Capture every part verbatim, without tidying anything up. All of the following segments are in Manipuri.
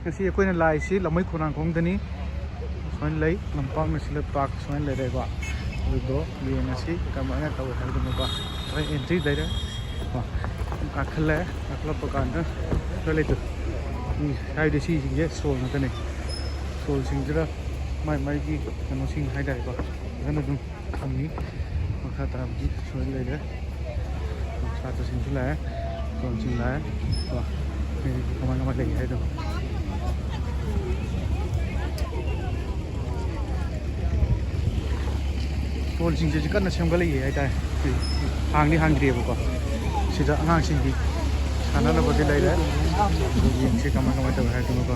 ꯉꯁꯤ ꯑꯩꯈꯣꯏꯅ ꯂꯥꯛꯏꯁꯤ ꯂꯝꯃꯩ ꯈꯣꯡꯅꯥꯡꯈꯣꯡꯗꯅꯤ꯫ ꯁꯨꯃꯥꯏꯅ ꯂꯩ, ꯂꯝꯄꯥꯛ ꯅꯁꯤꯂ ꯄꯥꯔꯛ ꯁꯨꯃꯥꯏꯅ ꯂꯩꯔꯦꯀꯣ꯫ ꯑꯗꯨꯗꯣ ꯌꯦꯡꯉꯁꯤ ꯀꯃꯥꯏꯅ ꯇꯧꯋꯦ ꯍꯥꯏꯕꯗꯨꯃꯀꯣ꯫ ꯁꯨꯃꯥꯏꯅ ꯑꯦꯟꯇ꯭ꯔꯤ ꯂꯩꯔꯦ꯫ ꯀꯣ, ꯀꯥꯈꯠꯂꯦ꯫ ꯀꯥꯈꯠꯂꯛꯄ ꯀꯥꯟꯗ ꯈꯔ ꯂꯩꯇꯦ꯫ ꯃꯤ ꯍꯥꯏꯕꯗꯤ ꯁꯤꯁꯤꯡꯁꯦ ꯁ꯭ꯇꯣꯜ ꯉꯥꯛꯇꯅꯦ꯫ ꯁ꯭ꯇꯣꯜꯁꯤꯡꯁꯤꯗ ꯃꯥꯏ ꯃꯥꯏꯒꯤ ꯀꯩꯅꯣꯁꯤꯡ ꯍꯥꯏꯇꯥꯔꯦꯀꯣ, ꯐꯖꯅ ꯑꯗꯨꯝ ꯐꯪꯉꯤ꯫ ꯃꯈꯥ ꯇꯥꯕꯗꯤ ꯁꯣꯏ ꯂꯩꯔꯦ꯫ ꯁꯥꯇ꯭ꯔꯁꯤꯡꯁꯨ ꯂꯥꯛꯑꯦ, ꯇꯣꯟꯁꯤꯡ ꯂꯥꯛꯑꯦ꯫ ꯀꯣ, ꯀꯃꯥꯏ ꯀꯃꯥꯏ ꯂꯩꯒꯦ ꯍꯥꯏꯗꯣ꯫ ꯁ꯭ꯇꯣꯜꯁꯤꯡꯁꯤꯁꯨ ꯀꯟꯅ ꯁꯦꯝꯒꯠꯂꯛꯏ ꯍꯥꯏꯇꯥꯔꯦ꯫ ꯍꯥꯡꯗꯤ ꯍꯥꯡꯗ꯭ꯔꯤꯑꯕꯀꯣ꯫ ꯁꯤꯗ ꯑꯉꯥꯡꯁꯤꯡꯒꯤ ꯁꯥꯟꯅꯅꯕꯗꯤ ꯂꯩꯔꯦ꯫ ꯑꯗꯨ ꯌꯦꯡꯁꯤ ꯀꯃꯥꯏ ꯀꯃꯥꯏ ꯇꯧꯋꯦ ꯍꯥꯏꯗꯣꯀꯣ꯫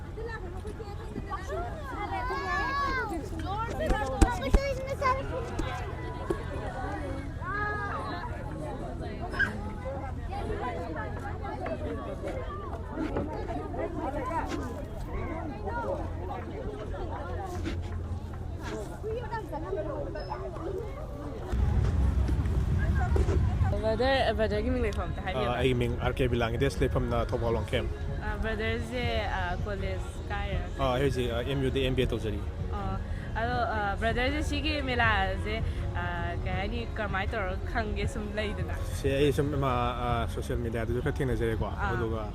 Brother, brotherꯒꯤ ꯃꯤꯡ ꯂꯩꯐꯝ ꯑꯝꯇ ꯍꯥꯏꯕꯤꯌꯨ꯫ ꯑꯥ, ꯑꯩꯒꯤ ꯃꯤꯡ ꯑꯥꯔ ꯀꯦ ꯕꯤꯂꯥꯡꯒꯤꯗꯦꯁ, ꯂꯩꯐꯝꯅ ꯊꯧꯕꯥꯜ ꯋꯥꯡꯈꯦꯝ꯫ ꯑꯥ, brotherꯁꯦ, ꯑꯥ, ꯀꯣꯂꯦꯖ ꯀꯥꯏꯔ? ꯑꯥ, ꯑꯩ ꯍꯧꯖꯤꯛ, ꯑꯥ, ꯑꯦꯝ ꯌꯨꯗ ꯑꯦꯝ ꯕꯤ ꯑꯦ ꯇꯧꯖꯔꯤ꯫ ꯑꯣ, ꯑꯗꯣ, ꯑꯥ, brotherꯁꯦ ꯁꯤꯒꯤ ꯃꯦꯂꯥꯁꯦ, ꯑꯥ, ꯀꯩ ꯍꯥꯏꯅꯤ, ꯀꯃꯥꯏꯅ ꯇꯧꯔꯒ ꯈꯪꯒꯦ ꯁꯨꯝ ꯂꯩꯗꯅ? ꯁꯦ, ꯑꯩ ꯁꯨꯝ ꯏꯃꯥ-, ꯑꯥ, ꯁꯣꯁꯤꯌꯦꯜ ꯃꯤꯗꯤꯌꯥꯗꯁꯨ ꯈꯔ ꯊꯦꯡꯅꯖꯔꯦꯀꯣ꯫ ꯑꯥ꯫ ꯑꯗꯨꯒ,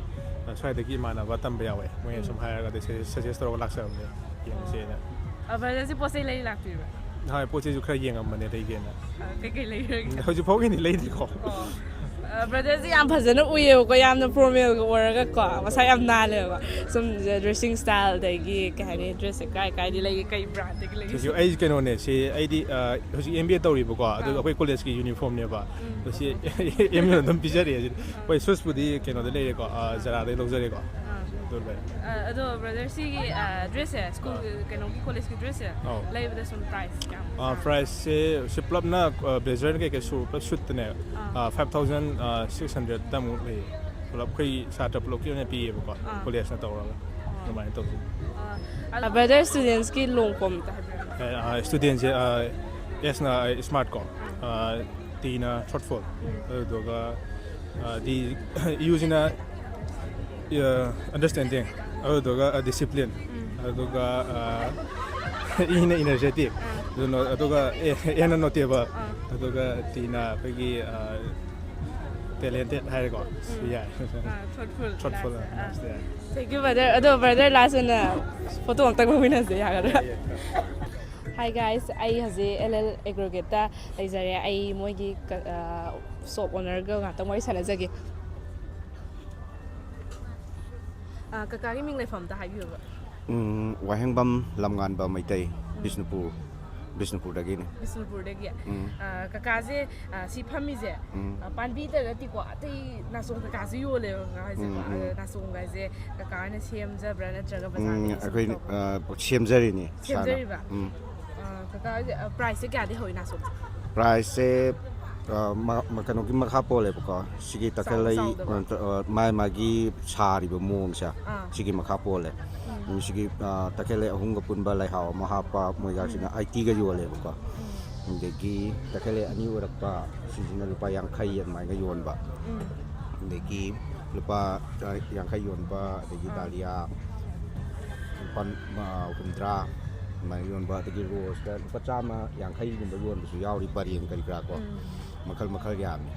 ꯑꯥ, ꯁ꯭ꯋꯥꯏꯗꯒꯤ ꯏꯃꯥꯟꯅꯕ ꯇꯝꯕ ꯌꯥꯎꯋꯦ, ꯃꯣꯏꯅ ꯎꯝ꯫ ꯁꯨꯝ ꯍꯥꯏꯔꯒ ꯑꯗꯩ ꯁꯖꯦꯁ ꯇꯧꯔꯒ ꯂꯥꯛꯆꯕꯅꯦ꯫ ꯌꯦꯡꯁꯦꯅ꯫ ꯑꯣ꯫ ꯑ, brotherꯁꯦ ꯄꯣꯠ ꯆꯩ ꯂꯩ ꯂꯥꯛꯄꯤꯕ꯭ꯔꯥ? ꯍꯣꯏ, ꯄꯣꯠ ꯆꯩꯁꯨ ꯈꯔ ꯌꯦꯡꯉꯝꯕꯅꯦ ꯂꯩꯒꯦꯅ꯫ ꯑ, ꯀꯩꯀꯩ ꯂꯩꯔꯒꯦ? ꯎꯝ, ꯍꯧꯖꯤꯛ ꯐꯥꯎꯒꯤꯗꯤ ꯂꯩꯗ꯭ꯔꯤꯀꯣ꯫ ꯑꯣ꯫ ꯑ, brotherꯁꯦ ꯌꯥꯝ ꯐꯖꯅ ꯎꯏꯌꯦꯕꯀꯣ, ꯌꯥꯝꯅ formalꯒ ꯑꯣꯏꯔꯒꯀꯣ, ꯃꯁꯥ ꯌꯥꯝ ꯅꯥꯜꯂꯦꯕꯀꯣ꯫ ꯁꯨꯝ dressing style ꯑꯗꯒꯤ ꯀꯩ ꯍꯥꯏꯅꯤ, dressꯁꯦ ꯀꯥꯏ ꯀꯥꯏꯗꯤ ꯂꯩꯒꯦ, ꯀꯩ brandꯗꯒꯤ ꯂꯩꯒꯦ? Thank you꯫ ꯑꯩ ꯀꯩꯅꯣꯅꯦ, ꯁꯤ ꯑꯩꯗꯤ, ꯑ, ꯍꯧꯖꯤꯛ ꯑꯦꯝ ꯕꯤ ꯑꯦ ꯇꯧꯔꯤꯕꯀꯣ, ꯑꯗꯨꯒ ꯑꯥ꯫ ꯑꯩꯈꯣꯏ ꯀꯣꯂꯦꯖꯀꯤ ꯌꯨꯅꯤꯐꯣꯔꯝꯅꯦꯕ꯫ ꯎꯝ꯫ ꯑꯗꯣ ꯁꯤ ꯑꯦꯝ ꯌꯨꯅ ꯑꯗꯨꯝ ꯄꯤꯖꯔꯛꯑꯦ ꯁꯤꯗꯤ꯫ ꯑꯥ꯫ ꯍꯣꯏ, shoesꯄꯨꯗꯤ ꯀꯩꯅꯣꯗ ꯂꯩꯔꯦꯀꯣ, ꯑ, Zaraꯗꯩ ꯂꯧꯖꯔꯦꯀꯣ꯫ ꯑꯥ꯫ ꯑꯗꯨ ꯂꯩꯔꯦ꯫ ꯑ, ꯑꯗꯣ brother, ꯁꯤꯒꯤ, ꯑ, dressꯁꯦ, school, ꯑꯥ꯫ ꯀꯩꯅꯣꯒꯤ, collegeꯀꯤ dressꯁꯦ ꯑꯧ꯫ ꯂꯩꯕꯗ ꯁꯨꯝ price ꯀꯌꯥꯃꯨꯛ ꯑ, ꯁꯥꯒꯦ? Priceꯁꯦ ꯁꯤ ꯄꯨꯂꯞꯅ, ꯑ, blazer ꯀꯩꯀꯩ ꯁꯨ-, ꯄꯨꯂꯞ suitꯇꯅꯦ, ꯑꯥ꯫ ꯑ, five thousand, ꯑ, six hundredꯇ ꯑꯃꯨꯛ ꯂꯩꯌꯦ꯫ ꯄꯨꯂꯞ ꯑꯩꯈꯣꯏ ꯁꯥꯇ꯭ꯔ ꯄꯨꯂꯞꯀꯤ ꯑꯣꯏꯅ ꯄꯤꯌꯦꯕꯀꯣ, ꯑꯥ꯫ Collegeꯅ ꯇꯧꯔꯒ ꯑꯥ꯫ ꯑꯗꯨꯃꯥꯏꯅ ꯇꯧꯖꯩ꯫ ꯑ, brother, studentꯁꯀꯤ ꯂꯣꯡ ꯀꯣꯝ ꯑꯝꯇ ꯍꯥꯏꯕꯤꯔꯝꯃꯣ꯫ ꯑ, ꯑ, studentꯁꯦ, ꯑ, Sꯅ, ꯑ, smart ꯀꯣ, ꯑꯥ꯫ ꯑ, Tꯅ thoughtful, ꯎꯝ꯫ ꯑꯗꯨꯗꯨꯒ, ꯑ, D, Uꯁꯤꯅ ꯑꯟꯗꯔꯁ꯭ꯇꯦꯟꯗꯤꯡ, ꯑꯗꯨꯗꯨꯒ ꯗꯤꯁꯤꯄ꯭ꯂꯤꯟ, ꯑꯗꯨꯒ ꯏꯅ ꯏꯅꯔꯖꯦꯇꯤꯛ, ꯑꯗꯨꯒ ꯑꯦꯅ ꯅꯣꯇꯦꯕꯜ, ꯑꯗꯨꯒ ꯇꯤꯅ ꯑꯩꯈꯣꯏꯒꯤ ꯇꯦꯂꯦꯟꯇꯦꯠ ꯍꯥꯏꯔꯦꯀꯣ꯫ ꯁꯤ ꯌꯥꯏ꯫ ꯊꯣꯠꯐꯨꯜ꯫ ꯊꯣꯠꯐꯨꯜ꯫ Thank you, brother. ꯑꯗꯣ brother, last ꯑꯣꯏꯅ ꯐꯣꯇꯣ ꯑꯝꯇꯪ ꯂꯧꯃꯤꯟꯅꯁꯦ, ꯌꯥꯒꯗ꯭ꯔꯥ? Hi guys, ꯑꯩ ꯍꯧꯖꯤꯛ ꯑꯦꯜ ꯑꯦꯜ ꯑꯦꯒ꯭ꯔꯣꯒꯦꯠꯇ ꯂꯩꯖꯔꯦ꯫ ꯑꯩ ꯃꯣꯏꯒꯤ ꯁꯣꯞ ꯑꯣꯅꯔꯒ ꯉꯥꯛꯇꯪ ꯋꯥꯔꯤ ꯁꯥꯟꯅꯖꯒꯦ꯫ ꯑ, ꯀꯀꯥꯒꯤ ꯃꯤꯡ ꯂꯩꯐꯝ ꯑꯝꯇ ꯍꯥꯏꯕꯤꯌꯨꯕ꯫ ꯎꯝ, ꯋꯥꯍꯦꯡꯕꯝ ꯂꯝꯉꯥꯟꯕ ꯃꯩꯇꯩ, ꯎꯝ꯫ ꯕꯤꯁꯅꯨꯄꯨꯔ, ꯕꯤꯁꯅꯨꯄꯨꯔꯗꯒꯤꯅꯦ꯫ ꯕꯤꯁꯅꯨꯄꯨꯔꯗꯒꯤ꯫ ꯎꯝ꯫ ꯑ, ꯀꯀꯥꯁꯦ, ꯑ, ꯁꯤ ꯐꯝꯃꯤꯁꯦ, ꯎꯝ꯫ ꯑ, ꯄꯥꯝꯕꯤꯗ ꯅꯠꯇꯦꯀꯣ, ꯑꯇꯩ ꯅꯥꯆꯣꯝ ꯀꯀꯥꯁꯨ ꯌꯣꯜꯂꯦꯕ ꯀꯀꯥ ꯍꯥꯏꯁꯦꯀꯣ꯫ ꯎꯝ, ꯎꯝ꯫ ꯑꯗ ꯅꯥꯆꯣꯝ ꯀꯥꯏꯁꯦ ꯀꯀꯥꯅ ꯁꯦꯝꯖꯕ꯭ꯔꯥ ꯅꯠꯇ꯭ꯔꯒ ꯎꯝ, ꯕꯖꯥꯔꯗꯒꯤ ꯁꯨꯝ ꯑꯩꯈꯣꯏ, ꯂꯧꯕ꯭ꯔꯥ? ꯑ, ꯁꯦꯝꯖꯔꯤꯅꯦ ꯏꯁꯥꯅ꯫ ꯁꯦꯝꯖꯔꯤꯕ? ꯎꯝ꯫ ꯑ, ꯀꯀꯥ ꯍꯣꯏꯁꯦ, ꯑ, ꯄ꯭ꯔꯥꯏꯁꯁꯦ ꯀꯌꯥꯗꯤ ꯍꯧꯋꯤ ꯅꯥꯆꯣꯝꯁꯦ? ꯄ꯭ꯔꯥꯏꯁꯁꯦ, ꯑ, ꯃ-, ꯃ-, ꯀꯩꯅꯣꯒꯤ ꯃꯈꯥ ꯄꯣꯜꯂꯦꯕꯀꯣ꯫ ꯁꯤꯒꯤ ꯆꯥꯎꯕ ꯇꯈꯦꯜꯂꯩ, ꯆꯥꯎꯗꯕ? ꯑ, ꯃꯥꯏ ꯃꯥꯒꯤ ꯁꯥꯔꯤꯕ ꯃꯑꯣꯡꯁꯦ, ꯑꯥ꯫ ꯁꯤꯒꯤ ꯃꯈꯥ ꯄꯣꯜꯂꯦ꯫ ꯎꯝ꯫ ꯎꯝ, ꯁꯤꯒꯤ, ꯑ, ꯇꯈꯦꯜꯂꯩ ꯑꯍꯨꯝꯒ ꯄꯨꯟꯕ ꯂꯩꯍꯥꯎ ꯑꯃ ꯍꯥꯞꯄ, ꯃꯣꯏꯒꯁꯤꯅ ꯎꯝ꯫ ꯑꯩꯠꯇꯤꯒ ꯌꯣꯜꯂꯦꯕꯀꯣ꯫ ꯎꯝ꯫ ꯑꯗꯒꯤ ꯇꯈꯦꯜꯂꯩ ꯑꯅꯤ ꯑꯣꯏꯔꯛꯄ, ꯁꯤꯁꯤꯅ ꯂꯨꯄꯥ ꯌꯥꯡꯈꯩ ꯑꯗꯨꯃꯥꯏꯅ ꯌꯣꯟꯕ꯫ ꯎꯝ꯫ ꯑꯗꯒꯤ ꯂꯨꯄꯥ, ꯑ, ꯌꯥꯡꯈꯩ ꯌꯣꯟꯕ, ꯑꯗꯒꯤ ꯑꯥ꯫ ꯗꯥꯂꯤꯌꯥ ꯂꯨꯄꯥ, ꯑ, ꯍꯨꯝꯗ꯭ꯔꯥ ꯑꯗꯨꯃꯥꯏꯅ ꯌꯣꯟꯕ, ꯑꯗꯒꯤ ꯔꯣꯁꯇ ꯂꯨꯄꯥ ꯆꯥꯝꯃ ꯌꯥꯡꯈꯩꯒꯨꯝꯕ ꯌꯣꯟꯕꯁꯨ ꯌꯥꯎꯔꯤ, ꯄꯔꯦꯡ ꯀꯔꯤ ꯀꯔꯥ ꯀꯣ꯫ ꯎꯝ꯫ ꯃꯈꯜ ꯃꯈꯜ ꯌꯥꯝꯃꯤ꯫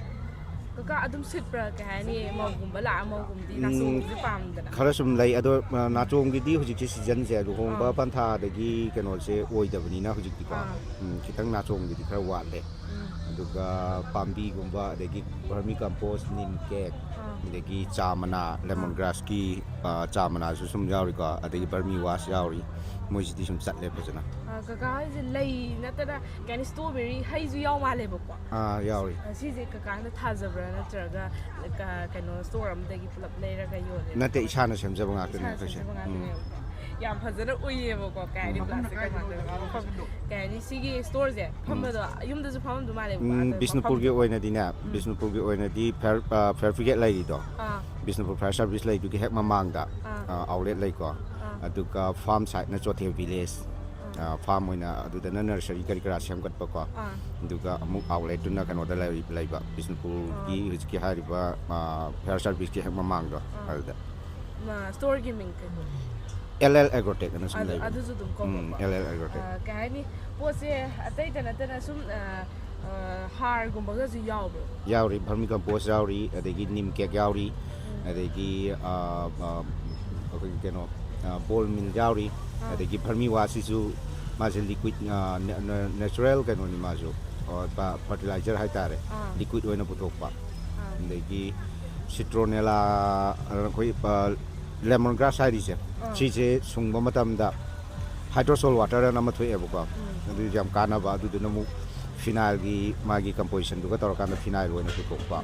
ꯀꯀꯥ, ꯑꯗꯨꯝ ꯁꯤꯠꯄ꯭ꯔꯥ? ꯀꯩ ꯍꯥꯏꯅꯤ, ꯃꯧꯒꯨꯝꯕ ꯂꯥꯛꯑ, ꯃꯧꯒꯨꯝꯕꯗꯤ ꯎꯝ, ꯅꯥꯆꯣꯝꯁꯦ ꯄꯥꯝꯗꯅ꯫ ꯈꯔ ꯁꯨꯝ ꯂꯩ, ꯑꯗꯣ, ꯑ, ꯅꯥꯆꯣꯝꯒꯤꯗꯤ ꯍꯧꯖꯤꯛꯁꯦ ꯁꯤꯖꯟꯁꯦ, ꯂꯨꯍꯣꯡꯕ ꯑꯥ꯫ ꯄꯟꯊꯥ ꯑꯗꯒꯤ ꯀꯩꯅꯣꯁꯦ ꯑꯣꯏꯗꯕꯅꯤꯅ ꯍꯧꯖꯤꯛꯇꯤꯀꯣ꯫ ꯑꯥ꯫ ꯎꯝ, ꯈꯤꯇꯪ ꯅꯥꯆꯣꯝꯒꯤꯗꯤ ꯈꯔ ꯋꯥꯠꯂꯦ꯫ ꯎꯝ꯫ ꯑꯗꯨꯒ ꯄꯥꯝꯕꯤꯒꯨꯝꯕ, ꯑꯗꯒꯤ ꯚꯔꯃꯤ ꯀꯝꯄꯣꯁ, ꯅꯤꯝ ꯀꯦꯛ, ꯑꯥ꯫ ꯑꯗꯒꯤ ꯆꯥ ꯃꯅꯥ, ꯂꯦꯃꯟ ꯑꯥ꯫ ꯒ꯭ꯔꯥꯁꯀꯤ, ꯑ, ꯆꯥ ꯃꯅꯥꯁꯨ ꯁꯨꯝ ꯌꯥꯎꯔꯤꯀꯣ, ꯑꯗꯒꯤ ꯕꯔꯃꯤ ꯋꯥꯁ ꯌꯥꯎꯔꯤ, ꯃꯣꯏꯁꯤꯗꯤ ꯁꯨꯝ ꯆꯠꯂꯦ ꯐꯖꯅ꯫ ꯑ, ꯀꯀꯥ ꯍꯣꯏꯁꯦ ꯂꯩ ꯅꯠꯇꯅ, ꯀꯩ ꯍꯥꯏꯅꯤ, ꯁ꯭ꯇ꯭ꯔꯣꯕꯦꯔꯤ ꯍꯩꯁꯨ ꯌꯥꯎ ꯃꯥꯜꯂꯦꯕꯀꯣ? ꯑꯥ, ꯌꯥꯎꯔꯤ꯫ ꯑ, ꯁꯤꯁꯦ ꯀꯀꯥꯅ ꯊꯥꯖꯕ꯭ꯔꯥ ꯅꯠꯇ꯭ꯔꯒ ꯀ-, ꯀꯩꯅꯣ, ꯁ꯭ꯇꯣꯔ ꯑꯃꯗꯒꯤ ꯄꯨꯂꯞ ꯂꯩꯔꯒ ꯌꯣꯜꯂꯤꯔꯣ? ꯅꯠꯇꯦ, ꯏꯁꯥꯅ ꯁꯦꯝꯖꯕ ꯉꯥꯛꯇꯅꯦ ꯏꯁꯥꯅ ꯑꯩꯈꯣꯏꯁꯦ꯫ ꯁꯦꯝꯖꯕ ꯎꯝ꯫ ꯉꯥꯛꯇꯅꯦꯕꯀꯣ? ꯌꯥꯝ ꯐꯖꯅ ꯎꯏꯌꯦꯕꯀꯣ, ꯀꯩ ꯍꯥꯏꯅꯤ, ꯎꯝ꯫ ꯄ꯭ꯂꯥꯁꯇꯤꯛꯀ ꯃꯥꯟꯗꯅ꯫ ꯃꯐꯝ, ꯀꯩ ꯍꯥꯏꯅꯤ, ꯁꯤꯒꯤ ꯁ꯭ꯇꯣꯔꯁꯦ ꯎꯝ꯫ ꯐꯝꯕꯗꯣ ꯌꯨꯝꯗꯁꯨ ꯐꯝꯐꯝꯗꯣ ꯃꯥꯜꯂꯦꯕꯀꯣ, ꯎꯝ, ꯑꯗꯣ ꯕꯤꯁꯅꯨꯄꯨꯔꯒꯤ ꯃꯐꯝꯗꯤ ꯑꯣꯏꯅꯗꯤꯅꯦ, ꯎꯝ꯫ ꯕꯤꯁꯅꯨꯄꯨꯔꯒꯤ ꯑꯣꯏꯅꯗꯤ ꯐꯥꯌꯔ, ꯑ, ꯐꯥꯌꯔ ꯕ꯭ꯔꯤꯒꯦꯗ ꯂꯩꯔꯤꯗꯣ, ꯑꯥ꯫ ꯕꯤꯁꯅꯨꯄꯨꯔ ꯐꯥꯌꯔ ꯁꯥꯔꯚꯤꯁ ꯂꯩꯗꯨꯒꯤ ꯍꯦꯛ ꯃꯃꯥꯡꯗ, ꯑꯥ꯫ ꯑ, ꯑꯥꯎꯠꯂꯦꯠ ꯂꯩꯀꯣ꯫ ꯑꯥ꯫ ꯑꯗꯨꯒ ꯐꯥꯔꯝ ꯁꯥꯏꯠꯅ ꯆꯣꯊꯦ ꯚꯤꯂꯦꯖ, ꯑꯥ꯫ ꯑ, ꯐꯥꯔꯝ ꯑꯣꯏꯅ ꯑꯗꯨꯗꯅ ꯅꯔꯁꯔꯤ ꯀꯔꯤ ꯀꯔꯥ ꯁꯦꯝꯒꯠꯄꯀꯣ꯫ ꯑꯥ꯫ ꯑꯗꯨꯒ ꯑꯃꯨꯛ ꯑꯥꯎꯠꯂꯦꯠꯇꯨꯅ ꯀꯩꯅꯣꯗ ꯂꯩ-, ꯂꯩꯕ, ꯕꯤꯁꯅꯨꯄꯨꯔꯒꯤ ꯑꯥ꯫ ꯍꯧꯖꯤꯛꯀꯤ ꯍꯥꯏꯔꯤꯕ, ꯑ, ꯐꯥꯌꯔ ꯁꯥꯔꯚꯤꯁꯀꯤ ꯍꯦꯛ ꯃꯃꯥꯡꯗꯣ, ꯑꯥ꯫ ꯑꯗꯨꯗ꯫ ꯁ꯭ꯇꯣꯔꯒꯤ ꯃꯤꯡ ꯀꯩꯅꯣ? ꯑꯦꯜ ꯑꯦꯜ ꯑꯦꯒ꯭ꯔꯣꯇꯦꯛ ꯑꯅ ꯁꯨꯝ ꯑꯗꯨ- ꯂꯩꯕꯅꯦ꯫ ꯑꯗꯨꯁꯨ ꯑꯗꯨꯝ ꯎꯝ, ꯀꯧꯕ ꯑꯦꯜ ꯑꯦꯜ ꯑꯦꯒ꯭ꯔꯣꯇꯦꯛ꯫ ꯑ, ꯀꯩ ꯍꯥꯏꯅꯤ? ꯄꯣꯠꯁꯦ ꯑꯇꯩꯗ ꯅꯠꯇꯅ ꯁꯨꯝ ꯑ, ꯑ, ꯍꯥꯔꯒꯨꯝꯕꯒꯁꯨ ꯌꯥꯎꯕ꯭ꯔꯣ? ꯌꯥꯎꯔꯤ, ꯚꯔꯃꯤ ꯀꯝꯄꯣꯁ ꯌꯥꯎꯔꯤ, ꯑꯗꯒꯤ ꯅꯤꯝ ꯀꯦꯛ ꯌꯥꯎꯔꯤ, ꯑꯗꯒꯤ ꯑ, ꯑ, ꯑꯩꯈꯣꯏꯒꯤ ꯀꯩꯅꯣ, ꯕꯣꯜ ꯃꯤꯜ ꯌꯥꯎꯔꯤ, ꯑꯥ꯫ ꯑꯗꯒꯤ ꯚꯔꯃꯤ ꯋꯥꯁꯤꯁꯨ ꯃꯥꯁꯦ ꯂꯤꯀ꯭ꯋꯤꯠ, ꯅꯦꯆꯔꯦꯜ ꯀꯩꯅꯣꯅꯤ ꯃꯥꯁꯨ, ꯐꯔꯇꯤꯂꯥꯏꯖꯔ ꯍꯥꯏꯇꯥꯔꯦ, ꯑꯥ꯫ ꯂꯤꯀ꯭ꯋꯤꯠ ꯑꯣꯏꯅ ꯄꯨꯊꯣꯛꯄ꯫ ꯑꯥ꯫ ꯑꯗꯒꯤ ꯁꯤꯇ꯭ꯔꯣꯅꯦꯂꯥ, ꯑꯩꯈꯣꯏ ꯂꯦꯃꯟ ꯒ꯭ꯔꯥꯁ ꯍꯥꯏꯔꯤꯁꯦ, ꯑꯥ꯫ ꯁꯤꯁꯦ ꯁꯨꯡꯕ ꯃꯇꯝꯗ ꯍꯥꯏꯗ꯭ꯔꯣꯁꯣꯜ ꯋꯥꯇꯔ ꯑꯅ ꯑꯃ ꯊꯣꯛꯑꯦꯕꯀꯣ, ꯎꯝ꯫ ꯑꯗꯨ ꯌꯥꯝ ꯀꯥꯟꯅꯕ꯫ ꯑꯗꯨꯗꯨꯅ ꯑꯃꯨꯛ ꯐꯤꯅꯥꯏꯜꯒꯤ ꯃꯥꯒꯤ ꯀꯝꯄꯣꯖꯤꯁꯟꯗꯨꯒ ꯇꯧꯔꯀꯥꯟꯗ ꯐꯤꯅꯥꯏꯜ ꯑꯣꯏꯅ ꯄꯨꯊꯣꯛꯄ꯫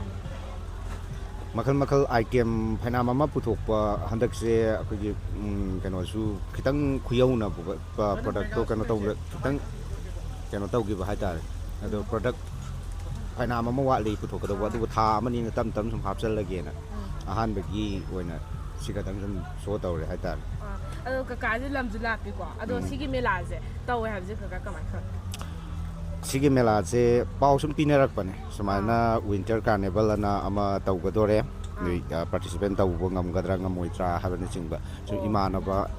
ꯃꯈꯜ ꯃꯈꯜ ꯑꯥꯏꯇꯦꯝ ꯐꯅꯌꯥꯝ ꯑꯃ ꯄꯨꯊꯣꯛꯄ ꯍꯟꯗꯛꯁꯦ꯫ ꯑꯩꯈꯣꯏꯒꯤ ꯎꯝ, ꯀꯩꯅꯣꯁꯨ ꯈꯤꯇꯪ ꯈꯨꯌꯧꯅꯕ ꯄ꯭ꯔꯗꯛꯇꯣ ꯀꯩꯅꯣ ꯇꯧꯕꯗ ꯈꯤꯇꯪ ꯀꯩꯅꯣ ꯇꯧꯈꯤꯕ ꯍꯥꯏꯇꯥꯔꯦ꯫ ꯑꯗꯣ ꯄ꯭ꯔꯗꯛ ꯐꯅꯌꯥꯝ ꯑꯃ ꯋꯥꯠꯂꯤ ꯄꯨꯊꯣꯛꯀꯗꯧꯕ, ꯑꯗꯨꯕꯨ ꯊꯥ ꯑꯃꯅꯤꯅ ꯇꯞ ꯇꯞꯅ ꯁꯨꯝ ꯍꯥꯞꯆꯜꯂꯒꯦꯅ ꯑꯍꯥꯟꯕꯒꯤ ꯑꯣꯏꯅ ꯁꯤ ꯈꯛꯇꯪ ꯁꯨꯝ ꯁꯣ ꯇꯧꯔꯦ ꯍꯥꯏꯇꯥꯔꯦ꯫ ꯑꯥ, ꯑꯗꯣ ꯀꯀꯥꯁꯦ ꯂꯝꯁꯨ ꯂꯥꯞꯄꯤꯀꯣ꯫ ꯑꯗꯣ ꯎꯝ꯫ ꯁꯤꯒꯤ ꯃꯦꯂꯥꯁꯦ ꯇꯧꯋꯦ ꯍꯥꯏꯕꯁꯦ ꯀꯀꯥ ꯀꯃꯥꯏꯅ ꯈꯪꯉꯤ? ꯁꯤꯒꯤ ꯃꯦꯂꯥꯁꯦ ꯄꯥꯎ ꯁꯨꯝ ꯄꯤꯅꯔꯛꯄꯅꯦ, ꯁꯨꯃꯥꯏꯅ ꯋꯤꯟꯇꯔ ꯀꯥꯔꯅꯤꯚꯦꯜ ꯑꯅ ꯑꯃ ꯇꯧꯒꯗꯣꯔꯦ, ꯅꯣꯏ ꯄꯥꯔꯇꯤꯁꯤꯄꯦꯠ ꯇꯧꯕ ꯉꯝꯒꯗ꯭ꯔꯥ ꯉꯝꯃꯣꯏꯗ꯭ꯔꯥ ꯍꯥꯏꯕꯅꯆꯤꯡꯕ꯫ ꯁꯨꯝ ꯑꯣ꯫ ꯏꯃꯥꯟꯅꯕ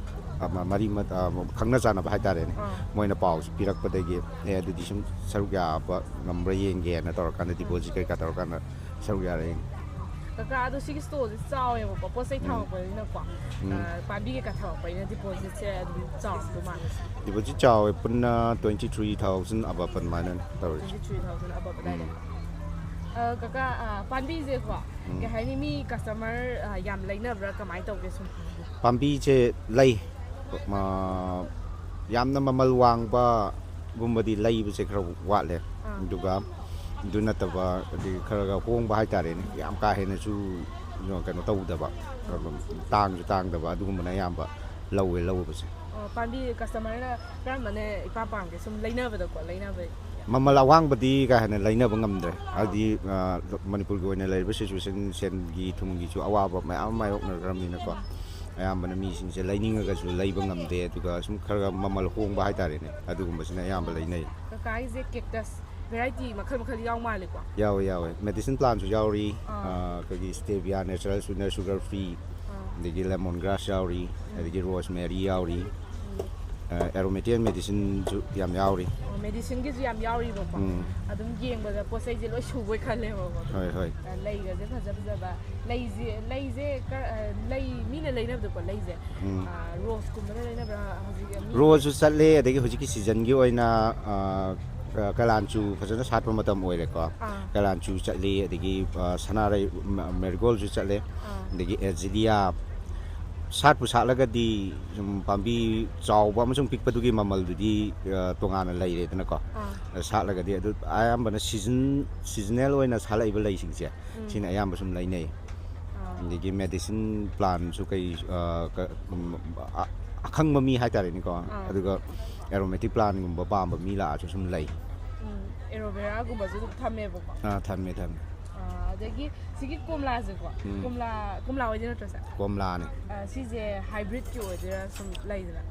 ꯑꯃ, ꯃꯔꯤ ꯃ-, ꯑ, ꯈꯪꯅ ꯆꯥꯟꯅꯕ ꯍꯥꯏꯇꯥꯔꯦꯅꯦ, ꯑꯥ꯫ ꯃꯣꯏꯅ ꯄꯥꯎꯁꯦ ꯄꯤꯔꯛꯄꯗꯒꯤ, "ꯑꯦ, ꯑꯗꯨꯗꯤ ꯁꯨꯝ ꯁꯔꯨꯛ ꯌꯥꯕ ꯉꯝꯕ꯭ꯔꯥ ꯌꯦꯡꯒꯦꯅ" ꯇꯧꯔꯀꯥꯟꯗ, ꯗꯤꯄꯣꯖꯤꯠ ꯀꯩꯀꯥ ꯇꯧꯔꯀꯥꯟꯗ ꯁꯔꯨꯛ ꯌꯥꯔꯦ꯫ ꯀꯀꯥ, ꯑꯗꯣ ꯁꯤꯒꯤ ꯁ꯭ꯇꯣꯜꯁꯦ ꯆꯥꯎꯋꯦꯕꯀꯣ, ꯄꯣꯠ ꯆꯩ ꯎꯝ꯫ ꯊꯥꯔꯛꯄꯅꯤꯅꯀꯣ, ꯎꯝ꯫ ꯑ, ꯄꯥꯝꯕꯤ ꯀꯩꯀꯥ ꯊꯥꯔꯛꯄꯅꯤꯅ ꯗꯤꯄꯣꯖꯤꯠꯁꯦ ꯑꯗꯨꯝ ꯆꯥꯎꯔꯝꯗꯧ ꯃꯥꯜꯂꯦ꯫ ꯗꯤꯄꯣꯖꯤꯠ ꯆꯥꯎꯋꯦ, ꯄꯨꯟꯅ twenty three thousand above ꯑꯗꯨꯃꯥꯏꯅ ꯇꯧꯔꯤꯁꯦ꯫ Twenty three thousand above ꯑꯗꯥꯏꯗ꯫ ꯎꯝ꯫ ꯑ, ꯀꯀꯥ, ꯑ, ꯄꯥꯝꯕꯤꯁꯦꯀꯣ, ꯎꯝ꯫ ꯀꯩ ꯍꯥꯏꯅꯤ, ꯃꯤ ꯀꯁꯇꯃꯔ, ꯑ, ꯌꯥꯝ ꯂꯩꯅꯕ꯭ꯔꯥ, ꯀꯃꯥꯏꯅ ꯇꯧꯒꯦ ꯁꯨꯝ? ꯄꯥꯝꯕꯤꯁꯦ ꯂꯩ꯫ ꯃ-, ꯌꯥꯝꯅ ꯃꯃꯜ ꯋꯥꯡꯕꯒꯨꯝꯕꯗꯤ ꯂꯩꯕꯁꯦ ꯈꯔ ꯋꯥꯠꯂꯦ꯫ ꯑꯥ꯫ ꯑꯗꯨꯒ ꯑꯗꯨ ꯅꯠꯇꯕ, ꯑꯗꯒꯤ ꯈꯔ ꯈꯔ ꯍꯣꯡꯕ ꯍꯥꯏꯇꯥꯔꯦꯅꯦ, ꯌꯥꯝ ꯀꯥ ꯍꯦꯟꯅꯁꯨ ꯀꯩꯅꯣ ꯇꯧꯗꯕ, ꯇꯥꯡꯁꯨ ꯇꯥꯡꯗꯕ, ꯑꯗꯨꯒꯨꯝꯕꯅ ꯑꯌꯥꯝꯕ ꯂꯧꯋꯦ, ꯂꯧꯕꯁꯦ꯫ ꯑꯣ, ꯄꯥꯝꯕꯤ ꯀꯁꯇꯃꯔꯅ ꯀꯔꯝꯕꯅ ꯏꯄꯥꯝ ꯄꯥꯝꯒꯦ ꯁꯨꯝ ꯂꯩꯅꯕꯗꯀꯣ, ꯂꯩꯅꯕ? ꯃꯃꯜ ꯑꯋꯥꯡꯕꯗꯤ ꯀꯥ ꯍꯦꯟꯅ ꯂꯩꯅꯕ ꯉꯝꯗ꯭ꯔꯦ, ꯍꯥꯏꯗꯤ, ꯑ, ꯃꯅꯤꯄꯨꯔꯒꯤ ꯑꯣꯏꯅ ꯂꯩꯔꯤꯕ ꯁꯤꯆꯨꯋꯦꯁꯟ, ꯁꯦꯟꯒꯤ ꯊꯨꯝꯒꯤꯁꯨ ꯑꯋꯥꯕ ꯃꯌꯥꯝ ꯑꯃ ꯃꯥꯌꯣꯛꯅꯔꯝꯅꯤꯅꯀꯣ, ꯑꯌꯥꯝꯕꯅ ꯃꯤꯁꯤꯡꯁꯦ ꯂꯩꯅꯤꯡꯉꯒꯁꯨ ꯂꯩꯕ ꯉꯝꯗꯦ꯫ ꯑꯗꯨꯒ ꯁꯨꯝ ꯈꯔ ꯃꯃꯜ ꯍꯣꯡꯕ ꯍꯥꯏꯇꯥꯔꯦꯅꯦ, ꯑꯗꯨꯒꯨꯝꯕꯁꯤꯅ ꯑꯌꯥꯝꯕ ꯂꯩꯅꯩ꯫ ꯀꯀꯥꯒꯤꯁꯦ ꯀꯦꯛꯇꯁ ꯚꯦꯔꯥꯏꯇꯤ ꯃꯈꯜ ꯃꯈꯜ ꯌꯥꯎ ꯃꯥꯜꯂꯦꯀꯣ? ꯌꯥꯎꯋꯦ, ꯌꯥꯎꯋꯦ꯫ ꯃꯦꯗꯤꯁꯤꯟ ꯄ꯭ꯂꯥꯟꯁꯨ ꯌꯥꯎꯔꯤ, ꯑꯥ꯫ ꯑ, ꯑꯩꯈꯣꯏꯒꯤ ꯁ꯭ꯇꯦꯕꯤꯌꯥ, ꯅꯦꯆꯔꯦꯜ ꯁ꯭ꯋꯤꯠꯅꯔ, ꯁꯨꯒꯔ ꯐ꯭ꯔꯤ, ꯑꯥ꯫ ꯑꯗꯒꯤ ꯂꯦꯃꯣꯟ ꯒ꯭ꯔꯥꯁ ꯌꯥꯎꯔꯤ, ꯑꯗꯒꯤ ꯔꯣꯁꯃꯦꯔꯤ ꯌꯥꯎꯔꯤ, ꯑꯦꯔꯣꯃꯦꯇꯤꯛ ꯃꯦꯗꯤꯁꯤꯟꯁꯨ ꯌꯥꯝ ꯌꯥꯎꯔꯤ꯫ ꯃꯦꯗꯤꯁꯤꯟꯒꯤꯁꯨ ꯌꯥꯝ ꯌꯥꯎꯔꯤꯕꯀꯣ꯫ ꯎꯝ꯫ ꯑꯗꯨꯝ ꯌꯦꯡꯕꯗ ꯄꯣꯠ ꯆꯩꯁꯦ ꯂꯣꯏ ꯁꯨꯕꯣꯏ ꯈꯜꯂꯦꯕꯀꯣ꯫ ꯍꯣꯏ, ꯍꯣꯏ꯫ ꯂꯩꯒꯁꯦ ꯐꯖ ꯐꯖꯕ, ꯂꯩꯁꯦ ꯂꯩꯁꯦ ꯀ- ꯂꯩ ꯃꯤꯅ ꯂꯩꯅꯕꯗꯣꯀꯣ, ꯂꯩꯁꯦ꯫ ꯎꯝ꯫ ꯔꯣꯁꯀꯨꯝꯕꯅ ꯂꯩꯅꯕ꯭ꯔꯥ? ꯍꯧꯖꯤꯛ ꯃꯤ- ꯔꯣꯁꯁꯨ ꯆꯠꯂꯦ, ꯑꯗꯒꯤ ꯍꯧꯖꯤꯛꯀꯤ ꯁꯤꯖꯟꯒꯤ ꯑꯣꯏꯅ ꯑ, ꯀ- ꯀꯂꯥꯟꯆꯨ ꯐꯖꯅ ꯁꯥꯠꯄ ꯃꯇꯝ ꯑꯣꯏꯔꯦꯀꯣ꯫ ꯑꯥ꯫ ꯀꯂꯥꯟꯆꯨ ꯆꯠꯂꯤ, ꯑꯗꯒꯤ ꯑ, ꯁꯅꯥꯔꯩ, ꯃ- ꯃꯦꯔꯤꯒꯣꯜꯁꯨ ꯆꯠꯂꯦ, ꯑꯥ꯫ ꯑꯗꯒꯤ ꯑꯦꯖꯤꯂꯤꯌꯥ꯫ ꯁꯥꯠꯄꯨ ꯁꯥꯠꯂꯒꯗꯤ ꯁꯨꯝ ꯄꯥꯝꯕꯤ ꯆꯥꯎꯕ ꯑꯃꯁꯨꯡ ꯄꯤꯛꯄꯗꯨꯒꯤ ꯃꯃꯜꯗꯨꯗꯤ ꯑ, ꯇꯣꯉꯥꯟꯅ ꯂꯩꯔꯦꯗꯅꯀꯣ꯫ ꯑꯥ꯫ ꯑ, ꯁꯥꯠꯂꯒꯗꯤ ꯑꯗꯨ ꯑꯌꯥꯝꯕꯅ ꯁꯤꯖꯟ ꯁꯤꯖꯅꯦꯜ ꯑꯣꯏꯅ ꯁꯥꯠꯂꯛꯏꯕ ꯂꯩꯁꯤꯡꯁꯦ, ꯎꯝ꯫ ꯁꯤꯅ ꯑꯌꯥꯝꯕ ꯁꯨꯝ ꯂꯩꯅꯩ꯫ ꯑꯥ꯫ ꯑꯗꯒꯤ ꯃꯦꯗꯤꯁꯤꯟ ꯄ꯭ꯂꯥꯟꯁꯨ ꯀꯩ ꯑ, ꯀ- ꯎꯝ, ꯑ- ꯑꯈꯪꯕ ꯃꯤ ꯍꯥꯏꯇꯥꯔꯦꯅꯦꯀꯣ꯫ ꯑꯥ꯫ ꯑꯗꯨꯒ ꯑꯦꯔꯣꯃꯦꯇꯤꯛ ꯄ꯭ꯂꯥꯟꯒꯨꯝꯕ ꯄꯥꯝꯕ ꯃꯤ ꯂꯥꯛꯑꯁꯨ ꯁꯨꯝ ꯂꯩ꯫ ꯎꯝ, ꯑꯦꯂꯣꯚꯦꯔꯥꯒꯨꯝꯕꯁꯨ ꯑꯗꯨꯝ ꯊꯝꯃꯦꯕꯀꯣ꯫ ꯑꯥ, ꯊꯝꯃꯦ, ꯊꯝꯃꯦ꯫ ꯑꯥ, ꯑꯗꯒꯤ ꯁꯤꯒꯤ ꯀꯣꯝꯂꯥꯁꯦꯀꯣ꯫ ꯎꯝ꯫ ꯀꯣꯝꯂꯥ ꯀꯣꯝꯂꯥ ꯑꯣꯏꯗꯣꯏ ꯅꯠꯇ꯭ꯔꯣ ꯁꯦ? ꯀꯣꯝꯂꯥꯅꯦ꯫ ꯑꯥ, ꯁꯤꯁꯦ ꯍꯥꯏꯕ꯭ꯔꯤꯠꯀꯤ ꯑꯣꯏꯗꯣꯏꯔꯥ? ꯁꯨꯝ ꯂꯩꯗꯅ,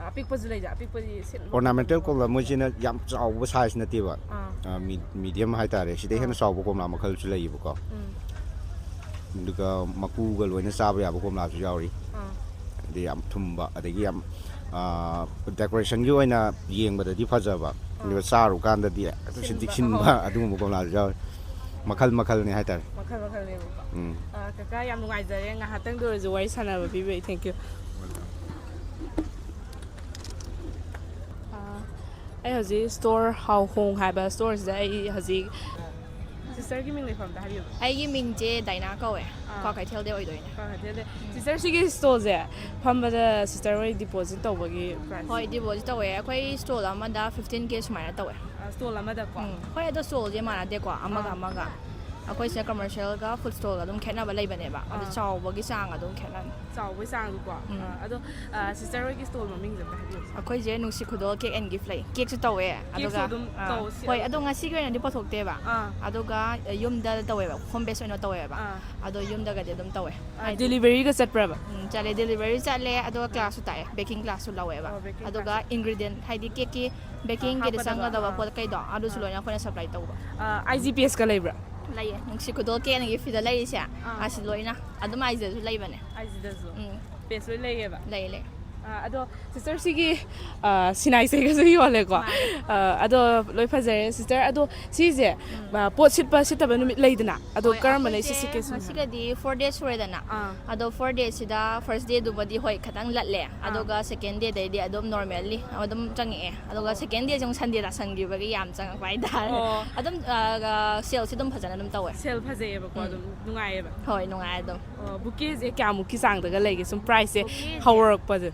ꯑꯄꯤꯛꯄꯁꯨ ꯂꯩꯗꯅ, ꯑꯄꯤꯛꯄꯗꯤ ꯁꯤꯠ- ꯑꯣꯔꯅꯥꯃꯦꯟꯇꯦꯜ ꯀꯣꯝꯂꯥ, ꯃꯣꯏꯁꯤꯅ ꯌꯥꯝ ꯆꯥꯎꯕ ꯁꯥꯏꯖ ꯅꯠꯇꯦꯕ꯫ ꯑꯥ꯫ ꯑ, ꯃꯤ- ꯃꯤꯗꯤꯌꯝ ꯍꯥꯏꯇꯥꯔꯦ꯫ ꯁꯤꯗꯩ ꯍꯦꯟꯅ ꯑꯥ꯫ ꯆꯥꯎꯕ ꯀꯣꯝꯂꯥ ꯃꯈꯜꯁꯨ ꯂꯩꯌꯦꯕꯀꯣ꯫ ꯎꯝ꯫ ꯑꯗꯨꯒ ꯃꯀꯨꯒ ꯂꯣꯏꯅ ꯆꯥꯕ ꯌꯥꯕ ꯀꯣꯝꯂꯥꯁꯨ ꯌꯥꯎꯔꯤ꯫ ꯑꯥ꯫ ꯑꯗꯩ ꯌꯥꯝ ꯊꯨꯝꯕ, ꯑꯗꯒꯤ ꯌꯥꯝ, ꯑ, ꯗꯦꯀꯣꯔꯦꯁꯟꯒꯤ ꯑꯣꯏꯅ ꯌꯦꯡꯕꯗꯗꯤ ꯐꯖꯕ, ꯑꯗꯨꯒ ꯆꯥꯔꯨꯀꯥꯟꯗꯗꯤ ꯍꯦꯛꯇ ꯁꯤꯟꯇꯤꯛ ꯁꯤꯟꯕ, ꯁꯤꯟꯕ ꯑꯧ꯫ ꯑꯗꯨꯒꯨꯝꯕ ꯀꯣꯝꯂꯥꯁꯨ ꯌꯥꯎꯔꯤ꯫ ꯃꯈꯜ ꯃꯈꯜꯅꯤ ꯍꯥꯏꯇꯥꯔꯦ꯫ ꯃꯈꯜ ꯃꯈꯜꯅꯦꯕꯀꯣ꯫ ꯎꯝ꯫ ꯑꯥ, ꯀꯀꯥ, ꯌꯥꯝ ꯅꯨꯡꯉꯥꯏꯖꯔꯦ ꯉꯥꯏꯍꯥꯛꯇꯪꯗ ꯑꯣꯏꯔꯁꯨ ꯋꯥꯔꯤ ꯁꯥꯟꯅꯕ ꯄꯤꯕꯒꯤ꯫ Thank you꯫ ꯑꯥ, ꯑꯩ ꯍꯧꯖꯤꯛ ꯁ꯭ꯇꯣꯔ ꯍꯥꯎ ꯍꯣꯡ ꯍꯥꯏꯕ ꯁ꯭ꯇꯣꯔꯁꯤꯗ ꯑꯩ ꯍꯧꯖꯤꯛ, ꯁꯤꯁꯇꯔꯒꯤ ꯃꯤꯡ ꯂꯩꯐꯝꯗ ꯍꯥꯏꯕꯤꯌꯨ꯫ ꯑꯩꯒꯤ ꯃꯤꯡꯁꯦ ꯗꯥꯏꯅꯥ ꯀꯧꯋꯦ꯫ ꯑꯥ꯫ ꯀ꯭ꯋꯥꯀꯩꯊꯦꯜꯗꯩ ꯑꯣꯏꯗꯣꯏꯅꯦ꯫ ꯀ꯭ꯋꯥꯀꯩꯊꯦꯜꯗꯩ꯫ ꯁꯤꯁꯇꯔ, ꯁꯤꯒꯤ ꯁ꯭ꯇꯣꯜꯁꯦ ꯐꯝꯕꯗ ꯁꯤꯁꯇꯔ ꯍꯣꯏ ꯗꯤꯄꯣꯖꯤꯠ ꯇꯧꯕꯒꯤ ꯄ꯭ꯔꯥꯏꯁ? ꯍꯣꯏ, ꯗꯤꯄꯣꯖꯤꯠ ꯇꯧꯋꯦ꯫ ꯑꯩꯈꯣꯏ ꯁ꯭ꯇꯣꯜ ꯑꯃꯗ ꯐꯤꯐꯇꯤꯟ ꯀꯦ ꯁꯨꯃꯥꯏꯅ ꯇꯧꯋꯦ꯫ ꯑꯥ, ꯁ꯭ꯇꯣꯜ ꯑꯃꯗꯀꯣ? ꯎꯝ꯫ ꯍꯣꯏ, ꯑꯗꯣ ꯁ꯭ꯇꯣꯜꯁꯦ ꯃꯥꯟꯅꯗꯦꯀꯣ, ꯑꯃꯒ ꯑꯥ꯫ ꯑꯃꯒ꯫ ꯑꯩꯈꯣꯏꯁꯤꯅ ꯀꯃꯔꯁꯤꯌꯦꯜꯒ ꯐꯨꯗ ꯁ꯭ꯇꯣꯜꯒ ꯑꯗꯨꯝ ꯈꯦꯠꯅꯕ ꯂꯩꯕꯅꯦꯕ꯫ ꯑꯗꯨ ꯑꯥ꯫ ꯆꯥꯎꯕꯒꯤ ꯆꯥꯡ ꯑꯗꯨꯝ ꯈꯦꯠꯅꯅꯤ꯫ ꯆꯥꯎꯕꯒꯤ ꯆꯥꯡꯗꯨꯀꯣ? ꯎꯝ꯫ ꯑꯥ, ꯑꯗꯣ, ꯑꯥ, ꯁꯤꯁꯇꯔ ꯍꯣꯏꯒꯤ ꯁ꯭ꯇꯣꯜ ꯃꯃꯤꯡꯁꯦ ꯑꯝꯇ ꯍꯥꯏꯕꯤꯌꯨ꯫ ꯑꯩꯈꯣꯏꯁꯦ ꯅꯨꯡꯁꯤ ꯈꯨꯗꯣꯜ ꯀꯦꯛ ꯑꯦꯟ ꯒꯤꯐ ꯂꯩ꯫ ꯀꯦꯛꯁꯨ ꯇꯧꯋꯦ꯫ ꯀꯦꯛꯁꯨ ꯑꯗꯨꯒ, ꯑꯗꯨꯝ ꯑꯥ, ꯇꯧ-, ꯁꯤ-, ꯍꯣꯏ, ꯑꯗꯣ ꯉꯁꯤꯒꯤ ꯑꯣꯏꯅꯗꯤ ꯄꯨꯊꯣꯛꯇꯦꯕ꯫ ꯑꯥ꯫ ꯑꯗꯨꯒ ꯌꯨꯝꯗ ꯇꯧꯋꯦꯕ, ꯍꯣꯝ ꯕꯦꯁ ꯑꯣꯏꯅ ꯇꯧꯋꯦꯕ꯫ ꯑꯥ꯫ ꯑꯗꯣ ꯌꯨꯝꯗꯒꯗꯤ ꯑꯗꯨꯝ ꯇꯧꯋꯦ꯫ ꯑꯥ, ꯍꯥꯏꯗꯤ ꯗꯦꯂꯤꯚꯔꯤꯒ ꯆꯠꯄ꯭ꯔꯕ? ꯎꯝ, ꯆꯠꯂꯦ, ꯗꯦꯂꯤꯚꯔꯤ ꯆꯠꯂꯦ, ꯑꯗꯨꯒ ꯀ꯭ꯂꯥꯁꯁꯨ ꯇꯥꯛꯑꯦ, ꯕꯦꯀꯤꯡ ꯀ꯭ꯂꯥꯁꯁꯨ ꯂꯧꯋꯦꯕ꯫ ꯑꯣ, ꯕꯦꯀꯤꯡ ꯑꯗꯨꯒ ꯀ꯭ꯂꯥꯁ꯫ ꯏꯟꯒ꯭ꯔꯤꯗꯤꯌꯦꯟ ꯍꯥꯏꯗꯤ ꯀꯦꯛꯀꯤ ꯕꯦꯀꯤꯡꯒꯤꯗ ꯍꯥꯞꯀꯗꯕ, ꯆꯪꯒꯗꯕ ꯑꯥ꯫ ꯄꯣꯠ ꯀꯩꯗꯣ ꯑꯗꯨꯁꯨ ꯑꯥ꯫ ꯂꯣꯏꯅ ꯑꯩꯈꯣꯏꯅ ꯁꯄ꯭ꯂꯥꯏ ꯇꯧꯕ꯫ ꯑꯥ, ꯑꯥꯏ ꯖꯤ ꯄꯤ ꯑꯦꯁꯀ ꯂꯩꯕ꯭ꯔꯥ? ꯂꯩꯌꯦ, ꯅꯨꯡꯁꯤ ꯈꯨꯗꯣꯜ ꯀꯦꯅꯒꯤ ꯐꯤꯗ ꯂꯩꯔꯤꯁꯦ꯫ ꯑꯥ꯫ ꯑꯁꯤ ꯂꯣꯏꯅ ꯑꯗꯨꯝ ꯑꯥꯏꯖꯤꯗꯁꯨ ꯂꯩꯕꯅꯦ꯫ ꯑꯥꯏꯖꯤꯗꯁꯨ꯫ ꯎꯝ꯫ ꯄꯦꯖ ꯂꯣꯏ ꯂꯩꯌꯦꯕ꯫ ꯂꯩ ꯂꯩ꯫ ꯑꯥ, ꯑꯗꯣ ꯁꯤꯁꯇꯔ ꯁꯤꯒꯤ, ꯑꯥ, ꯁꯤꯅꯥꯏꯁꯩꯒꯁꯨ ꯌꯣꯜꯂꯦꯀꯣ꯫ ꯃꯥꯅꯦ꯫ ꯑꯥ, ꯑꯗꯣ ꯂꯣꯏ ꯐꯖꯔꯦ ꯁꯤꯁꯇꯔ꯫ ꯑꯗꯣ ꯁꯤꯁꯦ, ꯑꯥ, ꯄꯣꯠ ꯁꯤꯠꯄ ꯁꯤꯠꯇꯕ ꯅꯨꯃꯤꯠ ꯂꯩꯗꯅ, ꯑꯗꯣ ꯍꯣꯏ, ꯀꯔꯝꯕꯅ ꯑꯩꯈꯣꯏꯁꯦ ꯁꯤꯠꯀꯦ ꯁꯨꯝ ꯍꯥꯏꯕꯤꯌꯨ꯫ ꯉꯁꯤꯒꯗꯤ ꯐꯣꯔ ꯗꯦꯖ ꯁꯨꯔꯦꯗꯅ꯫ ꯑꯥ꯫ ꯑꯗꯣ ꯐꯣꯔ ꯗꯦꯁꯤꯗ ꯐꯥꯔꯁ ꯗꯦꯗꯨꯕꯨꯗꯤ ꯍꯣꯏ ꯈꯤꯇꯪ ꯂꯠꯂꯦ, ꯑꯥ꯫ ꯑꯗꯨꯒ ꯁꯦꯀꯦꯟ ꯗꯦꯗꯩꯗꯤ ꯑꯗꯨꯝ ꯅꯣꯔꯃꯦꯜꯂꯤ ꯑꯗꯨꯝ ꯆꯪꯉꯛꯑꯦ꯫ ꯑꯗꯨꯒ ꯑꯣ꯫ ꯁꯦꯀꯦꯟ ꯗꯦꯁꯦ ꯑꯃꯨꯛ ꯁꯟꯗꯦ ꯇꯥꯁꯟꯈꯤꯕꯒꯤ ꯌꯥꯝ ꯆꯪꯉꯛꯄ ꯍꯥꯏꯇꯥꯔꯦ꯫ ꯑꯣ꯫ ꯑꯗꯨꯝ ꯁꯦꯜꯁꯤ ꯑꯗꯨꯝ ꯐꯖꯅ ꯑꯗꯨꯝ ꯇꯧꯋꯦ꯫ ꯁꯦꯜ ꯐꯖꯩꯌꯦꯕꯀꯣ꯫ ꯎꯝ꯫ ꯑꯗꯨꯝ ꯅꯨꯡꯉꯥꯏꯌꯦꯕ꯫ ꯍꯣꯏ, ꯅꯨꯡꯉꯥꯏ ꯑꯗꯨꯝ꯫ ꯕꯨꯀꯦꯁꯦ ꯀꯌꯥꯃꯨꯛꯀꯤ ꯆꯥꯡꯗꯒ ꯂꯩꯒꯦ ꯁꯨꯝ ꯄ꯭ꯔꯥꯏꯁꯁꯦ? ꯕꯨꯀꯦꯁꯦ ꯍꯧꯔꯛꯄꯁꯦ꯫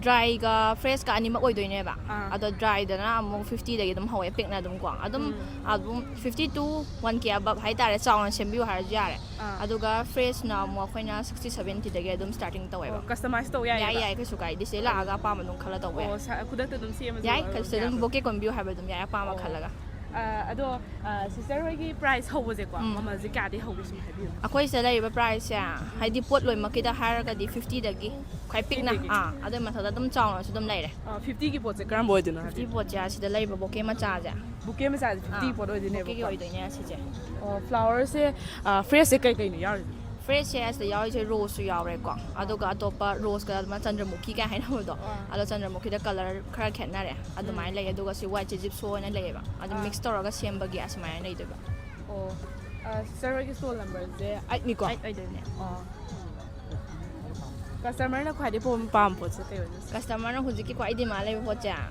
ꯗ꯭ꯔꯥꯏꯒ ꯐ꯭ꯔꯦꯁꯀ ꯑꯅꯤꯃꯛ ꯑꯣꯏꯗꯣꯏꯅꯦꯕ꯫ ꯑꯥ꯫ ꯑꯗꯣ ꯗ꯭ꯔꯥꯏꯗꯅ ꯑꯃꯨꯛ ꯐꯤꯐꯇꯤꯗꯒꯤ ꯑꯗꯨꯝ ꯍꯧꯋꯦ, ꯄꯤꯛꯅ ꯑꯗꯨꯝ ꯀꯣ꯫ ꯑꯗꯨꯝ ꯎꯝ꯫ ꯑꯗꯨꯝ ꯐꯤꯐꯇꯤ ꯇꯨ ꯋꯥꯟ ꯀꯦ ꯑꯕꯞ ꯍꯥꯏꯇꯥꯔꯦ, ꯆꯥꯎꯅ ꯁꯦꯝꯕꯤꯌꯨ ꯍꯥꯏꯔꯁꯨ ꯌꯥꯔꯦ꯫ ꯑꯥ꯫ ꯑꯗꯨꯒ ꯐ꯭ꯔꯦꯁꯅ ꯑꯃꯨꯛ ꯑꯩꯈꯣꯏꯅ ꯁꯤꯛꯁꯇꯤ ꯁꯕꯦꯟꯇꯤꯗꯒꯤ ꯑꯗꯨꯝ ꯁ꯭ꯇꯥꯔꯇꯤꯡ ꯇꯧꯋꯦꯕ꯫ ꯑꯣ, ꯀꯁꯇꯃꯥꯏꯁ ꯇꯧ ꯌꯥꯏꯌꯦꯕ? ꯌꯥꯏ ꯌꯥꯏ, ꯀꯩꯁꯨ ꯀꯥꯏꯗꯦ꯫ ꯁꯤꯗꯩ ꯂꯥꯛꯑꯒ ꯑꯄꯥꯝꯕ ꯑꯗꯨꯝ ꯈꯜꯂ ꯇꯧꯕ ꯌꯥꯏ꯫ ꯑꯣ, ꯁ-, ꯈꯨꯗꯛꯇ ꯑꯗꯨꯝ ꯁꯦꯝꯃꯁꯨ ꯌꯥꯏ, ꯑꯗꯨꯝ ꯀꯩꯁꯨ ꯑꯗꯨꯝ ꯌꯥꯕ꯭ꯔꯥ? ꯕꯣꯀꯦ ꯀꯣꯟꯕꯤꯌꯨ ꯍꯥꯏꯕ ꯑꯗꯨꯝ ꯌꯥꯏ, ꯑꯄꯥꯝꯕ ꯑꯣ꯫ ꯈꯜꯂꯒ꯫ ꯑꯥ, ꯑꯗꯣ, ꯑꯥ, ꯁꯤꯁꯇꯔ ꯍꯣꯏꯒꯤ ꯄ꯭ꯔꯥꯏꯁ ꯍꯧꯕꯁꯦꯀꯣ, ꯎꯝ꯫ ꯃꯃꯜꯁꯦ ꯀꯌꯥꯗꯤ ꯍꯧꯒꯦ ꯁꯨꯝ ꯍꯥꯏꯕꯤꯌꯨ꯫ ꯑꯩꯈꯣꯏ ꯁꯤꯗ ꯂꯩꯔꯤꯕ ꯄ꯭ꯔꯥꯏꯁꯁꯦ, ꯍꯥꯏꯗꯤ ꯄꯣꯠ ꯂꯣꯏꯅꯃꯛꯀꯤꯗ ꯍꯥꯏꯔꯒꯗꯤ ꯐꯤꯐꯇꯤꯗꯒꯤ ꯈ꯭ꯋꯥꯏ ꯄꯤꯛꯅ, ꯐꯤꯐꯇꯤꯗꯒꯤ? ꯑꯥ, ꯑꯗꯨꯏ ꯃꯊꯛꯇ ꯑꯗꯨꯝ ꯆꯥꯎꯅꯁꯨ ꯑꯗꯨꯝ ꯂꯩꯔꯦ꯫ ꯑꯥ, ꯐꯤꯐꯇꯤꯒꯤ ꯄꯣꯠꯁꯦ ꯀꯔꯝꯕ ꯑꯣꯏꯗꯣꯏꯅꯣ ꯐꯤꯐꯇꯤ ꯍꯥꯏꯕꯤꯌꯨ? ꯄꯣꯠꯁꯦ ꯑꯁꯤꯗ ꯂꯩꯔꯤꯕ ꯕꯣꯀꯦ ꯃꯆꯥꯁꯦ꯫ ꯕꯨꯀꯦ ꯃꯆꯥꯁꯦ ꯐꯤꯐꯇꯤꯒꯤ ꯑꯥ, ꯄꯣꯠ ꯑꯣꯏꯗꯣꯏꯅꯦꯕꯀꯣ? ꯕꯣꯀꯦꯒꯤ ꯑꯣꯏꯗꯣꯏꯅꯦ ꯑꯁꯤꯁꯦ꯫ ꯑꯣ, ꯐ꯭ꯂꯥꯋꯔꯁꯦ, ꯑꯥ, ꯐ꯭ꯔꯦꯁꯁꯦ ꯀꯩ ꯀꯩꯅꯣ ꯌꯥꯎꯔꯤꯁꯦ? ꯐ꯭ꯔꯦꯁꯁꯦ ꯑꯁꯤꯗ ꯌꯥꯎꯔꯤꯁꯦ ꯔꯣꯁꯁꯨ ꯌꯥꯎꯔꯦꯀꯣ, ꯑꯗꯨꯒ ꯑꯇꯣꯞꯄ ꯔꯣꯁꯀ ꯑꯃ ꯆꯟꯗ꯭ꯔꯃꯨꯈꯤ ꯀꯥꯏ ꯍꯥꯏꯅꯕꯗꯣ, ꯑꯥ꯫ ꯑꯗꯣ ꯆꯟꯗ꯭ꯔꯃꯨꯈꯤꯗ ꯀꯂꯔ ꯈꯔ ꯈꯦꯠꯅꯔꯦ ꯑꯗꯨꯃꯥꯏꯅ ꯂꯩ, ꯑꯗꯨꯒ ꯁꯤ ꯋꯥꯏꯠꯁꯦ ꯖꯤꯞꯁꯣ ꯑꯣꯏꯅ ꯂꯩꯌꯦꯕ, ꯑꯗꯨ ꯑꯥ꯫ ꯃꯤꯛꯁ ꯇꯧꯔꯒ ꯁꯦꯝꯕꯒꯤ ꯑꯁꯨꯃꯥꯏꯅ ꯂꯩꯗꯣꯏꯕ꯫ ꯑꯣ, ꯑꯥ, ꯁꯤꯁꯇꯔ ꯍꯣꯏꯒꯤ ꯁ꯭ꯇꯣꯜ ꯅꯝꯕꯔꯁꯦ ꯑꯩꯠꯅꯤꯀꯣ? ꯑꯩꯠ ꯑꯣꯏꯗꯣꯏꯅꯦ꯫ ꯑꯣ꯫ ꯀꯁꯇꯃꯔꯅ ꯈ꯭ꯋꯥꯏꯗꯒꯤ ꯄꯥꯝ-, ꯄꯥꯝꯕ ꯄꯣꯠꯁꯦ ꯀꯩ ꯑꯣꯏꯗꯣꯏꯅꯣ? ꯀꯁꯇꯃꯔꯅ ꯍꯧꯖꯤꯛꯀꯤ ꯈ꯭ꯋꯥꯏ ꯗꯤꯃꯥꯟ ꯂꯩꯕ ꯄꯣꯠꯁꯦ, ꯑꯥ꯫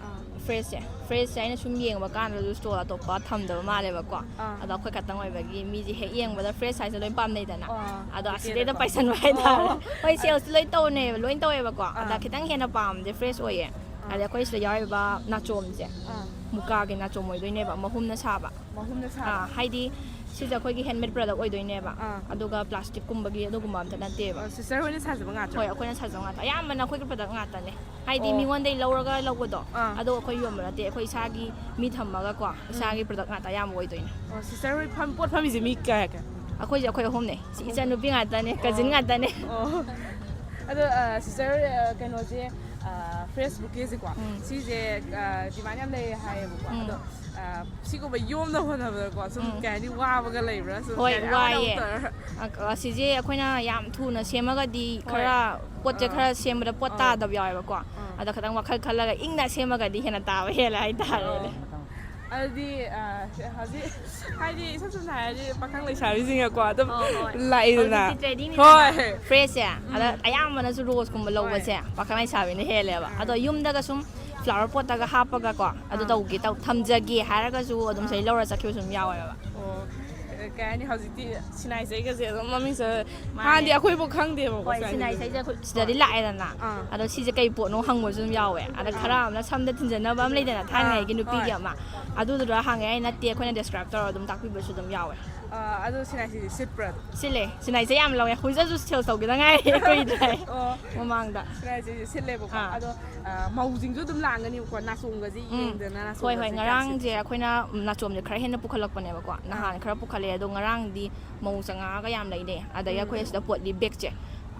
ꯐ꯭ꯔꯦꯁꯁꯦ꯫ ꯐ꯭ꯔꯦꯁꯁꯦ ꯑꯩꯅ ꯁꯨꯝ ꯌꯦꯡꯕ ꯀꯥꯟꯗꯁꯨ ꯁ꯭ꯇꯣꯜ ꯑꯇꯣꯞꯄ ꯊꯝꯗꯕ ꯃꯥꯜꯂꯦꯕꯀꯣ꯫ ꯑꯥ꯫ ꯑꯗꯣ ꯑꯩꯈꯣꯏ ꯈꯛꯇꯪ ꯑꯣꯏꯕꯒꯤ ꯃꯤꯁꯦ ꯍꯦꯛ ꯌꯦꯡꯕꯗ ꯐ꯭ꯔꯦꯁ ꯍꯥꯏꯁꯦ ꯂꯣꯏ ꯄꯥꯝꯅꯩꯗꯅ꯫ ꯑꯥ, ꯑꯗꯣ ꯑꯁꯤꯗꯩꯗ ꯕꯨꯀꯦꯗꯀꯣ꯫ ꯄꯥꯏꯁꯟꯕ ꯍꯥꯏꯇꯥꯔꯦ꯫ ꯑꯣ꯫ ꯍꯣꯏ, ꯁꯦꯜꯁꯇꯤ ꯂꯣꯏ ꯇꯧꯅꯩꯌꯦꯕ, ꯂꯣꯏ ꯇꯧꯋꯦꯕꯀꯣ꯫ ꯑꯗ ꯑꯥ꯫ ꯈꯤꯇꯪ ꯍꯦꯟꯅ ꯄꯥꯝꯕꯁꯦ ꯐ꯭ꯔꯦꯁ ꯑꯣꯏꯌꯦ꯫ ꯑꯥ꯫ ꯑꯗ ꯑꯩꯈꯣꯏ ꯁꯤꯗ ꯌꯥꯎꯔꯤꯕ ꯅꯥꯆꯣꯝꯁꯦ ꯑꯥ꯫ ꯃꯨꯀꯥꯒꯤ ꯅꯥꯆꯣꯝ ꯑꯣꯏꯗꯣꯏꯅꯦꯕ, ꯃꯍꯨꯝꯅ ꯁꯥꯕ꯫ ꯃꯍꯨꯝꯅ ꯑꯥ, ꯁꯥꯕ? ꯍꯥꯏꯗꯤ ꯁꯤꯁꯦ ꯑꯩꯈꯣꯏꯒꯤ ꯍꯦꯟꯃꯦꯗ ꯄ꯭ꯔꯗꯛ ꯑꯣꯏꯗꯣꯏꯅꯦꯕ꯫ ꯑꯥ꯫ ꯑꯗꯨꯒ ꯄ꯭ꯂꯥꯁꯇꯤꯛꯀꯨꯝꯕꯒꯤ ꯑꯗꯨꯒꯨꯝꯕ ꯑꯝꯇ ꯅꯠꯇꯦꯕ꯫ ꯑꯣ, ꯁꯤꯁꯇꯔ ꯍꯣꯏꯅ ꯁꯥꯖꯕ ꯉꯥꯛꯇ? ꯍꯣꯏ, ꯑꯩꯈꯣꯏꯅ ꯁꯥꯖꯕ ꯉꯥꯛꯇ꯫ ꯑꯌꯥꯝꯕꯅ ꯑꯩꯈꯣꯏꯒꯤ ꯄ꯭ꯔꯗꯛ ꯉꯥꯛꯇꯅꯦ꯫ ꯍꯥꯏꯗꯤ ꯑꯣ꯫ ꯃꯤꯉꯣꯟꯗꯒꯤ ꯂꯧꯔꯒ ꯂꯧꯕꯗꯣ, ꯑꯥ꯫ ꯑꯗꯣ ꯑꯩꯈꯣꯏ ꯌꯣꯟꯕ ꯅꯠꯇꯦ, ꯑꯩꯈꯣꯏ ꯏꯁꯥꯒꯤ ꯃꯤ ꯊꯝꯃꯒꯀꯣ, ꯏꯁꯥꯒꯤ ꯄ꯭ꯔꯗꯛ ꯉꯥꯛꯇ ꯑꯌꯥꯝꯕ ꯑꯣꯏꯗꯣꯏꯅꯦ꯫ ꯑꯣ, ꯁꯤꯁꯇꯔ ꯍꯣꯏ ꯐꯝ-, ꯄꯣꯠ ꯐꯝꯃꯤꯁꯦ ꯃꯤ ꯀꯌꯥ ꯀꯌꯥ? ꯑꯩꯈꯣꯏꯁꯦ ꯑꯩꯈꯣꯏ ꯑꯍꯨꯝꯅꯦ꯫ ꯁꯤ ꯏꯆꯟꯅꯨꯄꯤ ꯉꯥꯛꯇꯅꯦ, ꯀꯖꯤꯟ ꯑꯣ꯫ ꯉꯥꯛꯇꯅꯦ꯫ ꯑꯣ꯫ ꯑꯗꯣ ꯁꯤꯁꯇꯔ, ꯀꯩꯅꯣꯁꯦ, ꯐ꯭ꯔꯦꯁ ꯕꯨꯀꯦꯁꯦꯀꯣ, ꯎꯝ꯫ ꯁꯤꯁꯦ ꯗꯤꯃꯥꯟ ꯌꯥꯝ ꯂꯩ ꯍꯥꯏꯌꯦꯕꯀꯣ꯫ ꯎꯝ꯫ ꯑꯗꯣ ꯁꯤꯒꯨꯝꯕ ꯌꯣꯝꯅ ꯍꯣꯠꯅꯕꯗꯀꯣ ꯁꯨꯝ, ꯎꯝ꯫ ꯀꯩ ꯍꯥꯏꯅꯤ, ꯋꯥꯕꯒ ꯂꯩꯕ꯭ꯔꯥ? ꯁꯨꯝ, ꯍꯣꯏ, ꯀꯩ ꯍꯥꯏꯅꯤ, ꯑꯃꯅ ꯋꯥꯏꯌꯦ꯫ ꯑꯃꯨꯛ ꯇꯧꯔ ꯑ-, ꯑ, ꯁꯤꯁꯦ ꯑꯩꯈꯣꯏꯅ ꯌꯥꯝ ꯊꯨꯅ ꯁꯦꯝꯃꯒꯗꯤ, ꯍꯣꯏ꯫ ꯈꯔ ꯄꯣꯠꯁꯦ ꯑꯥ꯫ ꯈꯔ ꯁꯦꯝꯕꯗ ꯄꯣꯠ ꯑꯥ꯫ ꯇꯥꯗꯕ ꯌꯥꯎꯋꯦꯕꯀꯣ꯫ ꯑꯥ꯫ ꯑꯗ ꯈꯤꯇꯪ ꯋꯥꯈꯜ ꯈꯜꯂꯒ ꯏꯪꯅ ꯁꯦꯝꯃꯒꯗꯤ ꯍꯦꯟꯅ ꯇꯥꯕ ꯍꯦꯜꯂꯦ ꯍꯥꯏꯇꯥꯔꯦꯅꯦ꯫ ꯑꯣ꯫ ꯑꯗꯨꯗꯤ, ꯑ, ꯍꯧꯖꯤꯛ, ꯍꯥꯏꯗꯤ, ꯏꯁꯝ ꯁꯝꯅ ꯍꯥꯏꯔꯗꯤ, ꯄꯥꯈꯪ ꯂꯩꯁꯥꯕꯤꯁꯤꯡꯅꯀꯣ ꯑꯗꯨꯝ ꯍꯣꯏ, ꯍꯣꯏ꯫ ꯂꯥꯛꯏꯗꯅ꯫ ꯍꯧꯖꯤꯛꯇꯤ trendingꯅꯤꯗꯅ꯫ ꯍꯣꯏ꯫ ꯐ꯭ꯔꯦꯁꯁꯦ꯫ ꯑꯗ ꯎꯝ꯫ ꯑꯌꯥꯝꯕꯅꯁꯨ ꯔꯣꯁꯀꯨꯝꯕ ꯍꯣꯏ꯫ ꯂꯧꯕꯁꯦ ꯄꯥꯈꯪ ꯂꯩꯁꯥꯕꯤꯅ ꯍꯦꯜꯂꯦꯕ꯫ ꯑꯥ꯫ ꯑꯗꯣ ꯌꯨꯝꯗꯒ ꯁꯨꯝ flower potꯇꯒ ꯍꯥꯞꯄꯒꯀꯣ, ꯑꯗꯨ ꯑꯥ꯫ ꯇꯧꯒꯦ ꯇꯧ-, ꯊꯝꯖꯒꯦ ꯍꯥꯏꯔꯒꯁꯨ ꯑꯗꯨꯝ ꯁꯤꯗꯩ ꯑꯥ꯫ ꯂꯧꯔ ꯆꯠꯈꯤꯕꯁꯨ ꯑꯗꯨꯝ ꯌꯥꯎꯋꯦꯕ꯫ ꯑꯣ, ꯀꯩ ꯍꯥꯏꯅꯤ, ꯍꯧꯖꯤꯛꯇꯤ ꯁꯤꯅꯥꯏ ꯆꯩꯒꯁꯦ ꯑꯗꯨꯝ ꯃꯃꯤꯡ ꯆꯠ-, ꯃꯥꯅꯦ꯫ ꯍꯥꯟꯅꯗꯤ ꯑꯩꯈꯣꯏꯕꯨ ꯈꯪꯗꯦꯕꯀꯣ ꯍꯣꯏ, ꯁꯤꯅꯥꯏ ꯁꯤꯅꯥꯏ ꯆꯩꯁꯦ꯫ ꯆꯩꯁꯦ ꯑꯩꯈꯣꯏ ꯁꯤꯗꯗꯤ ꯍꯣꯏ꯫ ꯂꯥꯛꯑꯦꯗꯅ꯫ ꯑꯥ꯫ ꯑꯗꯣ ꯁꯤꯁꯦ ꯀꯩ ꯄꯣꯠꯅꯣ ꯍꯪꯕꯁꯨ ꯑꯗꯨꯝ ꯌꯥꯎꯋꯦ꯫ ꯑꯗ ꯑꯥ꯫ ꯈꯔ ꯑꯃꯅ ꯁꯝꯗ ꯊꯤꯟꯖꯟꯅꯕ ꯑꯃ ꯂꯩꯗꯅ, ꯑꯥ, ꯊꯥꯏꯅꯉꯩꯒꯤ ꯍꯣꯏ꯫ ꯅꯨꯄꯤꯒꯤ ꯑꯃ꯫ ꯑꯗꯨꯗꯨꯔ ꯍꯪꯉꯦ, ꯑꯩ ꯅꯠꯇꯦ, ꯑꯩꯈꯣꯏꯅ describe ꯇꯧꯔꯒ ꯑꯗꯨꯝ ꯇꯥꯛꯄꯤꯕꯁꯨ ꯑꯗꯨꯝ ꯌꯥꯎꯋꯦ꯫ ꯑꯥ, ꯑꯗꯣ ꯁꯤꯅꯥꯏ ꯆꯩꯁꯦ ꯁꯤꯠꯄ꯭ꯔꯥ ꯑꯗꯨꯝ? ꯁꯤꯠꯂꯦ꯫ ꯁꯤꯅꯥꯏ ꯆꯩ ꯌꯥꯝ ꯂꯧꯋꯦ꯫ ꯍꯧꯖꯤꯛ ꯍꯧꯖꯤꯛ sale ꯇꯧꯈꯤꯗ ꯉꯥꯏꯔꯤ꯫ ꯀꯨꯏꯗ꯭ꯔꯦ꯫ ꯑꯣ꯫ ꯃꯃꯥꯡꯗ꯫ ꯁꯤꯅꯥꯏ ꯆꯩꯁꯦ ꯁꯤꯠꯂꯦꯕꯀꯣ꯫ ꯑꯥ꯫ ꯑꯗꯣ, ꯑꯥ, ꯃꯧꯁꯤꯡꯁꯨ ꯑꯗꯨꯝ ꯂꯥꯛꯑꯝꯒꯅꯤꯕꯀꯣ, ꯅꯥꯆꯣꯝꯒꯁꯦ ꯎꯝ꯫ ꯌꯦꯡꯗꯅ, ꯍꯣꯏ, ꯍꯣꯏ꯫ ꯅꯥꯆꯣꯝꯒꯁꯦ ꯀꯌꯥꯝ ꯉꯔꯥꯡꯁꯦ ꯁꯤꯠꯀꯦ? ꯑꯩꯈꯣꯏꯅ, ꯎꯝ, ꯅꯥꯆꯣꯝꯁꯦ ꯈꯔ ꯍꯦꯟꯅ ꯄꯨꯈꯠꯂꯛꯄꯅꯦꯕꯀꯣ꯫ ꯅꯍꯥꯟ ꯑꯥ꯫ ꯈꯔ ꯄꯨꯈꯠꯂꯛꯑꯦ, ꯑꯗꯣ ꯉꯔꯥꯡꯗꯤ ꯃꯧ ꯆꯪꯉꯛꯑꯒ ꯌꯥꯝ ꯂꯩꯅꯩ꯫ ꯑꯗꯒꯤ ꯎꯝ꯫ ꯑꯩꯈꯣꯏ ꯑꯁꯤꯗ ꯄꯣꯠꯂꯤ ꯕꯦꯒꯁꯦ,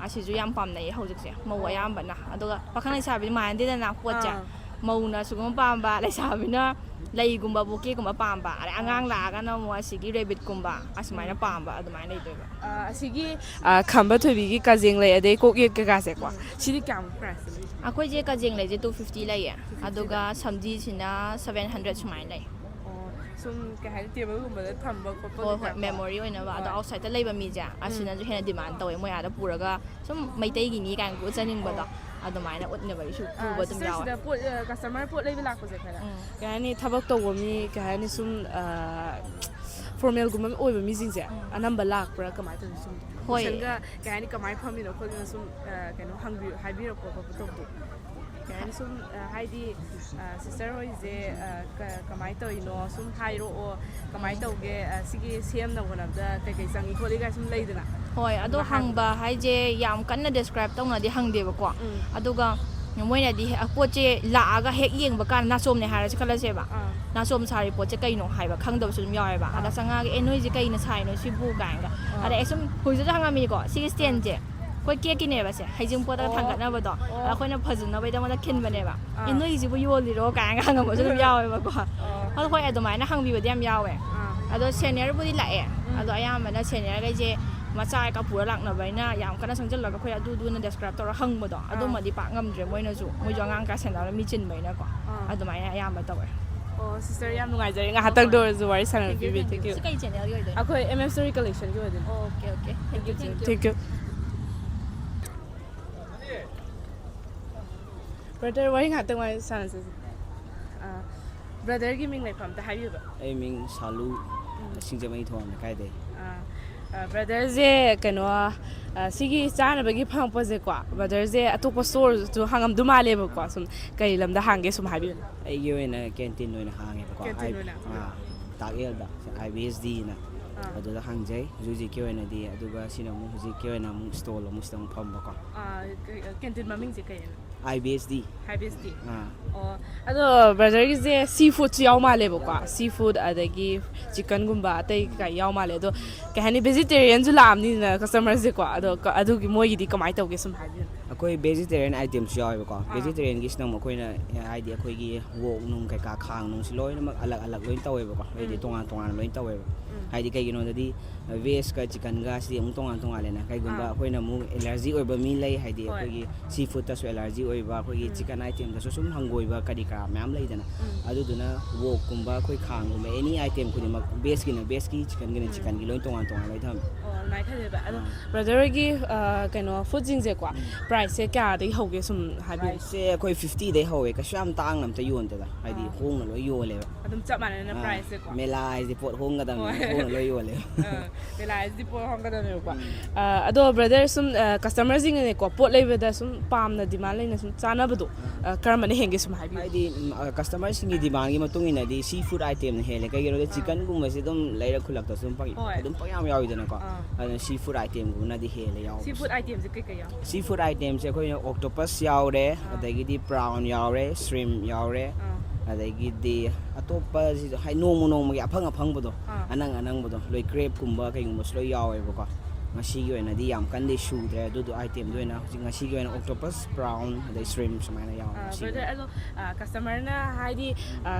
ꯑꯁꯤꯁꯨ ꯌꯥꯝ ꯄꯥꯝꯅꯩꯌꯦ ꯍꯧꯖꯤꯛꯁꯦ, ꯃꯧ ꯑꯣ꯫ ꯑꯌꯥꯝꯕꯅ꯫ ꯑꯗꯨꯒ ꯄꯥꯈꯪ ꯂꯩꯁꯥꯕꯤꯗꯤ ꯃꯥꯟꯅꯗꯦꯗꯅ ꯄꯣꯠꯁꯦ꯫ ꯑꯥ꯫ ꯃꯧꯅ ꯁꯤꯒꯨꯝꯕ ꯄꯥꯝꯕ, ꯂꯩꯁꯥꯕꯤꯅ ꯂꯩꯒꯨꯝꯕ, ꯕꯨꯀꯦꯒꯨꯝꯕ ꯄꯥꯝꯕ, ꯑꯗꯩ ꯑꯥ꯫ ꯑꯉꯥꯡ ꯂꯥꯛꯑꯒꯅ ꯑꯃꯨꯛ ꯑꯁꯤꯒꯤ ꯔꯦꯕꯤꯠꯀꯨꯝꯕ, ꯑꯁꯨꯃꯥꯏꯅ ꯎꯝ꯫ ꯄꯥꯝꯕ, ꯑꯗꯨꯃꯥꯏꯅ ꯂꯩꯗꯣꯏꯕ꯫ ꯑꯥ, ꯑꯁꯤꯒꯤ, ꯑꯥ, ꯈꯝꯕ ꯊꯣꯏꯕꯤꯒꯤ ꯀꯖꯦꯡ ꯂꯩ, ꯑꯗꯩ ꯀꯣꯛ ꯌꯦꯠ ꯀꯩꯀꯥꯁꯦꯀꯣ, ꯎꯝ꯫ ꯁꯤꯗꯤ ꯀꯌꯥꯃꯨꯛ price ꯂꯩ? ꯑꯩꯈꯣꯏꯁꯦ ꯀꯖꯦꯡ ꯂꯩꯁꯦ two fifty ꯂꯩꯌꯦ, two fifty ꯑꯗꯨꯒ ꯂꯩ꯫ ꯁꯝꯖꯤꯁꯤꯅ seven hundred ꯁꯨꯃꯥꯏꯅ ꯂꯩ꯫ ꯑꯣ, ꯁꯨꯝ, ꯀꯩ ꯍꯥꯏꯅꯤ, ꯇꯦꯕꯜꯒꯨꯝꯕꯗ ꯊꯝꯕ ꯈꯣꯠꯄ ꯍꯣꯏ, ꯍꯣꯏ, ꯀꯩꯀꯥ ꯀꯣ? Memory ꯑꯣꯏꯅꯕ꯫ ꯑꯗꯣ ꯍꯣꯏ꯫ Outsideꯇ ꯂꯩꯕ ꯃꯤꯁꯦ, ꯎꯝ꯫ ꯑꯁꯤꯅꯁꯨ ꯍꯦꯟꯅ demand ꯇꯧꯋꯦ, ꯃꯣꯏ ꯑꯥꯗ ꯄꯨꯔꯒ ꯁꯨꯝ ꯃꯩꯇꯩꯒꯤꯅꯤ ꯀꯥꯏꯅ ꯎꯠꯆꯅꯤꯡꯕꯗꯣ, ꯑꯣ꯫ ꯑꯗꯨꯃꯥꯏꯅ ꯎꯠꯅꯕꯒꯤꯁꯨ ꯑꯥ, ꯄꯨꯕ ꯑꯗꯨꯝ sister, ꯌꯥꯎꯋꯦ꯫ ꯁꯤꯗ ꯄꯣꯠ, ꯑ, customer ꯄꯣꯠ ꯂꯩꯕ ꯂꯥꯛꯄꯁꯦ ꯈꯔ, ꯎꯝ꯫ ꯀꯩ ꯍꯥꯏꯅꯤ, ꯊꯕꯛ ꯇꯧꯕ ꯃꯤ, ꯀꯩ ꯍꯥꯏꯅꯤ, ꯁꯨꯝ, ꯑ, formalꯒꯨꯝꯕ ꯑꯣꯏꯕ ꯃꯤꯁꯤꯡꯁꯦ ꯎꯝ꯫ ꯑꯅꯝꯕ ꯂꯥꯛꯄ꯭ꯔꯥ, ꯀꯃꯥꯏꯅ ꯇꯧꯋꯤ ꯁꯨꯝ? ꯍꯣꯏ꯫ Customerꯒ, ꯀꯩ ꯍꯥꯏꯅꯤ, ꯀꯃꯥꯏꯅ ꯐꯝꯃꯤꯅꯣ ꯈꯣꯠꯂꯤꯅꯣ ꯁꯨꯝ, ꯑ, ꯀꯩꯅꯣ ꯍꯪꯕꯤ-, ꯍꯥꯏꯕꯤꯔꯛꯄ ꯈꯣꯠꯄ ꯇꯧꯕꯗꯣ? ꯀꯩ ꯍꯥꯏꯅꯤ, ꯁꯨꯝ, ꯑ, ꯍꯥꯏꯗꯤ, ꯑ, sister ꯍꯣꯏꯁꯦ, ꯑ, ꯀ-, ꯀꯃꯥꯏꯅ ꯇꯧꯔꯤꯅꯣ, ꯁꯨꯝ ꯍꯥꯏꯔꯛꯑꯣ, ꯀꯃꯥꯏꯅ ꯇꯧꯒꯦ, ꯑ, ꯁꯤꯒꯤ ꯁꯦꯝꯅꯕ ꯍꯣꯠꯅꯕꯗ ꯀꯩꯀꯩ ꯆꯪꯉꯤ ꯈꯣꯠꯂꯤ ꯀꯥꯏ ꯁꯨꯝ ꯂꯩꯗꯅ? ꯍꯣꯏ, ꯑꯗꯣ ꯑꯗꯨꯃꯥꯏꯅ ꯍꯪꯕ ꯍꯥꯏꯕꯗꯣ꯫ ꯍꯥꯏꯁꯦ ꯌꯥꯝ ꯀꯟꯅ describe ꯇꯧꯅꯗꯤ ꯍꯪꯗꯦꯕꯀꯣ꯫ ꯎꯝ꯫ ꯑꯗꯨꯒ ꯃꯣꯏꯅꯗꯤ ꯍꯦ-, ꯄꯣꯠꯁꯦ ꯂꯥꯛꯑꯒ ꯍꯦꯛ ꯌꯦꯡꯕ ꯀꯥꯟꯗ ꯅꯥꯆꯣꯝꯅꯦ ꯍꯥꯏꯔꯁꯤ ꯈꯜꯂꯁꯦꯕ꯫ ꯑꯥ꯫ ꯅꯥꯆꯣꯝ ꯁꯥꯔꯤ ꯄꯣꯠꯁꯦ ꯀꯩꯅꯣ ꯍꯥꯏꯕ ꯈꯪꯗꯕꯁꯨ ꯑꯗꯨꯝ ꯌꯥꯎꯋꯦꯕ꯫ ꯑꯗ ꯑꯥ꯫ ꯆꯪꯉꯛꯑꯒ, "ꯑꯦ, ꯅꯣꯏꯁꯦ ꯀꯩꯅ ꯁꯥꯏꯅꯣ ꯁꯤꯕꯨ?" ꯀꯥꯏꯅꯒ꯫ ꯑꯥ꯫ ꯑꯗ ꯑꯩ ꯁꯨꯝ ꯍꯧꯖꯤꯛꯇ ꯍꯪꯉꯝꯃꯤꯀꯣ, "ꯁꯤꯒꯤ ꯑꯥ꯫ Standꯁꯦ ꯑꯩꯈꯣꯏ ꯀꯦꯛꯀꯤꯅꯦꯕ ꯁꯦ, ꯍꯩꯖꯤꯡꯄꯣꯠꯇꯒ ꯑꯣ꯫ ꯊꯥꯡꯒꯠꯅꯕꯗꯣ꯫ ꯑꯣ꯫ ꯑꯩꯈꯣꯏꯅ ꯐꯖꯅꯕꯒꯤꯗꯃꯛꯇ ꯈꯤꯟꯕꯅꯦꯕ꯫ ꯑꯥ꯫ "ꯑꯦ, ꯅꯣꯏꯒꯤꯁꯤꯕꯨ ꯌꯣꯜꯂꯤꯔꯣ?" ꯀꯥꯏꯅꯒ ꯍꯪꯉꯛꯄꯁꯨ ꯑꯗꯨꯝ ꯌꯥꯎꯋꯦꯕꯀꯣ꯫ ꯑꯣ꯫ ꯑꯗꯣ ꯍꯣꯏ, ꯑꯗꯨꯃꯥꯏꯅ ꯍꯪꯕꯤꯕꯗꯤ ꯌꯥꯝ ꯌꯥꯎꯋꯦ꯫ ꯑꯥ꯫ ꯑꯗꯣ ꯁꯦꯅꯤꯌꯔꯕꯨꯗꯤ ꯂꯥꯛꯑꯦ꯫ ꯎꯝ꯫ ꯑꯗꯣ ꯑꯌꯥꯝꯕꯅ ꯁꯦꯅꯤꯌꯔꯈꯩꯁꯦ ꯃꯆꯥ ꯀꯩꯀꯥ ꯄꯨꯔ ꯂꯥꯛꯅꯕꯅꯤꯅ ꯌꯥꯝ ꯀꯟꯅ ꯆꯪꯁꯤꯜꯂꯒ ꯑꯩꯈꯣꯏ ꯑꯗꯨꯗꯨꯅ ꯗꯦꯁꯀ꯭ꯔꯥꯏꯕ ꯇꯧꯔ ꯍꯪꯕꯗꯣ, ꯑꯥ꯫ ꯑꯗꯨꯝꯕꯗꯤ ꯄꯥꯛ ꯉꯝꯗ꯭ꯔꯦ꯫ ꯃꯣꯏꯅꯁꯨ, ꯃꯣꯏꯁꯨ ꯑꯉꯥꯡ ꯀꯥ ꯁꯦꯟꯅꯕ ꯃꯤ ꯆꯤꯟꯕꯅꯤꯅꯀꯣ꯫ ꯑꯥ꯫ ꯑꯗꯨꯃꯥꯏꯅ ꯑꯌꯥꯝꯕ ꯇꯧꯋꯦ꯫ ꯑꯣ, ꯁꯤꯁꯇꯔ, ꯌꯥꯝ ꯅꯨꯡꯉꯥꯏꯖꯔꯦ ꯉꯥꯏꯍꯥꯛꯇꯪꯗ ꯑꯣꯏꯔꯁꯨ ꯋꯥꯔꯤ ꯁꯥꯟꯅꯕꯤꯕꯒꯤ꯫ Thank you, thank you. Thank you. ꯁꯤ ꯀꯩ ꯆꯦꯅꯦꯜꯒꯤ ꯑꯣꯏꯗꯣꯏꯅꯣ? ꯑꯩꯈꯣꯏ ꯑꯦꯝ ꯑꯦꯝ ꯁ꯭ꯇꯣꯔꯤ ꯀꯂꯦꯛꯁꯟꯒꯤ ꯑꯣꯏꯗꯣꯏꯅꯦ꯫ Okay, okay. Thank you, thank you. Thank you. Brother, ꯋꯥꯔꯤ ꯉꯥꯛꯇꯪ ꯋꯥꯔꯤ ꯁꯥꯟꯅꯁꯦ꯫ ꯑꯥ, ꯕ꯭ꯔꯗꯔꯒꯤ ꯃꯤꯡ ꯂꯩꯐꯝ ꯑꯝꯇ ꯍꯥꯏꯕꯤꯌꯨꯕ꯫ ꯑꯩ ꯃꯤꯡ ꯁꯥꯂꯨ, ꯁꯤꯡꯖꯃꯩ ꯊꯣꯡ ꯂꯩꯀꯥꯏꯗꯩ꯫ ꯑꯥ, ꯑꯥ, ꯕ꯭ꯔꯗꯔꯁꯦ ꯀꯩꯅꯣ, ꯑꯥ, ꯁꯤꯒꯤ ꯆꯥꯅꯕꯒꯤ ꯐꯪꯉꯛꯄꯁꯦꯀꯣ, ꯕ꯭ꯔꯗꯔꯁꯦ ꯑꯇꯣꯞꯄ ꯁ꯭ꯇꯣꯔꯁꯨ ꯍꯥꯡꯉꯝꯗꯣꯏ ꯃꯥꯜꯂꯦꯕꯀꯣ꯫ ꯁꯨꯝ ꯀꯩ ꯂꯝꯗ ꯍꯥꯡꯒꯦ ꯁꯨꯝ ꯍꯥꯏꯕꯤꯌꯨꯅꯦ꯫ ꯑꯩꯒꯤ ꯑꯣꯏꯅ ꯀꯦꯟꯇꯤꯟ ꯑꯣꯏꯅ ꯍꯥꯡꯉꯦꯕꯀꯣ꯫ ꯀꯦꯟꯇꯤꯟ ꯑꯣꯏꯅ? ꯑꯥ, ꯇꯥꯛ ꯑꯦꯜꯗ, ꯑꯥꯏ ꯕꯤ ꯑꯦꯁ ꯗꯤꯅ꯫ ꯑꯥ꯫ ꯑꯗꯨꯗ ꯍꯥꯡꯖꯩ ꯍꯧꯖꯤꯛ ꯍꯧꯖꯤꯛꯀꯤ ꯑꯣꯏꯅꯗꯤ꯫ ꯑꯗꯨꯒ ꯁꯤꯅ ꯑꯃꯨꯛ ꯍꯧꯖꯤꯛꯀꯤ ꯑꯣꯏꯅ ꯑꯃꯨꯛ ꯁ꯭ꯇꯣꯜ ꯑꯃꯨꯛ ꯁꯤꯗ ꯑꯃꯨꯛ ꯐꯝꯕꯀꯣ꯫ ꯑꯥ, ꯀ-, ꯀꯦꯟꯇꯤꯟ ꯃꯃꯤꯡꯁꯦ ꯀꯩꯅꯣ? ꯑꯥꯏ ꯕꯤ ꯑꯦꯁ ꯗꯤ꯫ ꯍꯥꯏ ꯕꯤ ꯑꯦꯁ ꯗꯤ꯫ ꯑꯥ꯫ ꯑꯣ, ꯑꯗꯣ ꯕ꯭ꯔꯗꯔꯒꯤꯁꯦ ꯁꯤ ꯐꯨꯗꯁꯨ ꯌꯥꯎ ꯃꯥꯜꯂꯦꯕꯀꯣ꯫ ꯁꯤ ꯐꯨꯗ, ꯑꯗꯒꯤ ꯆꯤꯛꯀꯟꯒꯨꯝꯕ ꯑꯇꯩ ꯀꯩꯀꯥ ꯌꯥꯎ ꯃꯥꯜꯂꯦ꯫ ꯑꯗꯣ ꯀꯩ ꯍꯥꯏꯅꯤ, ꯚꯦꯖꯤꯇꯦꯔꯤꯌꯟꯁꯨ ꯂꯥꯛꯑꯝꯅꯤꯗꯅ ꯀꯁꯇꯃꯔꯁꯦꯀꯣ꯫ ꯑꯗꯣ ꯀ-, ꯑꯗꯨꯒꯤ ꯃꯣꯏꯒꯤꯗꯤ ꯀꯃꯥꯏꯅ ꯇꯧꯒꯦ ꯁꯨꯝ ꯍꯥꯏꯕꯤꯌꯨ꯫ ꯑꯩꯈꯣꯏ ꯚꯦꯖꯤꯇꯦꯔꯤꯌꯟ ꯑꯥꯏꯇꯦꯝꯁꯨ ꯌꯥꯎꯋꯦꯕꯀꯣ꯫ ꯑꯥ꯫ ꯚꯦꯖꯤꯇꯦꯔꯤꯌꯟꯒꯤꯁꯤꯅ ꯑꯃꯨꯛ ꯑꯩꯈꯣꯏꯅ, ꯍꯥꯏꯗꯤ ꯑꯩꯈꯣꯏꯒꯤ ꯋꯣꯛ ꯅꯨꯡ ꯀꯩꯀꯥ, ꯈꯥꯡ ꯅꯨꯡꯁꯤ ꯂꯣꯏꯅꯃꯛ ꯑꯂꯛ ꯑꯂꯛ ꯂꯣꯏꯅ ꯇꯧꯋꯦꯕꯀꯣ꯫ ꯍꯥꯏꯗꯤ ꯎꯝ꯫ ꯇꯣꯉꯥꯟ ꯇꯣꯉꯥꯟꯅ ꯂꯣꯏꯅ ꯇꯧꯋꯦꯕ꯫ ꯎꯝ꯫ ꯍꯥꯏꯗꯤ ꯀꯩꯒꯤꯅꯣꯗꯗꯤ ꯚꯦꯖꯀ ꯆꯤꯛꯀꯟꯒ ꯁꯤꯗꯤ ꯑꯃꯨꯛ ꯇꯣꯉꯥꯟ ꯇꯣꯉꯥꯟꯂꯦꯅ꯫ ꯀꯩꯒꯨꯝꯕ ꯑꯥ꯫ ꯑꯩꯈꯣꯏꯅ ꯑꯃꯨꯛ ꯑꯦꯂꯔꯖꯤ ꯑꯣꯏꯕ ꯃꯤ ꯂꯩ, ꯍꯥꯏꯗꯤ ꯍꯣꯏ꯫ ꯑꯩꯈꯣꯏꯒꯤ ꯁꯤ ꯐꯨꯗꯇꯁꯨ ꯑꯦꯂꯔꯖꯤ ꯑꯣꯏꯕ, ꯑꯩꯈꯣꯏꯒꯤ ꯎꯝ꯫ ꯆꯤꯛꯀꯟ ꯑꯥꯏꯇꯦꯝꯗꯁꯨ ꯁꯨꯝ ꯍꯪꯒꯣꯏꯕ ꯀꯔꯤ ꯀꯔꯥ ꯃꯌꯥꯝ ꯂꯩꯗꯅ꯫ ꯎꯝ꯫ ꯑꯗꯨꯗꯨꯅ ꯋꯣꯛꯀꯨꯝꯕ, ꯑꯩꯈꯣꯏ ꯈꯥꯡꯒꯨꯝꯕ, ꯑꯦꯅꯤ ꯑꯥꯏꯇꯦꯝ ꯈꯨꯗꯤꯡꯃꯛ, ꯚꯦꯖꯀꯤꯅ ꯚꯦꯖꯀꯤ, ꯆꯤꯛꯀꯟꯒꯤꯅ ꯎꯝ꯫ ꯆꯤꯛꯀꯟꯒꯤ, ꯂꯣꯏ ꯇꯣꯉꯥꯟ ꯇꯣꯉꯥꯟ ꯂꯣꯏ ꯊꯝꯃꯦ꯫ ꯑꯣ, ꯑꯗꯨꯃꯥꯏꯅ ꯈꯜꯂꯦꯕ꯫ ꯑꯗꯣ ꯑꯥ꯫ ꯕ꯭ꯔꯗꯔ ꯍꯣꯏꯒꯤ, ꯑ, ꯀꯩꯅꯣ, ꯐꯨꯗꯁꯤꯡꯁꯦꯀꯣ, ꯄ꯭ꯔꯥꯏꯁꯁꯦ ꯀꯌꯥꯗꯒꯤ ꯍꯧꯒꯦ ꯁꯨꯝ ꯍꯥꯏꯕꯤꯌꯨ꯫ ꯄ꯭ꯔꯥꯏꯁꯁꯦ ꯑꯩꯈꯣꯏ ꯐꯤꯐꯇꯤꯗꯩ ꯍꯧꯋꯦ, ꯀꯩꯁꯨ ꯌꯥꯝ ꯇꯥꯡꯅ ꯑꯝꯇ ꯌꯣꯟꯗꯦꯗ, ꯍꯥꯏꯗꯤ ꯑꯥ꯫ ꯍꯣꯡꯅ ꯂꯣꯏ ꯌꯣꯜꯂꯦꯕ꯫ ꯑꯗꯨꯝ ꯆꯞ ꯃꯥꯟꯅꯅ ꯑꯥ, ꯄ꯭ꯔꯥꯏꯁꯁꯦꯀꯣ꯫ ꯃꯦꯂꯥ ꯍꯥꯏꯁꯤꯗꯤ ꯄꯣꯠ ꯍꯣꯡꯒꯗꯕꯅꯤꯅ ꯍꯣꯏ꯫ ꯍꯣꯡꯅ ꯂꯣꯏ ꯌꯣꯜꯂꯦꯕ꯫ ꯑ, ꯃꯦꯂꯥ ꯍꯥꯏꯁꯤꯗꯤ ꯄꯣꯠ ꯍꯣꯡꯒꯗꯕꯅꯦꯕꯀꯣ꯫ ꯎꯝ꯫ ꯑ, ꯑꯗꯣ ꯕ꯭ꯔꯗꯔ, ꯁꯨꯝ, ꯑ, ꯀꯁꯇꯃꯔꯁꯤꯡꯅꯅꯦꯀꯣ, ꯄꯣꯠ ꯂꯩꯕꯗ ꯁꯨꯝ ꯄꯥꯝꯅ ꯗꯤꯃꯥꯟ ꯂꯩꯅ ꯁꯨꯝ ꯆꯥꯅꯕꯗꯣ, ꯑ, ꯀꯔꯝꯕꯅ ꯍꯦꯟꯒꯦ ꯁꯨꯝ ꯍꯥꯏꯕꯤꯌꯨ꯫ ꯍꯥꯏꯗꯤ, ꯎꯝ, ꯑ, ꯀꯁꯇꯃꯔꯁꯤꯡꯒꯤ ꯗꯤꯃꯥꯟꯒꯤ ꯃꯇꯨꯡ ꯏꯟꯅꯗꯤ ꯁꯤ ꯐꯨꯗ ꯑꯥꯏꯇꯦꯝꯅ ꯍꯦꯜꯂꯦ꯫ ꯀꯩꯒꯤꯅꯣꯗ ꯑꯥ꯫ ꯆꯤꯛꯀꯟꯒꯨꯝꯕꯁꯦ ꯑꯗꯨꯝ ꯂꯩꯔꯛ ꯈꯨꯜꯂꯛꯇꯁꯨ ꯑꯗꯨꯝ ꯄꯪ-, ꯍꯣꯏ꯫ ꯑꯗꯨꯝ ꯄꯪꯌꯥꯝ ꯌꯥꯎꯋꯤꯗꯅꯀꯣ꯫ ꯑꯥ꯫ ꯑꯗꯨꯅ ꯁꯤ ꯐꯨꯗ ꯑꯥꯏꯇꯦꯝꯒꯨꯝꯕꯅꯗꯤ ꯍꯦꯜꯂꯦ ꯌꯥꯎꯕꯁꯦ꯫ ꯁꯤ ꯐꯨꯗ ꯑꯥꯏꯇꯦꯝꯁꯦ ꯀꯩꯀꯩ ꯌꯥꯎ? ꯁꯤ ꯐꯨꯗ ꯑꯥꯏꯇꯦꯝꯁꯦ ꯑꯩꯈꯣꯏꯅ ꯑꯣꯛꯇꯣꯄꯁ ꯌꯥꯎꯔꯦ, ꯑꯥ꯫ ꯑꯗꯒꯤꯗꯤ ꯄ꯭ꯔꯥꯎꯟ ꯌꯥꯎꯔꯦ, ꯁ꯭ꯔꯤꯝ ꯌꯥꯎꯔꯦ, ꯑꯥ꯫ ꯑꯗꯒꯤꯗꯤ ꯑꯇꯣꯞꯄ ꯁꯤꯁꯨ ꯍꯥꯏ, ꯅꯣꯡꯃ ꯅꯣꯡꯃꯒꯤ ꯑꯐꯪ ꯑꯐꯪꯕꯗꯣ, ꯑꯥ꯫ ꯑꯅꯪ ꯑꯅꯪꯕꯗꯣ, ꯂꯣꯏ, ꯀ꯭ꯔꯦꯞꯀꯨꯝꯕ ꯀꯩꯒꯨꯝꯕꯁꯨ ꯂꯣꯏ ꯌꯥꯎꯋꯦꯕꯀꯣ꯫ ꯉꯁꯤꯒꯤ ꯑꯣꯏꯅꯗꯤ ꯌꯥꯝ ꯀꯟꯅꯗꯤ ꯁꯨꯗ꯭ꯔꯦ ꯑꯗꯨꯗꯣ, ꯑꯥꯏꯇꯦꯝꯗꯣ ꯑꯣꯏꯅ ꯍꯧꯖꯤꯛ ꯉꯁꯤꯒꯤ ꯑꯣꯏꯅ octopus, prawn ꯑꯗꯩ shrimp ꯁꯨꯃꯥꯏꯅ ꯌꯥꯎꯔꯦ ꯉꯁꯤꯒꯤ ꯕ꯭ꯔꯗꯔ꯫ ꯑꯣꯏꯅ꯫ ꯑꯗꯣ ꯀꯁꯇꯃꯔꯅ ꯍꯥꯏꯗꯤ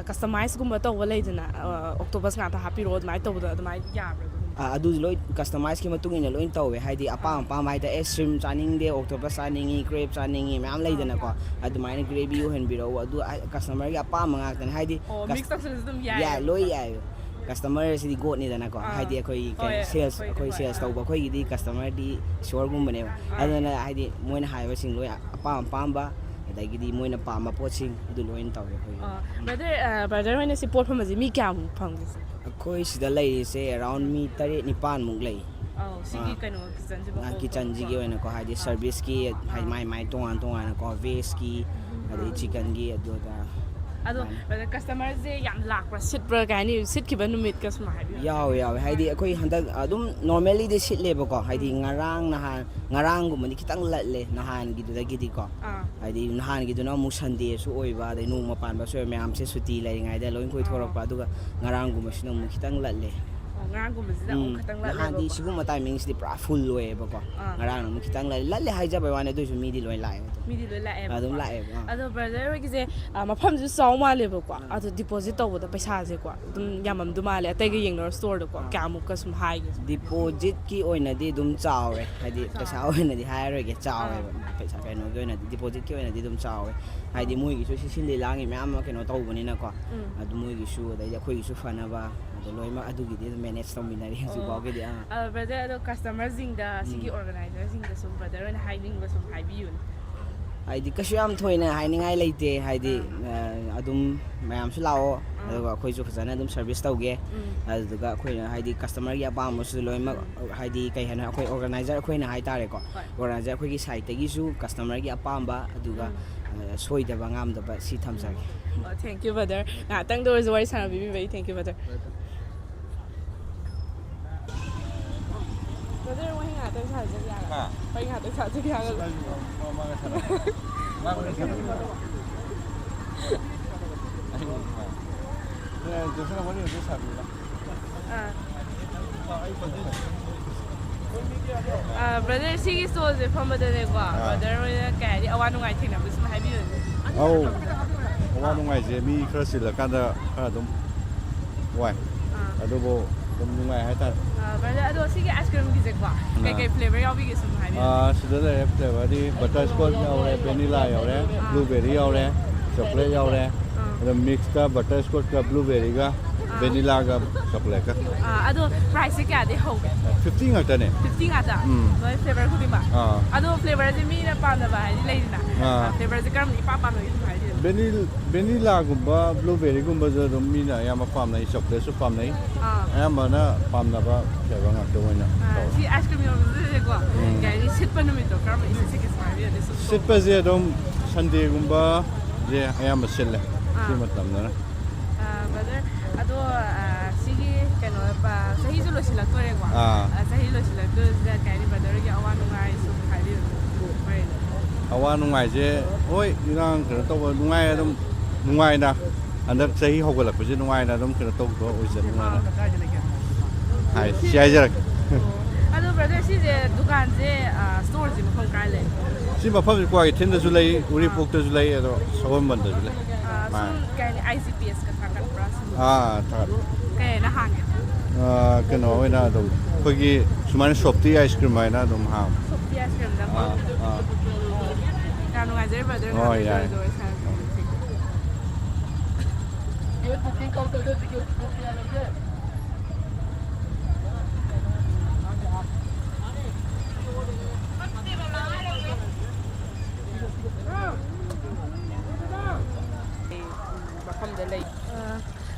ꯀꯁꯇꯃꯥꯏꯁꯀꯨꯝꯕ ꯇꯧꯕ ꯂꯩꯗꯅ, ꯑꯣꯛꯇꯣꯄꯁ ꯉꯥꯛꯇ ꯍꯥꯞꯄꯤꯔꯛꯑꯣ ꯑꯗꯨꯃꯥꯏꯅ ꯇꯧꯕꯗꯣ ꯑꯗꯨꯃꯥꯏꯅ ꯌꯥꯕ꯭ꯔꯥ ꯑꯗꯨꯒꯨꯝꯕ? ꯑꯥ, ꯑꯗꯨꯁꯨ ꯂꯣꯏ ꯀꯁꯇꯃꯥꯏꯁꯀꯤ ꯃꯇꯨꯡ ꯏꯟꯅ ꯂꯣꯏ ꯇꯧꯋꯦ꯫ ꯍꯥꯏꯗꯤ ꯑꯄꯥꯝ ꯑꯄꯥꯝꯕ ꯍꯥꯏꯇꯥꯔꯦ, ꯑꯦ, shrimp ꯆꯥꯅꯤꯡꯗꯦ, octopus ꯆꯥꯅꯤꯡꯉꯤ, crab ꯆꯥꯅꯤꯡꯉꯤ ꯃꯌꯥꯝ ꯂꯩꯗꯅꯀꯣ꯫ ꯑꯗꯨꯃꯥꯏꯅ gravy ꯑꯣꯏꯍꯟꯕꯤꯔꯛꯎ, ꯑꯗꯨ ꯀꯁꯇꯃꯔꯒꯤ ꯑꯄꯥꯝꯕ ꯉꯥꯛꯇꯅꯦ꯫ ꯍꯥꯏꯗꯤ ꯑꯣ, ꯀꯁ- ꯃꯤꯛꯁ ꯇꯧꯁꯤꯜꯂꯁꯨ ꯑꯗꯨꯝ ꯌꯥꯏ, ꯌꯥꯏꯌꯦꯕ? ꯂꯣꯏ ꯌꯥꯏꯌꯦ꯫ ꯀꯁꯇꯃꯔꯁꯤꯗꯤ ꯒꯣꯠꯅꯤꯗꯅꯀꯣ꯫ ꯑꯥ꯫ ꯍꯥꯏꯗꯤ ꯑꯩꯈꯣꯏꯒꯤ ꯍꯣꯏ, ꯀꯩꯅꯣ, ꯁꯦꯜꯁ, ꯍꯣꯏ, ꯑꯩꯈꯣꯏ ꯍꯣꯏ, ꯁꯦꯜꯁ ꯑꯥ꯫ ꯇꯧꯕ ꯑꯩꯈꯣꯏꯒꯤꯗꯤ ꯀꯁꯇꯃꯔꯗꯤ ꯏꯁꯣꯔꯒꯨꯝꯕꯅꯦꯕ꯫ ꯑꯥ꯫ ꯑꯗꯨꯅ ꯍꯥꯏꯗꯤ ꯃꯣꯏꯅ ꯍꯥꯏꯕꯁꯤꯡ ꯂꯣꯏ ꯑꯄꯥꯝ ꯑꯄꯥꯝꯕ, ꯑꯗꯒꯤꯗꯤ ꯃꯣꯏꯅ ꯄꯥꯝꯕ ꯄꯣꯠꯁꯤꯡ ꯑꯗꯨ ꯂꯣꯏꯅ ꯇꯧꯋꯦ ꯑꯩꯈꯣꯏꯒꯤ꯫ ꯑꯣ, ꯕ꯭ꯔꯗꯔ, ꯕ꯭ꯔꯗꯔ ꯍꯣꯏꯅ ꯁꯤ ꯄꯣꯠ ꯐꯝꯕꯁꯦ ꯃꯤ ꯀꯌꯥꯃꯨꯛ ꯐꯝꯒꯦ ꯁꯤ? ꯑꯩꯈꯣꯏ ꯁꯤꯗ ꯂꯩꯔꯤꯁꯦ around ꯃꯤ ꯇꯔꯦꯠ ꯅꯤꯄꯥꯟꯃꯨꯛ ꯂꯩ꯫ ꯑꯧ, ꯁꯤꯒꯤ ꯑꯥ꯫ ꯀꯩꯅꯣ ꯀꯤꯆꯟꯁꯤꯕꯣ? ꯑꯥ, ꯀꯣ-, ꯀꯤꯆꯟꯁꯤꯒꯤ ꯀꯣ-, ꯑꯣꯏꯅꯀꯣ, ꯍꯥꯏꯗꯤ ꯁꯔꯚꯤꯁꯀꯤ, ꯍꯥꯏꯗꯤ ꯃꯥꯏ ꯃꯥꯏ ꯇꯣꯉꯥꯟ ꯇꯣꯉꯥꯟꯅꯀꯣ, ꯚꯦꯖꯀꯤ ꯑꯗꯩ ꯆꯤꯀꯟꯒꯤ ꯑꯗꯨ ꯑꯗꯥ꯫ ꯑꯗꯣ ꯑꯗꯨꯃꯥꯏꯅ꯫ ꯕ꯭ꯔꯗꯔ, ꯀꯁꯇꯃꯔꯁꯦ ꯌꯥꯝ ꯂꯥꯛꯄ꯭ꯔꯥ, ꯁꯤꯠꯄ꯭ꯔꯥ, ꯀꯩ ꯍꯥꯏꯅꯤ, ꯁꯤꯠꯈꯤꯕ ꯅꯨꯃꯤꯠꯀ ꯁꯨꯝ ꯍꯥꯏꯕꯤꯌꯨ꯫ ꯌꯥꯎꯋꯦ, ꯌꯥꯎꯋꯦ꯫ ꯍꯥꯏꯗꯤ ꯑꯩꯈꯣꯏ ꯍꯟꯗꯛ ꯑꯗꯨꯝ normallyꯗꯤ ꯁꯤꯠꯂꯦꯕꯀꯣ, ꯍꯥꯏꯗꯤ ꯉꯔꯥꯡ ꯅꯍꯥꯟ, ꯉꯔꯥꯡꯒꯨꯝꯕꯗꯤ ꯈꯤꯇꯪ ꯂꯠꯂꯦ ꯅꯍꯥꯟꯒꯤꯗꯨꯗꯒꯤꯗꯤꯀꯣ꯫ ꯑꯥ꯫ ꯍꯥꯏꯗꯤ ꯅꯍꯥꯟꯒꯤꯗꯨꯅ ꯑꯃꯨꯛ Sundayꯁꯨ ꯑꯣꯏꯕ, ꯑꯗꯩ ꯅꯣꯡꯃ ꯄꯥꯟꯕꯁꯨ ꯑꯣꯏꯕ, ꯃꯌꯥꯝꯁꯦ ꯁꯨꯇꯤ ꯂꯩꯔꯤꯉꯩꯗ ꯂꯣꯏ ꯀꯣꯏꯊꯣꯔꯛꯄ꯫ ꯑꯗꯨꯒ ꯉꯔꯥꯡꯒꯨꯝꯕꯁꯤꯅ ꯑꯃꯨꯛ ꯈꯤꯇꯪ ꯂꯠꯂꯦ꯫ ꯑꯣ, ꯉꯔꯥꯡꯒꯨꯝꯕꯁꯤꯗ ꯑꯃꯨꯛ ꯎꯝ, ꯈꯤꯇꯪ ꯅꯍꯥꯟꯗꯤ ꯂꯠꯂꯦꯕꯀꯣ꯫ ꯑꯥ꯫ ꯉꯔꯥꯡꯅ ꯑꯃꯨꯛ ꯈꯤꯇꯪ ꯂꯠꯂꯦ꯫ ꯂꯠꯂꯦ ꯍꯥꯏꯖꯕꯩ ꯋꯥꯅꯤ, ꯑꯗꯨꯑꯣꯏꯁꯨ ꯃꯤꯗꯤ ꯂꯣꯏ ꯂꯥꯛꯑꯦ ꯑꯗꯨꯝ꯫ ꯃꯤꯗꯤ ꯂꯣꯏ ꯂꯥꯛꯑꯦꯕꯀꯣ꯫ ꯑꯗꯨꯝ ꯂꯥꯛꯑꯦꯕ, ꯑꯥ꯫ ꯑꯗꯣ ꯕ꯭ꯔꯗꯔ ꯍꯣꯏꯒꯤꯁꯦ, ꯑ, ꯃꯐꯝꯁꯤꯁꯨ ꯆꯥꯎ ꯃꯥꯜꯂꯦꯕꯀꯣ꯫ ꯑꯗꯣ deposit ꯇꯧꯕꯗ ꯄꯩꯁꯥꯁꯦꯀꯣ ꯑꯗꯨꯝ ꯌꯥꯝꯃꯝꯗꯧ ꯃꯥꯜꯂꯦ, ꯑꯇꯩꯒ ꯌꯦꯡꯅꯔꯨꯔ storeꯗꯀꯣ꯫ ꯑꯥ꯫ ꯀꯌꯥꯃꯨꯛꯀ ꯁꯨꯝ ꯍꯥꯏꯒꯦ? Depositꯀꯤ ꯑꯣꯏꯅꯗꯤ ꯑꯗꯨꯝ ꯆꯥꯎꯔꯦ, ꯍꯥꯏꯗꯤ ꯄꯩꯁꯥ ꯑꯣꯏꯅꯗꯤ ꯍꯥꯏꯔꯔꯣꯏꯒꯦ, ꯆꯥꯎꯋꯦꯕ꯫ ꯄꯩꯁꯥ ꯀꯩꯅꯣꯒꯤ ꯑꯣꯏꯅꯗꯤ, depositꯀꯤ ꯑꯣꯏꯅꯗꯤ ꯑꯗꯨꯝ ꯆꯥꯎꯋꯦ꯫ ꯍꯥꯏꯗꯤ ꯃꯣꯏꯒꯤꯁꯨ ꯁꯤ ꯁꯤꯟꯂꯤ ꯂꯥꯡꯉꯤ ꯃꯌꯥꯝ ꯑꯃ ꯀꯩꯅꯣ ꯇꯧꯕꯅꯤꯅꯀꯣ꯫ ꯎꯝ꯫ ꯑꯗꯨ ꯃꯣꯏꯒꯤꯁꯨ, ꯑꯗꯩꯗꯤ ꯑꯩꯈꯣꯏꯒꯤꯁꯨ ꯐꯅꯕ, ꯑꯗꯣ ꯂꯣꯏꯅꯃꯛ ꯑꯗꯨꯒꯤꯗꯤ ꯑꯗꯨꯝ manage ꯇꯧꯃꯤꯟꯅꯔꯤ ꯍꯧꯖꯤꯛ ꯐꯥꯎꯒꯤꯗꯤ꯫ ꯑꯥ꯫ ꯑ, ꯕ꯭ꯔꯗꯔ, ꯑꯗꯣ ꯀꯁꯇꯃꯔꯁꯤꯡꯗ, ꯁꯤꯒꯤ organizerꯁꯤꯡꯗ ꯁꯨꯝ ꯕ꯭ꯔꯗꯔ ꯍꯣꯏꯅ ꯍꯥꯏꯅꯤꯡꯕ ꯁꯨꯝ ꯍꯥꯏꯕꯤꯌꯨꯅꯦ꯫ ꯍꯥꯏꯗꯤ ꯀꯩꯁꯨ ꯌꯥꯝ ꯊꯣꯏꯅ ꯍꯥꯏꯅꯤꯡꯉꯥꯏ ꯂꯩꯇꯦ, ꯍꯥꯏꯗꯤ, ꯑ, ꯑꯗꯨꯝ ꯃꯌꯥꯝꯁꯨ ꯂꯥꯛꯑꯣ, ꯑꯗꯨꯒ ꯑꯩꯈꯣꯏꯁꯨ ꯐꯖꯅ ꯑꯗꯨꯝ service ꯇꯧꯒꯦ꯫ ꯑꯗꯨꯗꯨꯒ ꯑꯩꯈꯣꯏꯅ ꯍꯥꯏꯗꯤ ꯀꯁꯇꯃꯔꯒꯤ ꯑꯄꯥꯝꯕꯁꯨ ꯂꯣꯏꯅꯃꯛ, ꯍꯥꯏꯗꯤ ꯀꯩ ꯍꯥꯏꯅ, ꯑꯩꯈꯣꯏ organizer ꯑꯩꯈꯣꯏꯅ ꯍꯥꯏꯇꯥꯔꯦꯀꯣ, organizer ꯑꯩꯈꯣꯏꯒꯤ sideꯇꯒꯤꯁꯨ ꯀꯁꯇꯃꯔꯒꯤ ꯑꯄꯥꯝꯕ, ꯑꯗꯨꯒ, ꯑ, ꯁꯣꯏꯗꯕ ꯉꯥꯝꯗꯕ ꯁꯤ ꯊꯝꯖꯒꯦ꯫ ꯑꯣ, thank you ꯕ꯭ꯔꯗꯔ, ꯉꯥꯏꯍꯥꯛꯇꯪꯗ ꯑꯣꯏꯔꯁꯨ ꯋꯥꯔꯤ ꯁꯥꯟꯅꯕꯤꯕꯤꯕꯒꯤ thank you ꯕ꯭ꯔꯗꯔ꯫ ꯕ꯭ꯔꯗꯔ, ꯋꯥꯔꯤ ꯉꯥꯛꯇꯪ ꯁꯥꯟꯅꯖꯒꯦ ꯍꯥꯏꯔꯣ? ꯍꯥ? ꯋꯥꯔꯤ ꯉꯥꯛꯇꯪ ꯁꯥꯟꯅꯖꯒꯦ ꯍꯥꯏꯔꯣ? ꯃꯥ-, ꯃꯥꯒ ꯁꯥꯟꯅ-, ꯃꯥꯒ ꯋꯥꯔꯤ ꯁꯥꯟꯅ-, ꯑꯩ ꯋꯥꯔꯤ ꯁꯥꯟꯅ-, ꯅꯦ, ꯖꯣꯁꯅ ꯋꯥꯔꯤ ꯉꯥꯛꯇꯪ ꯁꯥꯕꯤꯌꯨ꯫ ꯑꯥ꯫ ꯕ꯭ꯔꯗꯔ, ꯁꯤꯒꯤ ꯁ꯭ꯇꯣꯜꯁꯦ ꯐꯝꯕꯗꯅꯦꯀꯣ, ꯑꯥ꯫ ꯕ꯭ꯔꯗꯔ ꯍꯣꯏꯅ ꯀꯩ ꯍꯥꯏꯅꯤ, ꯑꯋꯥ ꯅꯨꯡꯉꯥꯏ ꯊꯦꯡꯅꯕꯁꯨ ꯑꯗꯨꯝ ꯍꯥꯏꯕꯤꯌꯨꯅꯦ꯫ ꯑꯧ, ꯑꯋꯥ ꯅꯨꯡꯉꯥꯏꯁꯦ ꯃꯤ ꯈꯔ ꯆꯤꯜꯂꯀꯥꯟꯗ ꯈꯔ ꯑꯗꯨꯝ ꯋꯥꯏ꯫ ꯑꯥ꯫ ꯑꯗꯨꯕꯨ ꯑꯗꯨꯝ ꯅꯨꯡꯉꯥꯏ ꯍꯥꯏꯇꯥꯔꯦ꯫ ꯑꯥ, ꯕ꯭ꯔꯗꯔ, ꯑꯗꯣ ꯁꯤꯒꯤ ꯑꯥꯏꯁ ꯀ꯭ꯔꯤꯝꯒꯤꯁꯦꯀꯣ, ꯑꯥ꯫ ꯀꯩꯀꯩ ꯐ꯭ꯂꯦꯚꯔ ꯌꯥꯎꯕꯤꯒꯦ, ꯁꯨꯝ ꯍꯥꯏꯕꯤꯌꯨꯅꯦ꯫ ꯑꯥ, ꯁꯤꯗ ꯂꯩꯔꯦ, ꯐ꯭ꯂꯦꯚꯔꯗꯤ ꯕꯇꯔ ꯁ꯭ꯀꯣꯠ ꯌꯥꯎꯔꯦ, ꯚꯦꯅꯤꯂꯥ ꯌꯥꯎꯔꯦ, ꯑꯥ꯫ ꯕ꯭ꯂꯨꯕꯦꯔꯤ ꯌꯥꯎꯔꯦ, ꯆꯣꯀ꯭ꯂꯦꯠ ꯌꯥꯎꯔꯦ꯫ ꯑꯥ꯫ ꯑꯗꯣ ꯃꯤꯛꯁꯇ ꯕꯇꯔ ꯁ꯭ꯀꯣꯠꯀ ꯕ꯭ꯂꯨꯕꯦꯔꯤꯒ ꯑꯥ꯫ ꯚꯦꯅꯤꯂꯥꯒ ꯆꯣꯀ꯭ꯂꯦꯠꯀ꯫ ꯑꯥ, ꯑꯗꯣ ꯄ꯭ꯔꯥꯏꯁꯁꯦ ꯀꯌꯥꯗꯩ ꯍꯧꯒꯦ? ꯐꯤꯐꯇꯤ ꯉꯥꯛꯇꯅꯦ꯫ ꯐꯤꯐꯇꯤ ꯉꯥꯛꯇ? ꯎꯝ꯫ ꯂꯣꯏ ꯐ꯭ꯂꯦꯚꯔ ꯈꯨꯗꯤꯡꯃꯛ? ꯑꯥ꯫ ꯑꯗꯣ ꯐ꯭ꯂꯦꯚꯔꯁꯦ ꯃꯤꯅ ꯄꯥꯝꯅꯕ ꯍꯥꯏꯗꯤ ꯂꯩꯗꯅ? ꯑꯥ꯫ ꯑꯥ, ꯐ꯭ꯂꯦꯚꯔꯁꯦ ꯀꯔꯝꯕꯅ ꯏꯄꯥꯝ ꯄꯥꯝꯅꯒꯦ, ꯁꯨꯝ ꯍꯥꯏꯕꯤꯌꯨ꯫ ꯚꯦꯅꯤꯜ-, ꯚꯦꯅꯤꯂꯥꯒꯨꯝꯕ ꯕ꯭ꯂꯨꯕꯦꯔꯤꯒꯨꯝꯕꯁꯨ ꯑꯗꯨꯝ ꯃꯤꯅ ꯑꯌꯥꯝꯕ ꯄꯥꯝꯅꯩ, ꯆꯣꯀ꯭ꯂꯦꯠꯁꯨ ꯄꯥꯝꯅꯩ꯫ ꯑꯥ꯫ ꯑꯌꯥꯝꯕꯅ ꯄꯥꯝꯅꯕ ꯐ꯭ꯂꯦꯚꯔ ꯉꯥꯛꯇ ꯑꯣꯏꯅ ꯑꯥ, ꯇꯧꯋꯦ꯫ ꯁꯤ ꯑꯥꯏꯁ ꯀ꯭ꯔꯤꯝ ꯌꯣꯟꯕꯁꯤꯗꯀꯣ, ꯎꯝ꯫ ꯀꯩ ꯍꯥꯏꯅꯤ, ꯁꯤꯠꯄ ꯅꯨꯃꯤꯠꯇꯣ ꯀꯔꯝꯕ ꯏꯁꯤꯠ ꯁꯤꯠꯀꯦ, ꯁꯨꯝ ꯍꯥꯏꯕꯤꯌꯨꯅꯦ, ꯁꯨꯝ ꯁꯤꯠꯄꯁꯦ ꯑꯗꯨꯝ ꯁꯟꯗꯦꯒꯨꯝꯕꯁꯦ ꯑꯌꯥꯝꯕ ꯁꯤꯠꯂꯦ, ꯁꯤ ꯑꯥ꯫ ꯃꯇꯝꯗꯅ꯫ ꯑꯥ, ꯕ꯭ꯔꯗꯔ, ꯑꯗꯣ, ꯑꯥ, ꯁꯤꯒꯤ ꯀꯩꯅꯣ, ꯄ-, ꯆꯍꯤꯁꯨ ꯂꯣꯏꯁꯤꯜꯂꯛꯇꯣꯔꯦꯀꯣ? ꯑꯥ꯫ ꯑꯥ, ꯆꯍꯤ ꯂꯣꯏꯁꯤꯜꯂꯛꯇꯣꯔꯦ꯫ ꯁꯤꯗ ꯀꯩ ꯍꯥꯏꯅꯤ, ꯕ꯭ꯔꯗꯔꯒꯤ ꯑꯋꯥ ꯅꯨꯡꯉꯥꯏ ꯁꯨꯝ ꯍꯥꯏꯕꯤꯌꯨ꯫ ꯍꯣꯏ꯫ ꯑꯋꯥ ꯅꯨꯡꯉꯥꯏꯁꯦ, ꯍꯣꯏ, ꯏꯔꯥꯡ ꯀꯩꯅꯣ ꯇꯧꯕ ꯅꯨꯡꯉꯥꯏ, ꯑꯗꯨꯝ ꯅꯨꯡꯉꯥꯏꯅ, ꯍꯟꯗꯛ ꯆꯍꯤ ꯍꯧꯒꯠꯂꯛꯄꯁꯦ ꯅꯨꯡꯉꯥꯏꯅ ꯑꯗꯨꯝ ꯀꯩꯅꯣ ꯇꯧꯕ ꯑꯣꯏꯖꯅꯤꯡꯕꯅ ꯍꯥꯏ, ꯁꯤ ꯍꯥꯏꯖꯔꯛꯀꯦ꯫ ꯑꯣ꯫ ꯑꯗꯣ ꯕ꯭ꯔꯗꯔ, ꯁꯤꯁꯦ ꯗꯨꯀꯥꯟꯁꯦ, ꯑ, ꯁ꯭ꯇꯣꯔꯁꯦ ꯃꯐꯝ ꯀꯥꯏ ꯂꯩ? ꯁꯤ ꯃꯐꯝꯁꯦ ꯀ꯭ꯋꯥꯀꯩꯊꯦꯜꯗꯁꯨ ꯂꯩ, ꯑꯥ꯫ ꯎꯔꯤꯄꯣꯛꯇꯁꯨ ꯂꯩ, ꯑꯗꯣ ꯁꯒꯣꯜꯕꯟꯗꯁꯨ ꯂꯩ꯫ ꯑꯥ, ꯃꯥꯅꯦ꯫ ꯁꯨꯝ ꯀꯩ ꯍꯥꯏꯅꯤ, ꯑꯥꯏ ꯖꯤ ꯄꯤ ꯑꯦꯁꯀ ꯊꯥꯒꯠꯄ꯭ꯔꯥ ꯁꯨꯝ? ꯑꯥ, ꯊꯥꯒꯠꯂꯤ꯫ ꯀꯩꯅ ꯍꯥꯡꯒꯦ? ꯑꯥ, ꯀꯩꯅꯣ ꯑꯣꯏꯅ ꯑꯗꯨꯝ ꯑꯩꯈꯣꯏꯒꯤ ꯁꯨꯃꯥꯏꯅ ꯁꯣꯐꯇꯤ ꯑꯥꯏꯁ ꯀ꯭ꯔꯤꯝ ꯍꯥꯏꯅ ꯑꯗꯨꯝ ꯍꯥꯡꯉꯤ꯫ ꯁꯣꯐꯇꯤ ꯑꯥꯏꯁ ꯀ꯭ꯔꯤꯝꯗ? ꯑꯥ, ꯑꯥ꯫ ꯌꯥꯝ ꯅꯨꯡꯉꯥꯏꯖꯔꯦ, ꯕ꯭ꯔꯗꯔ꯫ ꯍꯣꯏ, ꯌꯥꯏ꯫ ꯇꯧꯔꯁꯦ ꯍꯥꯏꯕ꯫ ꯃꯐꯝꯗ ꯂꯩ꯫ ꯑ,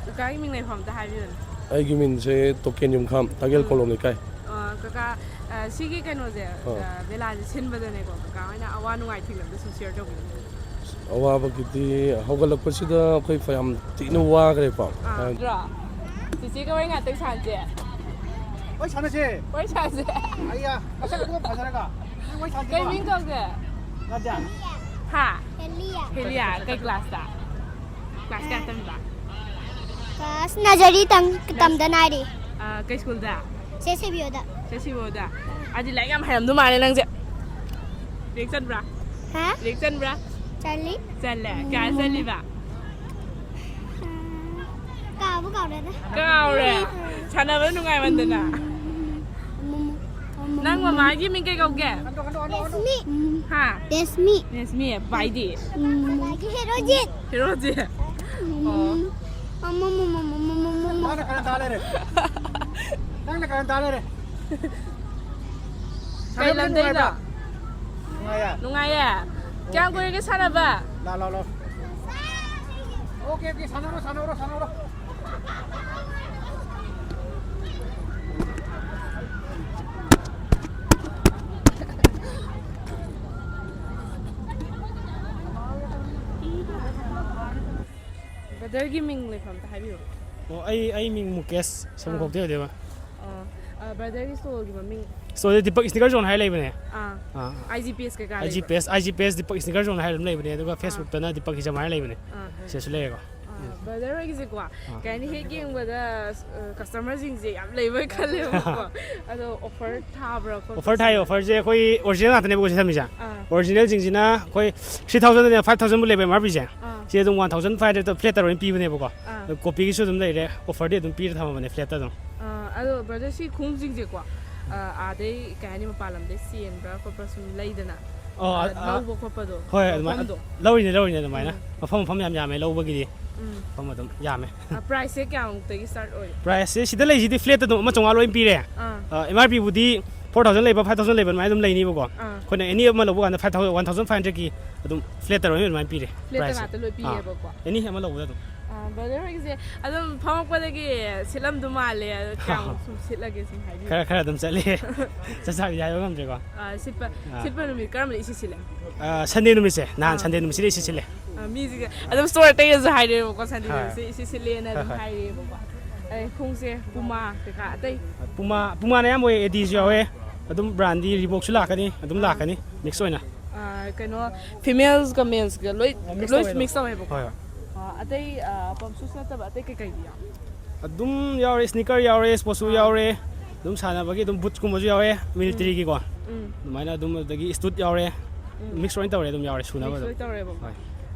ꯀꯀꯥꯒꯤ ꯃꯤꯡ ꯂꯩꯐꯝ ꯑꯝꯇ ꯍꯥꯏꯕꯤꯌꯨꯅꯦ꯫ ꯑꯩꯒꯤ ꯃꯤꯡꯁꯦ ꯇꯣꯀꯦꯟ ꯌꯨꯝꯈꯥꯝ, ꯇꯥꯒꯦꯜ ꯎꯝ꯫ ꯀꯣꯂꯣꯝ ꯂꯩꯀꯥꯏ꯫ ꯑ, ꯀꯀꯥ, ꯑ, ꯁꯤꯒꯤ ꯀꯩꯅꯣꯁꯦ, ꯑꯥ꯫ ꯑ, ꯃꯦꯂꯥꯁꯦ ꯁꯤꯟꯕꯗꯅꯦꯀꯣ, ꯀꯀꯥ ꯍꯣꯏꯅ ꯑꯋꯥ ꯅꯨꯡꯉꯥꯏ ꯊꯦꯡꯅꯕꯗꯣ ꯁꯨꯝ ꯁꯤꯌꯔ ꯇꯧꯕꯤꯌꯨꯅꯦ꯫ ꯑꯋꯥꯕꯒꯤꯗꯤ ꯍꯧꯒꯠꯂꯛꯄꯁꯤꯗ ꯑꯩꯈꯣꯏ ꯌꯥꯝ ꯊꯤꯅ ꯋꯥꯈ꯭ꯔꯦꯀꯣ꯫ ꯑꯥ꯫ ꯅꯠꯇ꯭ꯔꯣ? ꯆꯤꯆꯦꯒ ꯋꯥꯔꯤ ꯉꯥꯛꯇꯪ ꯁꯥꯟꯁꯦ꯫ ꯋꯥꯔꯤ ꯁꯥꯟꯅꯁꯦ꯫ ꯋꯥꯔꯤ ꯁꯥꯟꯁꯦ꯫ ꯑꯩꯌꯥ, ꯃꯁꯛ ꯑꯗꯨꯒ ꯐꯖꯔꯒ꯫ ꯋꯥꯔꯤ ꯁꯥꯟꯁꯦ꯫ ꯀꯩ ꯃꯤꯡ ꯀꯧꯒꯦ? ꯅꯥꯗꯤꯌꯥ꯫ ꯍꯥ? ꯍꯦꯂꯤꯌꯥ꯫ ꯍꯦꯂꯤꯌꯥ, ꯀꯩ ꯀ꯭ꯂꯥꯁꯇ? ꯀ꯭ꯂꯥꯁ ꯀꯌꯥ ꯇꯝꯃꯤꯕ? ꯀ꯭ꯂꯥꯁ ꯅꯔꯖꯔꯤ ꯇꯝ-, ꯇꯝꯗ ꯉꯥꯏꯔꯤ꯫ ꯑꯥ, ꯀꯩ ꯁ꯭ꯀꯨꯜꯗ? ꯁꯦ ꯁꯦꯕꯤꯌꯣꯗ꯫ ꯁꯦ ꯁꯤꯕꯣꯗ꯫ ꯑꯗꯤ ꯂꯥꯏꯔꯤꯛ ꯌꯥꯝ ꯍꯩꯔꯝꯗꯧ ꯃꯥꯜꯂꯦ ꯅꯪꯁꯦ꯫ ꯂꯥꯏꯔꯤꯛ ꯆꯟꯕ꯭ꯔꯥ? ꯍꯥ? ꯂꯥꯏꯔꯤꯛ ꯆꯟꯕ꯭ꯔꯥ? ꯆꯠꯂꯤ꯫ ꯆꯜꯂꯦ꯫ ꯀꯌꯥ ꯆꯜꯂꯤꯕ? ꯀꯥꯎꯕꯨ ꯀꯥꯎꯔꯦꯗ꯫ ꯀꯥꯎꯔꯦ꯫ ꯁꯥꯟꯅꯕ ꯅꯨꯡꯉꯥꯏꯃꯟꯗꯅ꯫ ꯅꯪ ꯃꯃꯥꯒꯤ ꯃꯤꯡ ꯀꯩ ꯀꯧꯒꯦ? ꯔꯦꯁꯃꯤ꯫ ꯍꯥ? ꯔꯦꯁꯃꯤ꯫ ꯔꯦꯁꯃꯤ꯫ ꯚꯥꯏꯗꯤ? ꯃꯃꯥꯒꯤ ꯍꯦꯔꯣꯖꯤꯠ꯫ ꯍꯦꯔꯣꯖꯤꯠ꯫ ꯑꯣ꯫ ꯑꯃ, ꯑꯃ, ꯑꯃ, ꯑꯃ, ꯑꯃ, ꯑꯃ, ꯑꯃ꯫ ꯅꯪꯅ ꯀꯔꯟ ꯇꯥ ꯂꯩꯔꯦ꯫ ꯅꯪꯅ ꯀꯔꯟ ꯇꯥ ꯂꯩꯔꯦ꯫ ꯀꯩ ꯂꯝꯗꯩꯅꯣ? ꯅꯨꯡꯉꯥꯏꯌꯦ꯫ ꯅꯨꯡꯉꯥꯏꯌꯦ꯫ ꯀꯌꯥꯝ ꯀꯨꯏꯔꯒꯦ ꯁꯥꯟꯅꯕ? ꯂꯥ, ꯂꯥ, ꯂꯥ꯫ Okay, okay, ꯁꯥꯟꯅꯔꯣ, ꯁꯥꯟꯅꯔꯣ, ꯁꯥꯟꯅꯔꯣ꯫ ꯕ꯭ꯔꯗꯔꯒꯤ ꯃꯤꯡ ꯂꯩꯐꯝ ꯑꯝꯇ ꯍꯥꯏꯕꯤꯌꯨ꯫ ꯑꯣ, ꯑꯩ ꯑꯩ ꯃꯤꯡ ꯃꯨꯀꯦꯁ, ꯁꯃꯨꯈꯣꯛꯇꯩ ꯑꯣꯏꯗꯣꯏꯕ꯫ ꯑꯣ, ꯑ, ꯕ꯭ꯔꯗꯔꯒꯤ ꯁ꯭ꯇꯣꯔꯒꯤ ꯃꯃꯤꯡ? ꯁ꯭ꯇꯣꯔꯁꯦ ꯗꯤꯄꯛ ꯁ꯭ꯅꯤꯀꯔ ꯖꯣꯟ ꯍꯥꯏꯔ ꯂꯩꯕꯅꯦ꯫ ꯑꯥ, ꯑꯥ, ꯑꯥꯏ ꯖꯤ ꯄꯤ ꯑꯦꯁ ꯀꯩꯀꯥ ꯑꯥꯏ ꯖꯤ ꯂꯩꯕ꯭ꯔꯥ? P S, I G P S Deepak sneaker zone ꯍꯥꯏꯔ ꯑꯗꯨꯝ ꯂꯩꯕꯅꯦ, ꯑꯗꯨꯒ ꯐꯦꯁꯕꯨꯛꯇꯅ ꯗꯤꯄꯛ ꯍꯤꯖꯝ ꯍꯥꯏꯔ ꯂꯩꯕꯅꯦ꯫ ꯑꯥ꯫ ꯁꯤꯗꯁꯨ ꯂꯩꯔꯦꯀꯣ꯫ ꯑꯥ, ꯕ꯭ꯔꯗꯔ ꯍꯣꯏꯒꯤꯁꯦꯀꯣ, ꯀꯩ ꯍꯥꯏꯅꯤ, ꯍꯦꯛ ꯌꯦꯡꯕꯗ, ꯑ, ꯀꯁꯇꯃꯔꯁꯤꯡꯁꯦ ꯌꯥꯝ ꯂꯩꯕꯣꯏ ꯈꯜꯂꯦꯕꯀꯣ꯫ ꯑꯗꯣ ꯑꯣꯐꯔ ꯊꯥꯕ꯭ꯔꯥ ꯈꯣꯠꯄ꯭ꯔꯥ? ꯑꯣꯐꯔ ꯊꯥꯏ꯫ ꯑꯣꯐꯔꯁꯦ ꯑꯩꯈꯣꯏ ꯑꯣꯔꯤꯖꯤꯅꯦꯜ ꯉꯥꯛꯇꯅꯦꯕꯀꯣ ꯁꯤ ꯊꯝꯃꯤꯁꯦ꯫ ꯑꯥ꯫ ꯑꯣꯔꯤꯖꯤꯅꯦꯜꯁꯤꯡꯁꯤꯅ ꯑꯩꯈꯣꯏ ꯊ꯭ꯔꯤ ꯊꯥꯎꯖꯟꯗꯩꯅ ꯐꯥꯏꯚ ꯊꯥꯎꯖꯟꯕꯨ ꯂꯩꯕ ꯑꯦꯝ ꯑꯥꯔ ꯄꯤꯁꯦ꯫ ꯑꯥ꯫ ꯁꯤ ꯑꯗꯨꯝ ꯋꯥꯟ ꯊꯥꯎꯖꯟ ꯐꯥꯏꯚ ꯍꯟꯗ꯭ꯔꯦꯗꯇ ꯐ꯭ꯂꯦꯠꯇ ꯂꯣꯏꯅ ꯄꯤꯕꯅꯦꯕꯀꯣ꯫ ꯑꯥ꯫ ꯑꯗꯣ ꯀꯣꯄꯤꯒꯤꯁꯨ ꯑꯗꯨꯝ ꯂꯩꯔꯦ, ꯑꯣꯐꯔꯗꯤ ꯑꯗꯨꯝ ꯄꯤꯔ ꯊꯝꯃꯕꯅꯦ ꯐ꯭ꯂꯦꯠꯇ ꯑꯗꯨꯝ꯫ ꯑꯥ, ꯑꯗꯣ ꯕ꯭ꯔꯗꯔ, ꯁꯤ ꯈꯣꯡꯎꯞꯁꯤꯡꯁꯦꯀꯣ, ꯑ, ꯑꯥꯗꯩ, ꯀꯩ ꯍꯥꯏꯅꯤ, ꯃꯄꯥꯟ ꯂꯝꯗꯩ ꯆꯦꯟꯕ꯭ꯔꯥ ꯈꯣꯠꯄ꯭ꯔꯥ ꯁꯨꯝ ꯂꯩꯗꯅ, ꯑꯣ, ꯑ, ꯑ, ꯑ, ꯂꯧꯕ ꯈꯣꯠꯄꯗꯣ, ꯍꯣꯏ, ꯑꯗꯨꯃꯥꯏꯅ ꯃꯐꯝꯗꯣ? ꯂꯧꯔꯤꯅꯦ, ꯂꯧꯔꯤꯅꯦ ꯑꯗꯨꯃꯥꯏꯅ꯫ ꯎꯝ꯫ ꯃꯐꯝ ꯃꯐꯝ ꯌꯥꯝ ꯌꯥꯝꯃꯦ ꯂꯧꯕꯒꯤꯗꯤ꯫ ꯎꯝ꯫ ꯃꯐꯝ ꯑꯗꯨꯝ ꯌꯥꯝꯃꯦ꯫ ꯑ, ꯄ꯭ꯔꯥꯏꯁꯁꯦ ꯀꯌꯥꯃꯨꯛꯇꯒꯤ ꯁ꯭ꯇꯥꯔꯠ ꯑꯣꯏ? ꯄ꯭ꯔꯥꯏꯁꯁꯦ ꯁꯤꯗ ꯂꯩꯁꯤꯗꯤ ꯐ꯭ꯂꯦꯠꯇ ꯑꯗꯨꯝ ꯑꯃ ꯆꯥꯝꯃꯉꯥ ꯂꯣꯏ ꯄꯤꯔꯦ꯫ ꯑꯥ꯫ ꯑ, ꯑꯦꯝ ꯑꯥꯔ ꯄꯤꯕꯨꯗꯤ ꯐꯣꯔ ꯊꯥꯎꯖꯟ ꯂꯩꯕ, ꯐꯥꯏꯚ ꯊꯥꯎꯖꯟ ꯂꯩꯕ ꯑꯗꯨꯃꯥꯏꯅ ꯑꯗꯨꯝ ꯂꯩꯅꯤꯕꯀꯣ꯫ ꯑꯥ꯫ ꯑꯩꯈꯣꯏꯅ ꯑꯦꯅꯤ ꯑꯃ ꯂꯧꯕ ꯀꯥꯟꯗ five thousand, one thousand five ꯍꯟꯗ꯭ꯔꯦꯗꯀꯤ ꯑꯗꯨꯝ ꯐ꯭ꯂꯦꯠꯇ ꯂꯣꯏ ꯑꯗꯨꯃꯥꯏꯅ ꯄꯤꯔꯦ꯫ ꯐ꯭ꯂꯦꯠꯇ ꯄ꯭ꯔꯥꯏꯁꯁꯦ꯫ ꯉꯥꯛꯇ ꯂꯣꯏ ꯑꯥ꯫ ꯄꯤꯌꯦꯕꯀꯣ? ꯑꯦꯅꯤ ꯑꯃ ꯂꯧꯕꯗ ꯑꯗꯨꯝ꯫ ꯑ, ꯕ꯭ꯔꯗꯔ ꯍꯣꯏꯒꯤꯁꯦ ꯑꯗꯨꯝ ꯐꯝꯃꯛꯄꯗꯒꯤ ꯁꯤꯠꯂꯝꯗꯧ ꯃꯥꯜꯂꯦ꯫ ꯑꯗꯣ ꯀꯌꯥꯃꯨꯛ ꯁꯨꯝ ꯁꯤꯠꯂꯒꯦ ꯁꯨꯝ ꯍꯥꯏꯕꯤꯌꯨ꯫ ꯈꯔ ꯈꯔ ꯑꯗꯨꯝ ꯆꯠꯂꯤ꯫ ꯆꯞ ꯆꯥꯕꯤꯗꯤ ꯍꯥꯏꯕ ꯉꯝꯗ꯭ꯔꯦꯀꯣ꯫ ꯑ, ꯁꯤꯠꯄ, ꯑꯥ꯫ ꯁꯤꯠꯄ ꯅꯨꯃꯤꯠ ꯀꯔꯝꯕꯗ ꯏꯁꯤꯠ ꯁꯤꯠꯂꯦ? ꯑ, ꯁꯟꯗꯦ ꯅꯨꯃꯤꯠꯁꯦ, ꯅꯍꯥꯟ ꯑꯥ꯫ ꯁꯟꯗꯦ ꯅꯨꯃꯤꯠꯁꯤꯗ ꯏꯁꯤꯠ ꯁꯤꯠꯂꯦ꯫ ꯑ, ꯃꯤꯁꯤꯒ ꯑꯗꯨꯝ ꯁ꯭ꯇꯣꯔ ꯑꯇꯩꯗꯁꯨ ꯍꯥꯏꯔꯦꯕꯀꯣ, ꯁꯟꯗꯦ ꯍꯣꯏ꯫ ꯅꯨꯃꯤꯠꯁꯦ ꯏꯁꯤꯠ ꯁꯤꯠꯂꯦꯅ ꯍꯣꯏ, ꯑꯗꯨꯝ ꯍꯣꯏ꯫ ꯍꯥꯏꯔꯦꯕꯀꯣ꯫ ꯑꯗꯩ ꯈꯣꯡꯎꯞꯁꯦ ꯄꯨꯃꯥ ꯀꯩꯀꯥ ꯑꯇꯩ? ꯄꯨꯃꯥ, ꯄꯨꯃꯥꯅ ꯑꯌꯥꯝꯕ ꯑꯣꯏ, ꯑꯦꯗꯤꯁꯨ ꯌꯥꯎꯋꯦ, ꯑꯗꯨꯝ ꯕ꯭ꯔꯥꯟꯗꯤ ꯔꯤꯕꯣꯛꯁꯨ ꯂꯥꯛꯀꯅꯤ, ꯑꯗꯨꯝ ꯂꯥꯛꯀꯅꯤ, ꯃꯤꯛꯁ ꯑꯣꯏꯅ꯫ ꯑ, ꯀꯩꯅꯣ, ꯐꯤꯃꯦꯜꯁꯀ ꯃꯦꯜꯁꯀ ꯂꯣꯏ, ꯑ, ꯃꯤꯛꯁ ꯂꯣꯏ ꯇꯧꯋꯦ ꯑꯗꯨꯝ꯫ ꯃꯤꯛꯁ ꯇꯧꯋꯦꯕꯀꯣ? ꯍꯣꯏ, ꯍꯣꯏ꯫ ꯑ, ꯑꯇꯩ, ꯑ, ꯄꯝ ꯁꯨꯁ ꯅꯠꯇꯕ ꯑꯇꯩ ꯀꯩꯀꯩꯗꯤ ꯌꯥꯎ? ꯑꯗꯨꯝ ꯌꯥꯎꯔꯦ, ꯁ꯭ꯅꯤꯀꯔ ꯌꯥꯎꯔꯦ, ꯁ꯭ꯄꯣꯔꯠ ꯁꯨ ꯑꯥ꯫ ꯌꯥꯎꯔꯦ, ꯑꯗꯨꯝ ꯁꯥꯟꯅꯕꯒꯤ ꯑꯗꯨꯝ ꯕꯨꯠꯁꯀꯨꯝꯕꯁꯨ ꯌꯥꯎꯋꯦ, ꯃꯤꯂꯤꯇꯔꯤꯒꯤꯀꯣ꯫ ꯎꯝ ꯑꯗꯨꯃꯥꯏꯅ ꯑꯗꯨꯝ, ꯑꯗꯒꯤ ꯁ꯭ꯇꯨꯠ ꯌꯥꯎꯔꯦ꯫ ꯎꯝ. ꯃꯤꯛꯁ ꯂꯣꯏ ꯇꯧꯔꯦ, ꯑꯗꯨꯝ ꯌꯥꯎꯔꯦ ꯁꯨꯅꯕ ꯃꯤꯛꯁ ꯑꯗꯨꯝ꯫ ꯂꯣꯏ ꯇꯧꯔꯦꯕꯀꯣ꯫ ꯍꯣꯏ.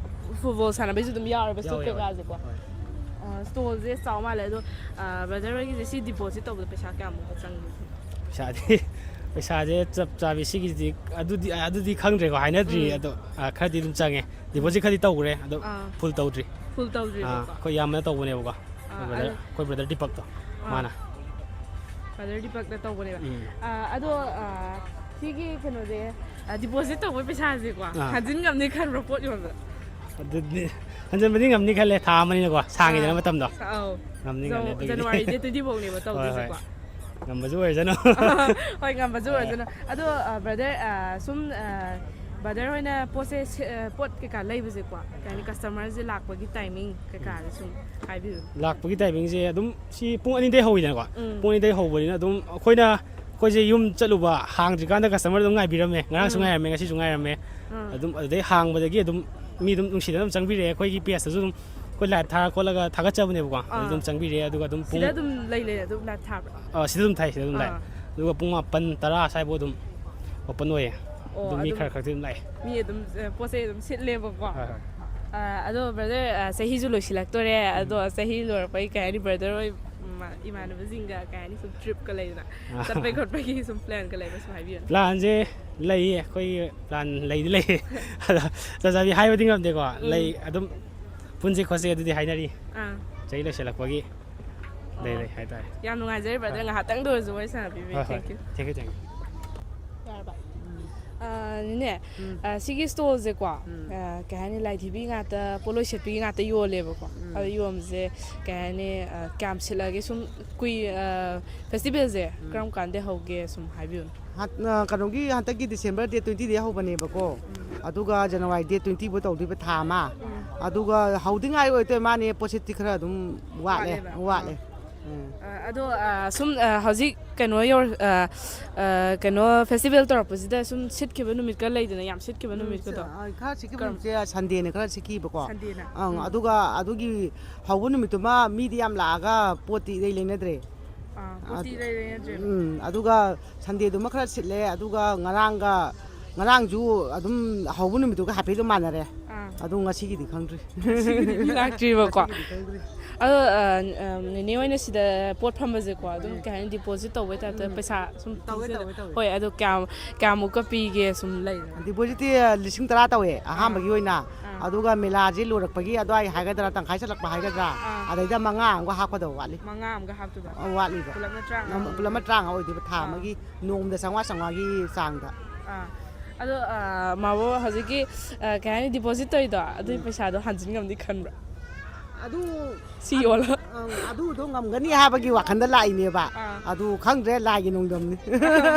ꯐꯨꯠꯕꯣꯜ ꯁꯥꯟꯅꯕꯩꯁꯨ ꯑꯗꯨꯝ ꯌꯥꯎꯔꯦꯕ ꯁ꯭ꯇꯨꯠ ꯌꯥꯎꯋꯦ, ꯌꯥꯎꯋꯦ. ꯀꯩꯀꯥꯁꯦꯀꯣ꯫ ꯍꯣꯏ. ꯑ, ꯁ꯭ꯇꯣꯜꯁꯦ ꯆꯥꯎ ꯃꯥꯜꯂꯦ ꯑꯗꯣ꯫ ꯑ, ꯕ꯭ꯔꯗꯔ ꯍꯣꯏꯒꯤꯁꯦ ꯁꯤ ꯗꯤꯄꯣꯖꯤꯠ ꯇꯧꯕꯗ ꯄꯩꯁꯥ ꯀꯌꯥꯃꯨꯛꯀ ꯆꯪꯒꯦ? ꯄꯩꯁꯥꯗꯤ ꯄꯩꯁꯥꯁꯦ ꯆꯞ ꯆꯥꯕꯤ ꯁꯤꯒꯤꯁꯤꯗꯤ ꯑꯗꯨꯗꯤ, ꯑꯗꯨꯗꯤ ꯈꯪꯗ꯭ꯔꯦꯀꯣ, ꯍꯥꯏꯅꯗ꯭ꯔꯤ꯫ ꯎꯝ. ꯑꯗꯣ ꯑ, ꯈꯔꯗꯤ ꯑꯗꯨꯝ ꯆꯪꯉꯦ꯫ ꯗꯤꯄꯣꯖꯤꯠ ꯈꯔꯗꯤ ꯇꯧꯈ꯭ꯔꯦ, ꯑꯗꯣ ꯑꯥ. ꯐꯨꯜ ꯇꯧꯗ꯭ꯔꯤ꯫ ꯐꯨꯜ ꯑꯥ, ꯇꯧꯗ꯭ꯔꯤꯕꯀꯣ? ꯑꯩꯈꯣꯏ ꯏꯌꯥꯝꯕꯅ ꯇꯧꯕꯅꯦꯕꯀꯣ꯫ ꯑꯥ, ꯑꯩꯈꯣꯏ ꯕ꯭ꯔꯗꯔ, ꯑꯗꯨ- ꯑꯩꯈꯣꯏ ꯕ꯭ꯔꯗꯔ ꯗꯤꯄꯛꯇꯣ꯫ ꯑꯥ. ꯃꯥꯅ. ꯕ꯭ꯔꯗꯔ ꯗꯤꯄꯛꯅ ꯇꯧꯕꯅꯦꯕ꯫ ꯎꯝ. ꯑꯥ, ꯑꯗꯣ, ꯑꯥ, ꯁꯤꯒꯤ ꯀꯩꯅꯣꯁꯦ, ꯑꯥ, ꯗꯤꯄꯣꯖꯤꯠ ꯇꯧꯕ ꯄꯩꯁꯥꯁꯦꯀꯣ, ꯑꯥ. ꯍꯟꯖꯤꯟ ꯉꯝꯅꯤ ꯈꯟꯕ꯭ꯔꯣ ꯄꯣꯠ ꯌꯣꯟꯕꯗ? ꯑꯗꯨꯗꯤ ꯍꯟꯖꯤꯟꯕꯗꯤ ꯉꯝꯅꯤ ꯈꯜꯂꯦ, ꯊꯥ ꯑꯃꯅꯤꯅꯀꯣ, ꯁꯥꯡꯉꯤꯗꯅ ꯑꯥ. ꯃꯇꯝꯗꯣ꯫ ꯑꯧ. ꯉꯝꯅꯤ, ꯖ-, ꯉꯝꯅꯤ ꯑꯗꯨꯒꯤꯗꯤ꯫ ꯖꯅꯋꯥꯔꯤ ꯗꯦꯠ ꯇ꯭ꯋꯦꯟꯇꯤ ꯐꯥꯎꯅꯦꯕ ꯍꯣꯏ, ꯍꯣꯏ. ꯇꯧꯗꯣꯏꯁꯦꯀꯣ꯫ ꯉꯝꯕꯁꯨ ꯑꯣꯏꯔꯁꯅꯨ꯫ ꯍꯣꯏ, ꯉꯝꯕꯁꯨ ꯍꯣꯏ. ꯑꯣꯏꯔꯁꯅꯨ꯫ ꯑꯗꯣ, ꯑ, ꯕ꯭ꯔꯗꯔ, ꯑ, ꯁꯨꯝ, ꯑ, ꯕ꯭ꯔꯗꯔ ꯍꯣꯏꯅ ꯄꯣꯠꯁꯦ ꯁꯦ-, ꯑ, ꯄꯣꯠ ꯀꯩꯀꯥ ꯂꯩꯕꯁꯦꯀꯣ, ꯀꯩ ꯍꯥꯏꯅꯤ, ꯀꯁꯇꯃꯔꯁꯦ ꯂꯥꯛꯄꯒꯤ ꯇꯥꯏꯃꯤꯡ ꯀꯩꯀꯥꯁꯦ ꯁꯨꯝ ꯍꯥꯏꯕꯤꯌꯨ꯫ ꯂꯥꯛꯄꯒꯤ ꯇꯥꯏꯃꯤꯡꯁꯦ ꯑꯗꯨꯝ ꯁꯤ ꯄꯨꯡ ꯑꯅꯤꯗꯩ ꯍꯧꯋꯤꯗꯅꯀꯣ꯫ ꯎꯝ. ꯄꯨꯡ ꯑꯅꯤꯗꯩ ꯍꯧꯕꯅꯤꯅ ꯑꯗꯨꯝ ꯑꯩꯈꯣꯏꯅ, ꯑꯩꯈꯣꯏꯁꯦ ꯌꯨꯝ ꯆꯠꯂꯨꯕ ꯍꯥꯡꯗ꯭ꯔꯤꯀꯥꯟꯗ ꯀꯁꯇꯃꯔ ꯑꯗꯨꯝ ꯉꯥꯏꯕꯤꯔꯝꯃꯦ꯫ ꯉꯔꯥꯡꯁꯨ ꯎꯝ. ꯉꯥꯏꯔꯝꯃꯦ, ꯉꯁꯤꯁꯨ ꯉꯥꯏꯔꯝꯃꯦ꯫ ꯎꯝ. ꯑꯗꯨꯝ ꯑꯗꯨꯗꯩ ꯍꯥꯡꯕꯗꯒꯤ ꯑꯗꯨꯝ ꯃꯤ ꯑꯗꯨꯝ ꯅꯨꯡꯁꯤꯗꯅ ꯑꯗꯨꯝ ꯆꯪꯕꯤꯔꯛꯑꯦ꯫ ꯑꯩꯈꯣꯏꯒꯤ ꯄꯦꯖꯇꯁꯨ ꯑꯗꯨꯝ ꯑꯩꯈꯣꯏ ꯂꯥꯏꯚ ꯊꯥꯔ ꯈꯣꯠꯂꯒ ꯊꯥꯒꯠꯆꯕꯅꯦꯕꯀꯣ꯫ ꯑꯗꯨ ꯑꯥ. ꯑꯗꯨꯝ ꯆꯪꯕꯤꯔꯛꯑꯦ꯫ ꯑꯗꯨꯒ ꯑꯗꯨꯝ ꯄꯨꯡ ꯁꯤꯗ ꯑꯗꯨꯝ ꯂꯩ ꯂꯩ ꯑꯗꯨꯝ ꯂꯥꯏꯚ ꯊꯥꯕ꯭ꯔꯥ? ꯑꯥ, ꯁꯤꯗ ꯑꯗꯨꯝ ꯊꯥꯏ, ꯁꯤꯗ ꯑꯗꯨꯝ ꯂꯥꯛꯑꯦ꯫ ꯑꯥ. ꯑꯗꯨꯒ ꯄꯨꯡ ꯃꯥꯄꯟ ꯇꯔꯥ ꯁ꯭ꯋꯥꯏꯐꯥꯎ ꯑꯗꯨꯝ ꯑꯣꯄꯟ ꯑꯣꯏꯌꯦ꯫ ꯑꯣ, ꯑꯗꯨꯝ ꯃꯤ ꯑꯗꯨꯝ ꯈꯔ ꯈꯔꯗꯤ ꯑꯗꯨꯝ ꯂꯥꯛꯑꯦ꯫ ꯃꯤ ꯑꯗꯨꯝ, ꯑ, ꯄꯣꯠ ꯆꯩ ꯑꯗꯨꯝ ꯁꯤꯠꯂꯦꯕꯀꯣ꯫ ꯍꯣꯏ, ꯍꯣꯏ. ꯑ, ꯑꯗꯣ ꯕ꯭ꯔꯗꯔ, ꯑ, ꯆꯍꯤꯁꯨ ꯂꯣꯏꯁꯤꯜꯂꯛꯇꯣꯔꯦ꯫ ꯑꯗꯣ ꯆꯍꯤ ꯂꯣꯏꯔꯛꯄꯒꯤ ꯀꯩ ꯍꯥꯏꯅꯤ, ꯕ꯭ꯔꯗꯔ ꯍꯣꯏ, ꯏꯃꯥ-, ꯏꯃꯥꯟꯅꯕꯁꯤꯡꯒ ꯀꯩ ꯍꯥꯏꯅꯤ, ꯁꯨꯝ ꯇ꯭ꯔꯤꯞꯀ ꯂꯩꯗꯅ, ꯆꯠꯄꯩ ꯈꯣꯠꯄꯒꯤ ꯁꯨꯝ ꯄ꯭ꯂꯥꯟꯒ ꯂꯩꯕ ꯁꯨꯝ ꯍꯥꯏꯕꯤꯌꯨꯅꯦ꯫ ꯄ꯭ꯂꯥꯟꯁꯦ ꯂꯩꯌꯦ, ꯑꯩꯈꯣꯏꯒꯤ ꯄ꯭ꯂꯥꯟ ꯂꯩꯗꯤ ꯂꯩꯌꯦ꯫ ꯑꯗꯣ ꯆꯞ ꯆꯥꯕꯤ ꯍꯥꯏꯕꯗꯤ ꯉꯝꯗꯦꯀꯣ꯫ ꯎꯝ. ꯂꯩ, ꯑꯗꯨꯝ ꯄꯨꯟꯁꯤ ꯈꯣꯠꯁꯤ ꯑꯗꯨꯗꯤ ꯍꯥꯏꯅꯔꯤ꯫ ꯑꯥ. ꯆꯍꯤ ꯂꯣꯏꯁꯤꯜꯂꯛꯄꯒꯤ ꯂꯩ, ꯑꯣ. ꯂꯩ ꯍꯥꯏꯇꯥꯔꯦ꯫ ꯌꯥꯝ ꯅꯨꯡꯉꯥꯏꯖꯔꯦ ꯕ꯭ꯔꯗꯔ, ꯍꯣꯏ. ꯉꯥꯏꯍꯥꯛꯇꯪꯗ ꯑꯣꯏꯔꯁꯨ ꯋꯥꯔꯤ ꯁꯥꯟꯅꯕꯤꯕꯒꯤ꯫ ꯍꯣꯏ, ꯍꯣꯏ. Thank you. Thank you, thank you. ꯌꯥꯔꯕ? ꯑ, ꯅꯦꯅꯦ, ꯎꯝ. ꯑ, ꯁꯤꯒꯤ ꯁ꯭ꯇꯣꯜꯁꯦꯀꯣ, ꯎꯝ. ꯑ, ꯀꯩ ꯍꯥꯏꯅꯤ, ꯂꯥꯏꯙꯤꯕꯤ ꯉꯥꯛꯇ, ꯄꯣꯠꯂꯣꯏ ꯁꯦꯠꯄꯤ ꯉꯥꯛꯇ ꯌꯣꯜꯂꯦꯕꯀꯣ꯫ ꯎꯝ. ꯑꯗꯣ ꯌꯣꯟꯕꯁꯦ, ꯀꯩ ꯍꯥꯏꯅꯤ, ꯑ, ꯀꯌꯥꯝ ꯁꯤꯠꯂꯛꯑꯒꯦ? ꯁꯨꯝ ꯀꯨꯏ-, ꯑ, ꯐꯦꯁꯇꯤꯚꯦꯜꯁꯦ ꯎꯝ. ꯀꯔꯝ ꯀꯥꯟꯗꯩ ꯍꯧꯒꯦ ꯁꯨꯝ ꯍꯥꯏꯕꯤꯌꯨꯅꯦ꯫ ꯍꯟ-, ꯑ, ꯀꯩꯅꯣꯒꯤ ꯍꯟꯗꯛꯀꯤ ꯗꯤꯁꯦꯝꯕꯔ ꯗꯦꯠ ꯇ꯭ꯋꯦꯟꯇꯤꯗꯩ ꯍꯧꯕꯅꯦꯕꯀꯣ꯫ ꯑꯗꯨꯒ ꯖꯅꯋꯥꯔꯤ ꯗꯦꯠ ꯇ꯭ꯋꯦꯟꯇꯤ ꯐꯥꯎ ꯇꯧꯗꯣꯏꯕ, ꯊꯥ ꯑꯃ꯫ ꯑꯗꯨꯒ ꯍꯧꯗ꯭ꯔꯤꯉꯥꯏ ꯑꯣꯏꯗꯣꯏ ꯃꯥꯅꯦ, ꯄꯣꯠꯁꯤꯠꯇꯤ ꯈꯔ ꯑꯗꯨꯝ ꯋꯥꯠꯂꯦ, ꯋꯥꯠꯂꯦꯕ꯫ ꯋꯥꯠꯂꯦ꯫ ꯎꯝ. ꯑ, ꯑꯗꯣ, ꯑ, ꯁꯨꯝ, ꯑ, ꯍꯧꯖꯤꯛ ꯀꯩꯅꯣ ꯌꯧꯔ-, ꯑ, ꯑ, ꯀꯩꯅꯣ ꯐꯦꯁꯇꯤꯚꯦꯜ ꯇꯧꯔꯛꯄꯁꯤꯗ ꯁꯨꯝ ꯁꯤꯠꯈꯤꯕ ꯅꯨꯃꯤꯠꯀ ꯂꯩꯗꯅ, ꯌꯥꯝ ꯁꯤꯠꯈꯤꯕ ꯎꯝ, ꯅꯨꯃꯤꯠꯀꯗꯣ? ꯑ, ꯈꯔ ꯁꯤꯠꯈꯤꯕ ꯀꯔꯝ- ꯅꯨꯃꯤꯠꯁꯦ ꯁꯟꯗꯦꯅ ꯈꯔ ꯁꯤꯠꯈꯤꯕꯀꯣ꯫ ꯁꯟꯗꯦꯅ? ꯑꯪ, ꯎꯝ. ꯑꯗꯨꯒ ꯑꯗꯨꯒꯤ ꯍꯧꯕ ꯅꯨꯃꯤꯠꯇꯨꯃ ꯃꯤꯗꯤ ꯌꯥꯝ ꯂꯥꯛꯑꯒ ꯄꯣꯠꯇꯤ ꯏꯂꯩ ꯂꯩꯅꯗ꯭ꯔꯦ꯫ ꯑꯥ, ꯄꯣꯠꯇꯤ ꯏꯔꯩ ꯂꯩꯅꯗ꯭ꯔꯦꯕ꯫ ꯎꯝ, ꯑꯗꯨꯒ ꯁꯟꯗꯦꯗꯨꯃ ꯈꯔ ꯁꯤꯠꯂꯦ, ꯑꯗꯨꯒ ꯉꯔꯥꯡꯒ, ꯉꯔꯥꯡꯁꯨ ꯑꯗꯨꯝ ꯍꯧꯕ ꯅꯨꯃꯤꯠꯇꯨꯒ ꯍꯥꯏꯐꯦꯠ ꯑꯗꯨꯝ ꯃꯥꯟꯅꯔꯦ꯫ ꯑꯥ꯫ ꯑꯗꯨ ꯉꯁꯤꯒꯤꯗꯤ ꯈꯪꯗ꯭ꯔꯤ꯫ ꯉꯁꯤꯒꯤꯗꯤ ꯃꯤ ꯂꯥꯛꯇ꯭ꯔꯤꯕꯀꯣ꯫ ꯉꯁꯤꯒꯤꯗꯤ ꯈꯪꯗ꯭ꯔꯤ꯫ ꯑꯗꯣ, ꯑ, ꯑ, ꯅꯦꯅꯦ ꯍꯣꯏꯅ ꯁꯤꯗ ꯄꯣꯠ ꯐꯝꯕꯁꯦ ꯀꯣ, ꯑꯗꯨꯝ ꯎꯝ꯫ ꯀꯩ ꯍꯥꯏꯅꯤ, deposit ꯇꯧꯕꯩ type ꯇ ꯎꯝ꯫ ꯄꯩꯁꯥ ꯁꯨꯝ ꯇꯧꯋꯦ, ꯇꯤꯡꯁꯤꯜꯂ-, ꯇꯧꯋꯦ, ꯇꯧꯋꯦ꯫ ꯍꯣꯏ, ꯑꯗꯣ ꯀꯌꯥꯝ, ꯀꯌꯥꯃꯨꯛꯀ ꯄꯤꯒꯦ ꯁꯨꯝ ꯂꯩꯗꯅ? Deposit ꯇꯤ ꯂꯤꯁꯤꯡ ꯇꯔꯥ ꯇꯧꯋꯦ ꯑꯍꯥꯟꯕꯒꯤ ꯑꯣꯏꯅ꯫ ꯑꯥ꯫ ꯑꯗꯨꯒ ꯃꯦꯂꯥꯁꯦ ꯂꯣꯏꯔꯛꯄꯒꯤ ꯑꯗꯨꯋꯥꯏ ꯍꯥꯏꯒꯗ꯭ꯔꯥ, ꯇꯪꯈꯥꯏ ꯆꯠꯂꯛꯄ ꯍꯥꯏꯒꯗ꯭ꯔꯥ, ꯑꯥ꯫ ꯑꯗꯩꯗ ꯃꯉꯥ ꯑꯃꯒ ꯍꯥꯞꯀꯗꯧꯕ ꯋꯥꯠꯂꯤ꯫ ꯃꯉꯥ ꯑꯃꯒ ꯍꯥꯞꯇꯣꯏꯕ? ꯑ, ꯋꯥꯠꯂꯤꯕ꯫ ꯄꯨꯂꯞꯅ ꯇꯔꯥꯃꯉꯥ ꯄꯨꯂꯞꯅ ꯑꯣꯏꯗꯣꯏꯕ? ꯇꯔꯥꯃꯉꯥ ꯑꯣꯏꯗꯣꯏꯕ, ꯊꯥ ꯑꯥ꯫ ꯑꯃꯒꯤ ꯅꯣꯡꯃꯗ ꯆꯥꯝꯃꯉꯥ, ꯆꯥꯝꯃꯉꯥꯒꯤ ꯆꯥꯡꯗ꯫ ꯑꯥ꯫ ꯑꯗꯣ, ꯑ, ꯃꯥꯕꯣ ꯍꯧꯖꯤꯛꯀꯤ, ꯑ, ꯀꯩ ꯍꯥꯏꯅꯤ, deposit ꯇꯧꯔꯤꯗꯣ, ꯑꯗꯨꯒꯤ ꯎꯝ꯫ ꯄꯩꯁꯥꯗꯣ ꯍꯟꯖꯤꯟ ꯉꯝꯅꯤ ꯈꯟꯕ꯭ꯔꯥ? ꯑꯗꯨ ꯁꯤ ꯌꯣꯜꯂ? ꯑꯪ, ꯑꯗꯨꯗꯣ ꯉꯝꯒꯅꯤ ꯍꯥꯏꯕꯒꯤ ꯋꯥꯈꯜꯗ ꯂꯥꯛꯏꯅꯦꯕ꯫ ꯑꯥ꯫ ꯑꯗꯨ ꯈꯪꯗ꯭ꯔꯦ, ꯂꯥꯏꯒꯤ ꯅꯣꯡꯗꯝꯅꯤ꯫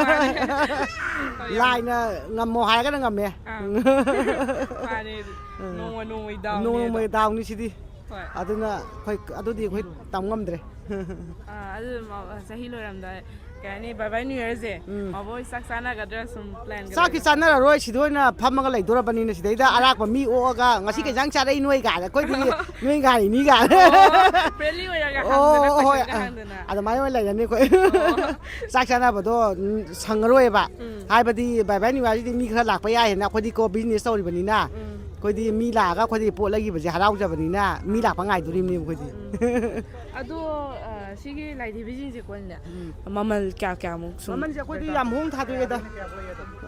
ꯃꯥꯅꯦ꯫ ꯍꯣꯏ, ꯌꯥꯝ ꯂꯥꯏꯅ ꯉꯝꯃꯣ ꯍꯥꯏꯔꯒꯅ ꯉꯝꯃꯦ꯫ ꯑꯥ꯫ ꯃꯥꯅꯦ꯫ ꯎꯝ꯫ ꯅꯣꯡꯃ ꯅꯣꯡꯃꯒꯤ ꯗꯥꯎꯅꯦ ꯑꯗꯣ꯫ ꯅꯣꯡꯃꯒꯤ ꯗꯥꯎꯅꯤ ꯁꯤꯗꯤ꯫ ꯍꯣꯏ꯫ ꯑꯗꯨꯅ ꯑꯩꯈꯣꯏ, ꯑꯗꯨꯗꯤ ꯑꯩꯈꯣꯏ ꯇꯝ ꯉꯝꯗ꯭ꯔꯦ꯫ ꯑꯥ, ꯑꯗꯨ ꯃ-, ꯆꯍꯤ ꯂꯣꯏꯔꯝꯗꯥꯏ, ꯀꯩ ꯍꯥꯏꯅꯤ, bye bye New Year ꯁꯦ, ꯎꯝ꯫ ꯃꯥꯕꯣ ꯍꯣꯏ ꯆꯥꯛ ꯆꯥꯅꯒꯗ꯭ꯔꯥ ꯁꯨꯝ plan ꯒ ꯆꯥꯛꯇꯤ ꯂꯩꯕ꯭ꯔꯥ? ꯆꯥꯅꯔꯔꯣꯏ, ꯁꯤꯗ ꯑꯣꯏꯅ ꯐꯝꯃꯒ ꯂꯩꯗꯣꯔꯕꯅꯤꯅ, ꯁꯤꯗꯩꯗ ꯑꯔꯥꯛꯄ ꯃꯤ ꯑꯣꯛꯑꯒ, "ꯉꯁꯤ ꯀꯩ ꯑꯥ꯫ ꯏꯟꯖꯥꯡ ꯆꯥꯔꯛꯏ ꯅꯣꯏ?" ꯀꯥꯏꯅ, ꯑꯩꯈꯣꯏꯗꯤ ꯅꯣꯏ ꯉꯥꯏꯔꯤꯅꯤ ꯀꯥꯏꯅ꯫ ꯑꯣ, friendly ꯑꯣꯏꯔꯒ ꯑꯣ, ꯍꯪꯗꯅ, ꯍꯣꯏ, ꯍꯣꯏ, question ꯒ ꯑꯥ꯫ ꯍꯪꯗꯅ꯫ ꯑꯗꯨꯃꯥꯏꯅ ꯑꯣꯏꯅ ꯂꯩꯔꯅꯤ ꯑꯩꯈꯣꯏ꯫ ꯑꯣ꯫ ꯆꯥꯛ ꯆꯥꯅꯕꯗꯣ, ꯎꯝ, ꯁꯪꯉꯔꯣꯏꯕ꯫ ꯎꯝ꯫ ꯍꯥꯏꯕꯗꯤ bye bye New Year ꯁꯤꯗꯤ ꯃꯤ ꯈꯔ ꯂꯥꯛꯄ ꯌꯥꯏꯌꯦꯅ, ꯑꯩꯈꯣꯏꯗꯤ ꯀꯣ business ꯇꯧꯔꯤꯕꯅꯤꯅ꯫ ꯎꯝ꯫ ꯑꯩꯈꯣꯏꯗꯤ ꯃꯤ ꯂꯥꯛꯑꯒ ꯑꯩꯈꯣꯏꯗꯤ ꯄꯣꯠ ꯂꯩꯈꯤꯕꯁꯦ ꯍꯔꯥꯎꯖꯕꯅꯤꯅ ꯃꯤ ꯑꯥ꯫ ꯂꯥꯛꯄ ꯉꯥꯏꯗꯣꯔꯤꯕꯅꯦꯕ ꯑꯩꯈꯣꯏꯗꯤ꯫ ꯎꯝ꯫ ꯑꯗꯣ, ꯑ, ꯁꯤꯒꯤ ꯂꯥꯏꯙꯤꯕꯤꯁꯤꯡꯁꯦ ꯀꯣꯟꯅꯦ, ꯎꯝ꯫ ꯃꯃꯜ ꯀꯌꯥ ꯀꯌꯥꯃꯨꯛ ꯁꯨꯝ ꯃꯃꯜꯁꯦ ꯑꯩꯈꯣꯏꯗꯤ ꯗꯔꯀꯥꯔ? ꯌꯥꯝ ꯍꯣꯡ ꯊꯥꯗꯣꯛꯑꯦꯗ꯫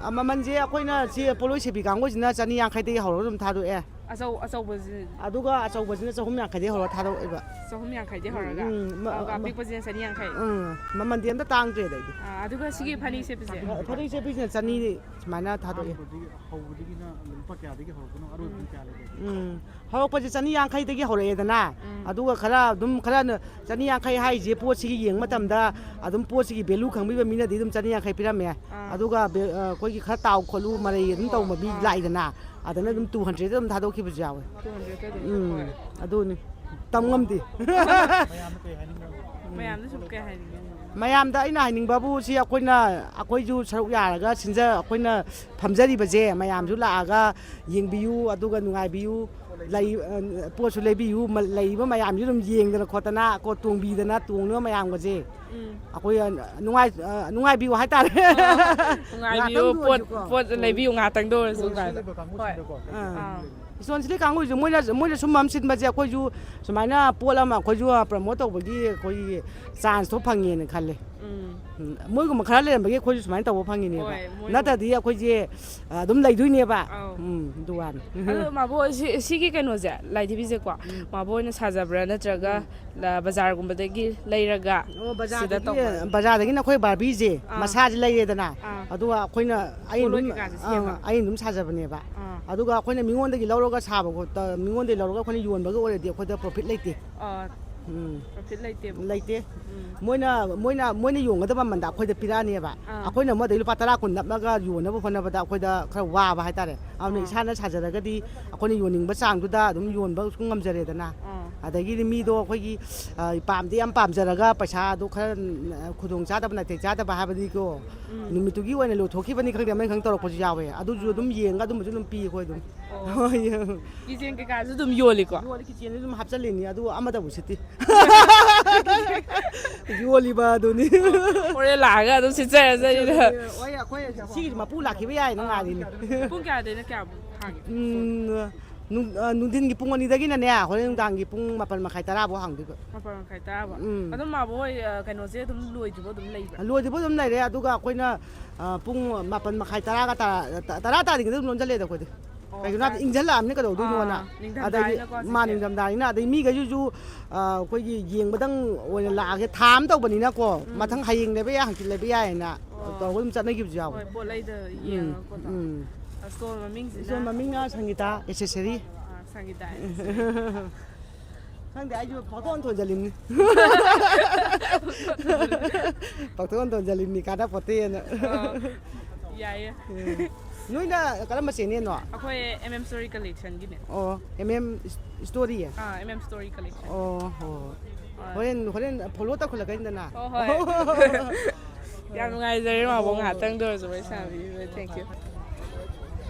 ꯑ, ꯃꯃꯜꯁꯦ ꯑꯩꯈꯣꯏꯅ ꯁꯤ ꯄꯣꯠꯂꯣꯏ ꯁꯦꯕꯤ ꯀꯥꯡꯕꯨꯁꯤꯅ ꯆꯅꯤ ꯌꯥꯡꯈꯩꯗꯒꯤ ꯍꯧꯔꯒ ꯑꯗꯨꯝ ꯊꯥꯗꯣꯛꯑꯦ꯫ ꯑꯆꯧ-, ꯑꯆꯧꯕꯁꯤ? ꯑꯗꯨꯒ ꯑꯆꯧꯕꯁꯤꯅ ꯆꯍꯨꯝ ꯌꯥꯡꯈꯩꯗꯒꯤ ꯍꯧꯔꯒ ꯊꯥꯗꯣꯛꯑꯦꯕ꯫ ꯆꯍꯨꯝ ꯌꯥꯡꯈꯩꯗꯒꯤ ꯍꯧꯔꯒ? ꯎꯝ, ꯃ-, ꯑꯗꯨꯒ ꯃ-, ꯑꯄꯤꯛꯄꯁꯤꯅ ꯆꯅꯤ ꯌꯥꯡꯈꯩ? ꯎꯝ, ꯃꯃꯜꯗꯤ ꯑꯝꯇ ꯇꯥꯡꯗ꯭ꯔꯦꯗ ꯑꯩꯗꯤ꯫ ꯑ, ꯑꯗꯨꯒ ꯁꯤꯒꯤ ꯐꯅꯦꯛ ꯁꯦꯠꯄꯁꯦ? ꯑ, ꯐꯅꯦꯛ ꯁꯦꯠꯄꯁꯤꯅ ꯆꯅꯤ ꯁꯨꯃꯥꯏꯅ ꯊꯥꯗꯣꯛꯑꯦ꯫ ꯑꯍꯥꯟꯕꯗꯒꯤ, ꯍꯧꯕꯗꯒꯤꯅ ꯂꯨꯄꯥ ꯀꯌꯥꯗꯒꯤ ꯍꯧꯔꯛꯄꯅꯣ? ꯑꯔꯣꯏꯕꯗꯤ ꯎꯝ꯫ ꯀꯌꯥ ꯂꯩꯒꯦ? ꯎꯝ꯫ ꯍꯧꯔꯛꯄꯁꯦ ꯆꯅꯤ ꯌꯥꯡꯈꯩꯗꯒꯤ ꯍꯧꯔꯛꯑꯦꯗꯅ, ꯎꯝ꯫ ꯑꯗꯨꯒ ꯈꯔ ꯑꯗꯨꯝ, ꯈꯔ ꯆꯅꯤ ꯌꯥꯡꯈꯩ ꯍꯥꯏꯁꯦ ꯄꯣꯠꯁꯤꯒꯤ ꯌꯦꯡꯕ ꯃꯇꯝꯗ ꯑꯗꯨꯝ ꯄꯣꯠꯁꯤꯒꯤ value ꯈꯪꯕꯤꯕ ꯃꯤꯅꯗꯤ ꯑꯗꯨꯝ ꯆꯅꯤ ꯌꯥꯡꯈꯩ ꯄꯤꯔꯝꯃꯦ꯫ ꯑꯥ꯫ ꯑꯗꯨꯒ ꯕꯦ-, ꯑ, ꯑꯩꯈꯣꯏꯒꯤ ꯈꯔ ꯇꯥꯎ ꯈꯣꯠꯂꯨ, ꯃꯔꯩ ꯑꯗꯨꯝ ꯇꯧꯕ ꯃꯤ ꯑꯥ꯫ ꯂꯥꯛꯏꯗꯅ, ꯑꯗꯨꯅ ꯑꯗꯨꯝ two hundred ꯑꯗꯨꯝ ꯊꯥꯗꯣꯛꯈꯤꯕꯁꯨ ꯌꯥꯎꯋꯦ꯫ Two hundred ꯑꯗꯨꯝ꯫ ꯎꯝ, ꯍꯣꯏ꯫ ꯑꯗꯨꯅꯤ꯫ ꯇꯝ ꯉꯝꯗꯦ꯫ ꯃꯌꯥꯝꯗ ꯀꯩ ꯍꯥꯏꯅꯤꯡꯕ? ꯃꯌꯥꯝꯗ ꯁꯨꯝ ꯀꯩ ꯍꯥꯏꯅꯤꯡꯉꯤ? ꯃꯌꯥꯝꯗ ꯑꯩꯅ ꯍꯥꯏꯅꯤꯡꯕꯕꯨ ꯁꯤ ꯑꯩꯈꯣꯏꯅ, ꯑꯩꯈꯣꯏꯁꯨ ꯁꯔꯨꯛ ꯌꯥꯔꯒ ꯁꯤꯟꯖ-, ꯑꯩꯈꯣꯏꯅ ꯐꯝꯖꯔꯤꯕꯁꯦ ꯃꯌꯥꯝꯁꯨ ꯂꯥꯛꯑꯒ ꯌꯦꯡꯕꯤꯌꯨ, ꯑꯗꯨꯒ ꯅꯨꯡꯉꯥꯏꯕꯤꯌꯨ, ꯂꯩ-, ꯑ, ꯄꯣꯠꯁꯨ ꯂꯩꯕꯤꯌꯨ, ꯃ-, ꯂꯩꯔꯤꯕ ꯃꯌꯥꯝꯁꯨ ꯑꯗꯨꯝ ꯌꯦꯡꯗꯅ ꯈꯣꯠꯇꯅ ꯀꯣ, ꯇꯣꯡꯕꯤꯗꯅ ꯇꯣꯡꯅꯕ ꯃꯌꯥꯝꯒꯁꯦ ꯎꯝ꯫ ꯑꯩꯈꯣꯏ, ꯑ, ꯅꯨꯡꯉꯥꯏ-, ꯑ, ꯅꯨꯡꯉꯥꯏꯕꯤꯌꯨ ꯍꯥꯏꯇꯥꯔꯦ꯫ ꯑꯣ, ꯅꯨꯡꯉꯥꯏꯕꯤꯌꯨ, ꯉꯥꯛꯇꯪꯗ ꯄꯣꯠ, ꯑꯣꯏꯔꯁꯨꯀꯣ꯫ ꯄꯣꯠ ꯎꯝ꯫ ꯂꯩꯕꯤꯌꯨ ꯉꯥꯛꯇꯪꯗ ꯑꯣꯏꯔꯁꯨ ꯀꯥꯏꯅ꯫ ꯍꯣꯏ꯫ ꯑꯥ꯫ ꯑꯥ꯫ ꯏꯁꯇꯣꯟ ꯁꯤꯂꯤꯡ ꯀꯥꯡꯕꯨꯁꯦ ꯃꯣꯏꯅ, ꯃꯣꯏꯅ ꯁꯨꯝꯕ ꯑꯃ ꯁꯤꯟꯕꯁꯦ ꯑꯩꯈꯣꯏꯁꯨ ꯁꯨꯃꯥꯏꯅ ꯄꯣꯠ ꯑꯃ ꯑꯩꯈꯣꯏꯁꯨ ꯄ꯭ꯔꯃꯣꯠ ꯇꯧꯕꯒꯤ ꯑꯩꯈꯣꯏꯒꯤ ꯆꯥꯟꯁꯇꯣ ꯐꯪꯉꯦꯅ ꯈꯜꯂꯦ꯫ ꯎꯝ꯫ ꯎꯝ, ꯃꯣꯏꯒꯨꯝꯕ ꯈꯔ ꯂꯩꯔꯝꯕꯒꯤ ꯑꯩꯈꯣꯏꯁꯨ ꯁꯨꯃꯥꯏꯅ ꯇꯧꯕ ꯐꯪꯉꯤꯅꯦꯕ꯫ ꯍꯣꯏ, ꯃꯣꯏꯒꯨꯝꯕ꯫ ꯅꯠꯇ꯭ꯔꯗꯤ ꯑꯩꯈꯣꯏꯁꯦ, ꯑ, ꯑꯗꯨꯝ ꯂꯩꯗꯣꯏꯅꯦꯕ꯫ ꯑꯧ꯫ ꯎꯝ, ꯑꯗꯨ ꯋꯥꯅꯤ꯫ ꯑꯗꯣ ꯃꯥꯕꯣ, ꯁꯤ-, ꯁꯤꯒꯤ ꯀꯩꯅꯣꯁꯦ, ꯂꯥꯏꯙꯤꯕꯤꯁꯦꯀꯣ, ꯎꯝ꯫ ꯃꯥꯕꯣ ꯑꯣꯏꯅ ꯁꯥꯖꯕ꯭ꯔꯥ ꯅꯠꯇ꯭ꯔꯒ ꯎꯝ꯫ ꯂ-, ꯕꯖꯥꯔꯒꯨꯝꯕꯗꯒꯤ ꯂꯩꯔꯒ ꯑꯣ, ꯁꯤꯗ ꯕꯖꯥꯔꯗꯒꯤ, ꯇꯧꯕ꯭ꯔꯥ? ꯕꯖꯥꯔꯗꯒꯤꯅ ꯑꯩꯈꯣꯏ ꯕꯥꯔꯕꯤꯁꯦ ꯑꯥ꯫ ꯃꯁꯥꯁꯦ ꯂꯩꯔꯦꯗꯅ, ꯑꯥ꯫ ꯑꯗꯨꯒ ꯑꯩꯈꯣꯏꯅ, ꯑꯩꯅ ꯄꯣꯠꯂꯣꯏ ꯑꯗꯨꯝ, ꯀꯩꯀꯥꯁꯦ ꯑꯥ, ꯁꯦꯝꯕ? ꯑꯩꯅ ꯑꯗꯨꯝ ꯁꯥꯖꯕꯅꯦꯕ꯫ ꯑꯥ꯫ ꯑꯗꯨꯒ ꯑꯩꯈꯣꯏꯅ ꯃꯤꯉꯣꯟꯗꯒꯤ ꯂꯧꯔꯒ ꯁꯥꯕ ꯈꯣꯠꯄ, ꯃꯤꯉꯣꯟꯗꯒꯤ ꯂꯧꯔꯒ ꯑꯩꯈꯣꯏꯅ ꯌꯣꯟꯕꯒ ꯑꯣꯏꯔꯗꯤ ꯑꯩꯈꯣꯏꯗ ꯄ꯭ꯔꯣꯐꯤꯠ ꯂꯩꯇꯦ꯫ ꯑꯥ, ꯎꯝ꯫ ꯄ꯭ꯔꯣꯐꯤꯠ ꯂꯩꯇꯦꯕꯀꯣ꯫ ꯂꯩꯇꯦ꯫ ꯎꯝ꯫ ꯃꯣꯏꯅ, ꯃꯣꯏꯅ, ꯃꯣꯏꯅ ꯌꯣꯟꯒꯗꯕ ꯃꯃꯜꯗ ꯑꯩꯈꯣꯏꯗ ꯄꯤꯔꯛꯑꯅꯦꯕ꯫ ꯑꯥ꯫ ꯑꯩꯈꯣꯏꯅ ꯑꯃꯗꯒꯤ ꯂꯨꯄꯥ ꯇꯔꯥ ꯀꯨꯟ ꯅꯞꯅꯒ ꯌꯣꯟꯅꯕ ꯍꯣꯠꯅꯕꯗ ꯑꯩꯈꯣꯏꯗ ꯈꯔ ꯋꯥꯕ ꯍꯥꯏꯇꯥꯔꯦ꯫ ꯑꯗꯨꯅ ꯑꯥ꯫ ꯏꯁꯥꯅ ꯁꯥꯖꯔꯒꯗꯤ ꯑꯩꯈꯣꯏꯅ ꯌꯣꯟꯅꯤꯡꯕ ꯆꯥꯡꯗꯨꯗ ꯑꯗꯨꯝ ꯌꯣꯟꯕꯁꯨ ꯉꯝꯖꯔꯦꯗꯅ꯫ ꯑꯥ꯫ ꯑꯗꯒꯤꯗꯤ ꯃꯤꯗꯣ ꯑꯩꯈꯣꯏꯒꯤ, ꯑ, ꯄꯥꯝꯗꯤ ꯌꯥꯝ ꯄꯥꯝꯖꯔꯒ ꯄꯩꯁꯥꯗꯣ ꯈꯔ, ꯑ, ꯈꯨꯗꯣꯡ ꯆꯥꯗꯕ, ꯅꯥꯇꯩ ꯆꯥꯗꯕ ꯍꯥꯏꯕꯗꯤꯀꯣ, ꯎꯝ꯫ ꯅꯨꯃꯤꯠꯇꯨꯒꯤ ꯑꯣꯏꯅ ꯂꯣꯏꯊꯣꯛꯈꯤꯕꯅꯤ ꯈꯪꯗꯦ, ꯑꯃꯅꯤ ꯈꯪꯗꯦ ꯇꯧꯔꯛꯄꯁꯨ ꯌꯥꯎꯋꯦ꯫ ꯑꯗꯨꯁꯨ ꯑꯥ꯫ ꯑꯗꯨꯝ ꯌꯦꯡꯉꯒ ꯑꯗꯨꯝꯕꯁꯨ ꯑꯗꯨꯝ ꯄꯤ ꯑꯩꯈꯣꯏ ꯑꯗꯨꯝ꯫ ꯑꯣ꯫ ꯍꯣꯏ꯫ ꯀꯤꯆꯦꯟ ꯀꯩꯀꯥꯁꯨ ꯑꯗꯨꯝ ꯌꯣꯜꯂꯤꯀꯣ? ꯌꯣꯜꯂꯤ, ꯀꯤꯆꯦꯟꯁꯨ ꯑꯗꯨꯝ ꯍꯥꯞꯆꯜꯂꯤꯅꯤ, ꯑꯗꯨ ꯑꯃꯗꯕꯨ ꯁꯤꯠꯇꯦ꯫ ꯌꯣꯜꯂꯤꯕ ꯑꯗꯨꯅꯤ꯫ ꯍꯣꯔꯦꯟ ꯂꯥꯛꯑꯒ ꯑꯗꯨꯝ ꯁꯤꯠꯆꯔꯁꯅꯤꯅ꯫ ꯍꯣꯏ, ꯑꯩꯈꯣꯏ ꯁꯤꯒꯤ ꯃꯄꯨ ꯂꯥꯛꯈꯤꯕ ꯌꯥꯏꯅ ꯉꯥꯏꯔꯤꯅꯤ꯫ ꯄꯨꯡ ꯀꯌꯥꯗꯩꯅ ꯀꯌꯥꯕꯨꯛ ꯍꯥꯡꯒꯦ? ꯎꯝ, ꯅꯨꯡ-, ꯑ, ꯅꯨꯡꯊꯤꯟꯒꯤ ꯄꯨꯡ ꯑꯅꯤꯗꯒꯤꯅꯅꯦ, ꯍꯣꯔꯦꯟ ꯅꯨꯡꯗꯥꯡꯒꯤ ꯄꯨꯡ ꯃꯥꯄꯟ ꯃꯈꯥꯏ ꯇꯔꯥ ꯐꯥꯎ ꯍꯥꯡꯗꯣꯏꯕ꯫ ꯃꯥꯄꯟ ꯃꯈꯥꯏ ꯇꯔꯥ ꯐꯥꯎ꯫ ꯎꯝ꯫ ꯑꯗꯨꯝ ꯃꯥꯕꯣ ꯍꯣꯏ, ꯑ, ꯀꯩꯅꯣꯁꯦ ꯑꯗꯨꯝ ꯂꯣꯏꯗ꯭ꯔꯤꯕꯣ ꯑꯗꯨꯝ ꯂꯩꯕ꯭ꯔꯥ? ꯂꯣꯏꯗ꯭ꯔꯤꯕꯣ ꯑꯗꯨꯝ ꯂꯩꯔꯦ, ꯑꯗꯨꯒ ꯑꯩꯈꯣꯏꯅ, ꯑ, ꯄꯨꯡ ꯃꯥꯄꯟ ꯃꯈꯥꯏ ꯇꯔꯥꯒ ꯇꯔꯥ, ꯇ-, ꯇꯔꯥ ꯇꯥꯗ꯭ꯔꯤꯉꯩꯗ ꯑꯗꯨꯝ ꯂꯣꯟꯁꯤꯜꯂꯦꯗ ꯑꯩꯈꯣꯏꯗꯤ꯫ ꯑꯣ, ꯀꯩꯒꯤꯅꯣ ꯍꯥꯏꯕꯗꯤ ꯇꯔꯥ-, ꯏꯪꯁꯤꯜꯂꯛꯑꯕꯅꯤꯅ ꯀꯩꯗꯧꯗꯣꯏꯅꯣꯅ꯫ ꯑꯥ, ꯑꯗꯒꯤ ꯅꯤꯡꯊꯝꯊꯥꯅꯤꯅꯀꯣ ꯃꯥ ꯍꯧꯖꯤꯛꯁꯦ꯫ ꯅꯤꯡꯊꯝꯊꯥꯅꯤꯅ, ꯑꯗꯩ ꯃꯤꯈꯩꯁꯤꯁꯨ, ꯑ, ꯑꯩꯈꯣꯏꯒꯤ ꯌꯦꯡꯕꯗꯪ ꯑꯣꯏꯅ ꯂꯥꯛꯑꯒꯦ, ꯊꯥ ꯑꯃ ꯇꯧꯕꯅꯤꯅꯀꯣ, ꯎꯝ꯫ ꯃꯊꯪ ꯍꯌꯦꯡ ꯂꯩꯕ ꯌꯥꯏ, ꯍꯪꯆꯤꯠ ꯂꯩꯕ ꯌꯥꯏꯅ ꯑꯣ꯫ ꯇꯧꯔꯒ ꯑꯗꯨꯝ ꯆꯠꯅꯈꯤꯕꯁꯨ ꯌꯥꯎꯋꯦ꯫ ꯍꯣꯏ, ꯄꯣꯠ ꯂꯩꯗ ꯎꯝ, ꯌꯦꯡꯉꯒꯀꯣ꯫ ꯎꯝ꯫ ꯁ꯭ꯇꯣꯜ ꯃꯃꯤꯡꯁꯤꯅ? ꯁ꯭ꯇꯣꯜ ꯃꯃꯤꯡꯅ ꯁꯪꯒꯤꯇꯥ ꯑꯦꯁꯦꯁꯔꯤ꯫ ꯑꯥ, ꯁꯪꯒꯤꯇꯥ ꯑꯦꯁꯦꯁꯔꯤ꯫ ꯈꯪꯗꯦ, ꯑꯩꯁꯨ ꯄꯥꯛꯊꯣꯛ ꯑꯣꯟꯊꯣꯟꯖꯜꯂꯤꯕꯅꯤ꯫ ꯄꯥꯛꯊꯣꯛ ꯑꯣꯟꯊꯣꯟꯖꯜꯂꯤꯕꯅꯤ, ꯀꯥꯟꯅꯄꯣꯠꯇꯦꯅ꯫ ꯑꯣ, ꯌꯥꯏꯌꯦ꯫ ꯎꯝ꯫ ꯅꯣꯏꯅ ꯀꯔꯝꯕ ꯆꯦꯅꯦꯜꯅꯣ? ꯑꯩꯈꯣꯏ ꯑꯦꯝ ꯑꯦꯝ ꯁ꯭ꯇꯣꯔꯤ ꯀꯂꯦꯛꯁꯟꯒꯤꯅꯦ꯫ ꯑꯣ, ꯑꯦꯝ ꯑꯦꯝ ꯁ꯭ꯇꯣꯔꯤ? ꯑꯥ, ꯑꯦꯝ ꯑꯦꯝ ꯁ꯭ꯇꯣꯔꯤ ꯀꯂꯦꯛꯁꯟ꯫ ꯑꯣ, ꯍꯣꯏ, ꯍꯣꯏ꯫ ꯍꯣꯔꯦꯟ ꯍꯣꯔꯦꯟ ꯐꯣꯂꯣ ꯇꯧꯈꯠꯂꯛꯀꯅꯤꯗꯅ꯫ ꯍꯣꯏ ꯍꯣꯏ꯫ ꯌꯥꯝ ꯅꯨꯡꯉꯥꯏꯖꯔꯦ ꯃꯥꯕꯨ ꯉꯥꯏꯍꯥꯛꯇꯪꯗ ꯑꯣꯏꯔꯁꯨ ꯋꯥꯔꯤ ꯁꯥꯕꯤꯕ, thank you꯫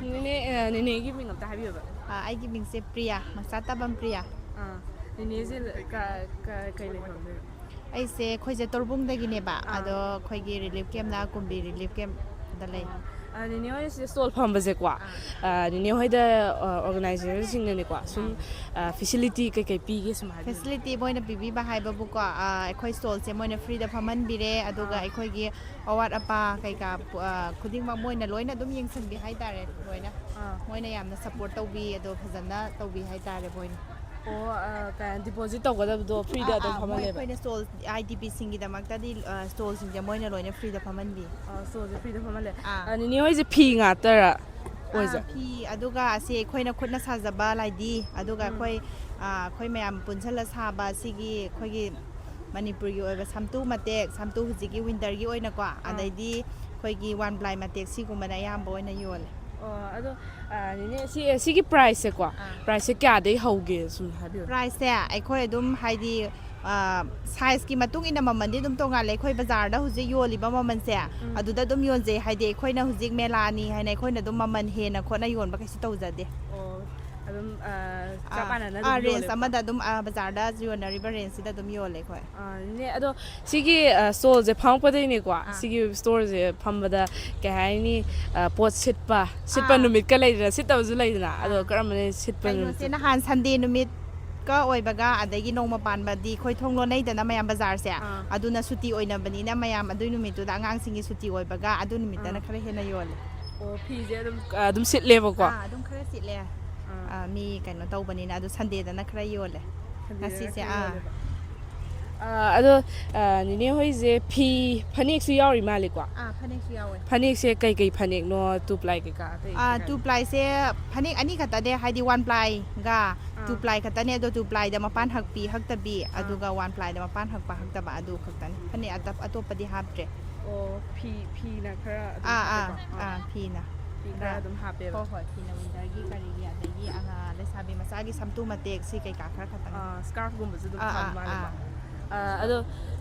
ꯅꯦꯅꯦ, ꯑ, ꯅꯦꯅꯦꯒꯤ ꯃꯤꯡ ꯑꯝꯇ ꯍꯥꯏꯕꯤꯌꯨꯕ꯫ ꯑ, ꯑꯩꯒꯤ ꯃꯤꯡꯁꯦ ꯄ꯭ꯔꯤꯌꯥ, ꯃꯆꯥ ꯇꯥꯕꯝ ꯄ꯭ꯔꯤꯌꯥ꯫ ꯑꯥ, ꯅꯦꯅꯦꯁꯦ ꯀ- ꯀ- ꯀꯩ ꯂꯩꯐꯝꯗꯩꯅꯣ? ꯑꯩꯁꯦ ꯑꯩꯈꯣꯏꯁꯦ ꯇꯣꯔꯕꯨꯡꯗꯒꯤꯅꯦꯕ꯫ ꯑꯥ꯫ ꯑꯗꯣ ꯑꯩꯈꯣꯏꯒꯤ ꯔꯤꯂꯤꯐ ꯀꯦꯝꯅ ꯀꯨꯝꯕꯤ ꯔꯤꯂꯤꯐ ꯀꯦꯝꯗ ꯂꯩ꯫ ꯑ, ꯅꯦꯅꯦ ꯍꯣꯏ ꯁꯤꯗ ꯁ꯭ꯇꯣꯜ ꯐꯝꯕꯁꯦꯀꯣ, ꯑ, ꯅꯦꯅꯦ ꯍꯣꯏꯗ ꯑꯣꯔꯒꯅꯥꯏꯖꯔꯁꯤꯡꯅꯅꯦꯀꯣ ꯁꯨꯝ ꯐꯦꯁꯤꯂꯤꯇꯤ ꯀꯩꯀꯩ ꯄꯤꯒꯦ ꯁꯨꯝ ꯍꯥꯏꯕꯤꯌꯨ꯫ ꯐꯦꯁꯤꯂꯤꯇꯤ ꯃꯣꯏꯅ ꯄꯤꯕꯤꯕ ꯍꯥꯏꯕꯕꯨꯀꯣ, ꯑ, ꯑꯩꯈꯣꯏ ꯁ꯭ꯇꯣꯜꯁꯦ ꯃꯣꯏꯅ ꯐ꯭ꯔꯤꯗ ꯐꯝꯍꯟꯕꯤꯔꯦ, ꯑꯗꯨꯒ ꯑꯥ꯫ ꯑꯩꯈꯣꯏꯒꯤ ꯑꯋꯥꯠ ꯑꯄꯥ ꯀꯩꯀꯥ, ꯑ, ꯈꯨꯗꯤꯡꯃꯛ ꯃꯣꯏꯅ ꯂꯣꯏꯅ ꯑꯗꯨꯝ ꯌꯦꯡꯁꯤꯟꯕꯤ ꯍꯥꯏꯇꯥꯔꯦ ꯂꯣꯏꯅ꯫ ꯑꯥ꯫ ꯃꯣꯏꯅ ꯌꯥꯝꯅ ꯁꯞꯄꯣꯔꯠ ꯇꯧꯕꯤ, ꯑꯗꯣ ꯐꯖꯅ ꯇꯧꯕꯤ ꯍꯥꯏꯇꯥꯔꯦ ꯃꯣꯏꯅ꯫ ꯑꯣ, ꯑ, ꯀ- ꯗꯤꯄꯣꯖꯤꯠ ꯇꯧꯒꯗꯕꯗꯣ ꯐ꯭ꯔꯤꯗ ꯑꯥ, ꯑꯗꯨꯝ ꯑꯥ, ꯃꯣꯏ ꯐꯝꯍꯜꯂꯦꯕ? ꯑꯩꯈꯣꯏꯅ ꯁ꯭ꯇꯣꯜ, ꯑꯥꯏ ꯗꯤ ꯄꯤꯁꯤꯡꯒꯤꯗꯃꯛꯇꯗꯤ, ꯑ, ꯁ꯭ꯇꯣꯜꯁꯤꯡꯁꯦ ꯃꯣꯏꯅ ꯂꯣꯏꯅ ꯐ꯭ꯔꯤꯗ ꯐꯝꯍꯟꯕꯤ꯫ ꯑ, ꯁ꯭ꯇꯣꯜꯁꯦ ꯐ꯭ꯔꯤꯗ ꯐꯝꯍꯜꯂꯦ꯫ ꯑꯥ꯫ ꯑ, ꯅꯦꯅꯦ ꯍꯣꯏꯁꯦ ꯐꯤ ꯉꯥꯛꯇꯔ ꯑꯣꯏꯁꯦ? ꯑꯥ, ꯐꯤ, ꯑꯗꯨꯒ ꯑꯁꯤ ꯑꯩꯈꯣꯏꯅ ꯈꯨꯠꯅ ꯁꯥꯖꯕ ꯂꯥꯏꯙꯤ, ꯑꯗꯨꯒ ꯎꯝ꯫ ꯑꯩꯈꯣꯏ, ꯑꯥ, ꯑꯩꯈꯣꯏ ꯃꯌꯥꯝ ꯄꯨꯟꯁꯤꯜꯂ ꯁꯥꯕ ꯑꯁꯤꯒꯤ ꯑꯩꯈꯣꯏꯒꯤ ꯃꯅꯤꯄꯨꯔꯒꯤ ꯑꯣꯏꯕ ꯁꯥꯝꯇꯨ ꯃꯇꯦꯛ, ꯁꯥꯝꯇꯨ ꯍꯧꯖꯤꯛꯀꯤ ꯋꯤꯟꯇꯔꯒꯤ ꯑꯣꯏꯅꯀꯣ, ꯑꯥ꯫ ꯑꯗꯩꯗꯤ ꯑꯩꯈꯣꯏꯒꯤ ꯋꯥꯟ ꯄ꯭ꯂꯥꯏ ꯃꯇꯦꯛ ꯁꯤꯒꯨꯝꯕꯅ ꯑꯌꯥꯝꯕ ꯑꯣꯏꯅ ꯌꯣꯜꯂꯦ꯫ ꯑꯣ, ꯑꯗꯣ, ꯑ, ꯅꯦꯅꯦ, ꯁꯤ, ꯁꯤꯒꯤ ꯄ꯭ꯔꯥꯏꯁꯁꯦꯀꯣ, ꯑꯥ꯫ ꯄ꯭ꯔꯥꯏꯁꯁꯦ ꯀꯌꯥꯗꯩ ꯍꯧꯒꯦ ꯁꯨꯝ ꯍꯥꯏꯕꯤꯌꯨ꯫ ꯄ꯭ꯔꯥꯏꯁꯁꯦ ꯑꯩꯈꯣꯏ ꯑꯗꯨꯝ ꯍꯥꯏꯗꯤ, ꯑ, ꯁꯥꯏꯖꯀꯤ ꯃꯇꯨꯡ ꯏꯟꯅ ꯃꯃꯜꯗꯤ ꯑꯗꯨꯝ ꯇꯣꯡꯉꯥꯜꯂꯦ꯫ ꯑꯩꯈꯣꯏ ꯕꯖꯥꯔꯗ ꯍꯧꯖꯤꯛ ꯌꯣꯜꯂꯤꯕ ꯃꯃꯜꯁꯦ, ꯎꯝ꯫ ꯑꯗꯨꯗ ꯑꯗꯨꯝ ꯌꯣꯟꯖꯩ꯫ ꯍꯥꯏꯗꯤ ꯑꯩꯈꯣꯏꯅ ꯍꯧꯖꯤꯛ ꯃꯦꯂꯥꯅꯤ ꯍꯥꯏꯅ ꯑꯩꯈꯣꯏꯅ ꯑꯗꯨꯝ ꯃꯃꯜ ꯍꯦꯟꯅ ꯈꯣꯠꯅ ꯌꯣꯟꯕ ꯀꯩꯁꯨ ꯇꯧꯖꯗꯦ꯫ ꯑꯣ, ꯑꯗꯨꯝ, ꯑ, ꯆꯞ ꯑꯥ, ꯃꯥꯟꯅꯅ ꯑꯥ, ꯑꯗꯨꯝ ꯔꯦꯟꯖ ꯌꯣꯜꯂꯦꯕ? ꯑꯃꯗ ꯑꯗꯨꯝ, ꯑꯥ, ꯕꯖꯥꯔꯗ ꯌꯣꯟꯅꯔꯤꯕ ꯔꯦꯟꯖꯁꯤꯗ ꯑꯗꯨꯝ ꯌꯣꯜꯂꯦ ꯑꯩꯈꯣꯏ꯫ ꯑ, ꯅꯦ, ꯑꯗꯣ ꯁꯤꯒꯤ, ꯑ, ꯁ꯭ꯇꯣꯜꯁꯦ ꯐꯝꯃꯛꯄꯗꯩꯅꯦꯀꯣ, ꯑꯥ꯫ ꯁꯤꯒꯤ ꯁ꯭ꯇꯣꯔꯁꯦ ꯐꯝꯕꯗ ꯀꯩ ꯍꯥꯏꯅꯤ, ꯑ, ꯄꯣꯠ ꯁꯤꯠꯄ, ꯁꯤꯠꯄ ꯑꯥ꯫ ꯅꯨꯃꯤꯠꯀ ꯂꯩꯗꯅ, ꯁꯤꯠꯇꯕꯁꯨ ꯂꯩꯗꯅ, ꯑꯗꯣ ꯑꯥ꯫ ꯀꯔꯝꯕꯅ ꯁꯤꯠꯄ ꯅꯨꯃꯤꯠ? ꯀꯩꯅꯣꯁꯦ ꯅꯍꯥꯟ ꯁꯟꯗꯦ ꯅꯨꯃꯤꯠꯀ ꯑꯣꯏꯕꯒ, ꯑꯗꯒꯤ ꯅꯣꯡꯃ ꯄꯥꯟꯕꯗꯤ ꯑꯩꯈꯣꯏ ꯊꯣꯡ ꯂꯣꯟꯅꯩꯗꯅ ꯃꯌꯥꯝ ꯕꯖꯥꯔꯁꯦ, ꯑꯥ꯫ ꯑꯗꯨꯅ ꯁꯨꯇꯤ ꯑꯣꯏꯅꯕꯅꯤꯅ ꯃꯌꯥꯝ ꯑꯗꯨꯏ ꯅꯨꯃꯤꯠꯇꯨꯗ ꯑꯉꯥꯡꯁꯤꯡꯒꯤ ꯁꯨꯇꯤ ꯑꯣꯏꯕꯒ ꯑꯗꯨ ꯅꯨꯃꯤꯠꯇꯅ ꯑꯥ꯫ ꯈꯔ ꯍꯦꯟꯅ ꯌꯣꯜꯂꯦ꯫ ꯑꯣ, ꯐꯤꯁꯦ ꯑꯗꯨꯝ, ꯑ, ꯑꯗꯨꯝ ꯁꯤꯠꯂꯦꯕꯀꯣ? ꯑꯥ, ꯑꯗꯨꯝ ꯈꯔ ꯁꯤꯠꯂꯦ꯫ ꯑꯥ꯫ ꯑꯥ, ꯃꯤ ꯀꯩꯅꯣ ꯇꯧꯕꯅꯤꯅ ꯑꯗꯨ ꯁꯟꯗꯦꯗꯅ ꯈꯔ ꯌꯣꯜꯂꯦ꯫ ꯁꯟꯗꯦꯗꯅ ꯉꯁꯤꯁꯦ, ꯈꯔ ꯑꯥ꯫ ꯌꯣꯜꯂꯦꯕ꯫ ꯑ, ꯑꯗꯣ, ꯑ, ꯅꯦꯅꯦ ꯍꯣꯏꯁꯦ ꯐꯤ, ꯐꯅꯦꯛꯁꯨ ꯌꯥꯎꯔꯤ ꯃꯥꯜꯂꯦꯀꯣ? ꯑꯥ, ꯐꯅꯦꯛꯁꯨ ꯌꯥꯎꯋꯦ꯫ ꯐꯅꯦꯛꯁꯦ ꯀꯩꯀꯩ ꯐꯅꯦꯛꯅꯣ? Two ply ꯀꯩꯀꯥ ꯑꯇꯩ ꯑꯥ, ꯀꯩꯀꯥ? Two plyꯁꯦ ꯐꯅꯦꯛ ꯑꯅꯤ ꯈꯛꯇꯅꯦ, ꯍꯥꯏꯗꯤ one plyꯒ two ꯑꯥ꯫ ply ꯈꯛꯇꯅꯦ꯫ ꯑꯗꯣ two plyꯗ ꯃꯄꯥꯟ ꯍꯛꯄꯤ ꯍꯛꯇꯕꯤ, ꯑꯥ꯫ ꯑꯗꯨꯒ one plyꯗ ꯃꯄꯥꯟ ꯍꯛꯄ ꯍꯛꯇꯕ, ꯑꯗꯨ ꯈꯛꯇꯅꯤ꯫ ꯐꯅꯦꯛ ꯑꯇꯞ-, ꯑꯇꯣꯞꯄꯗꯤ ꯍꯥꯞꯇ꯭ꯔꯦ꯫ ꯑꯣ, ꯐꯤ, ꯐꯤꯅ ꯈꯔ ꯑꯗꯨꯝ ꯑꯥ, ꯑꯥ, ꯍꯥꯞꯄꯦꯀꯣ? ꯑꯥ, ꯐꯤꯅ ꯐꯤ ꯈꯔ꯫ ꯈꯔ ꯑꯗꯨꯝ ꯍꯥꯞꯄꯦꯕ? ꯍꯣꯏ, ꯍꯣꯏ, ꯐꯤꯅ winterꯒꯤ ꯀꯔꯤꯒꯤ, ꯑꯗꯒꯤ ꯑꯉꯥꯡ ꯂꯩꯁꯥꯕꯤ ꯃꯆꯥꯒꯤ ꯁꯝꯇꯨ ꯃꯇꯦꯛ, ꯁꯤ ꯀꯩꯀꯥ ꯈꯔ ꯈꯛꯇꯪ꯫ ꯑꯥ, scarfꯀꯨꯝꯕꯁꯨ ꯑꯗꯨꯝ ꯑꯥ, ꯁꯥꯕ ꯑꯥ, ꯃꯥꯜꯂꯦꯀꯣ? ꯑꯥ꯫ ꯑꯥ, ꯑꯗꯣ,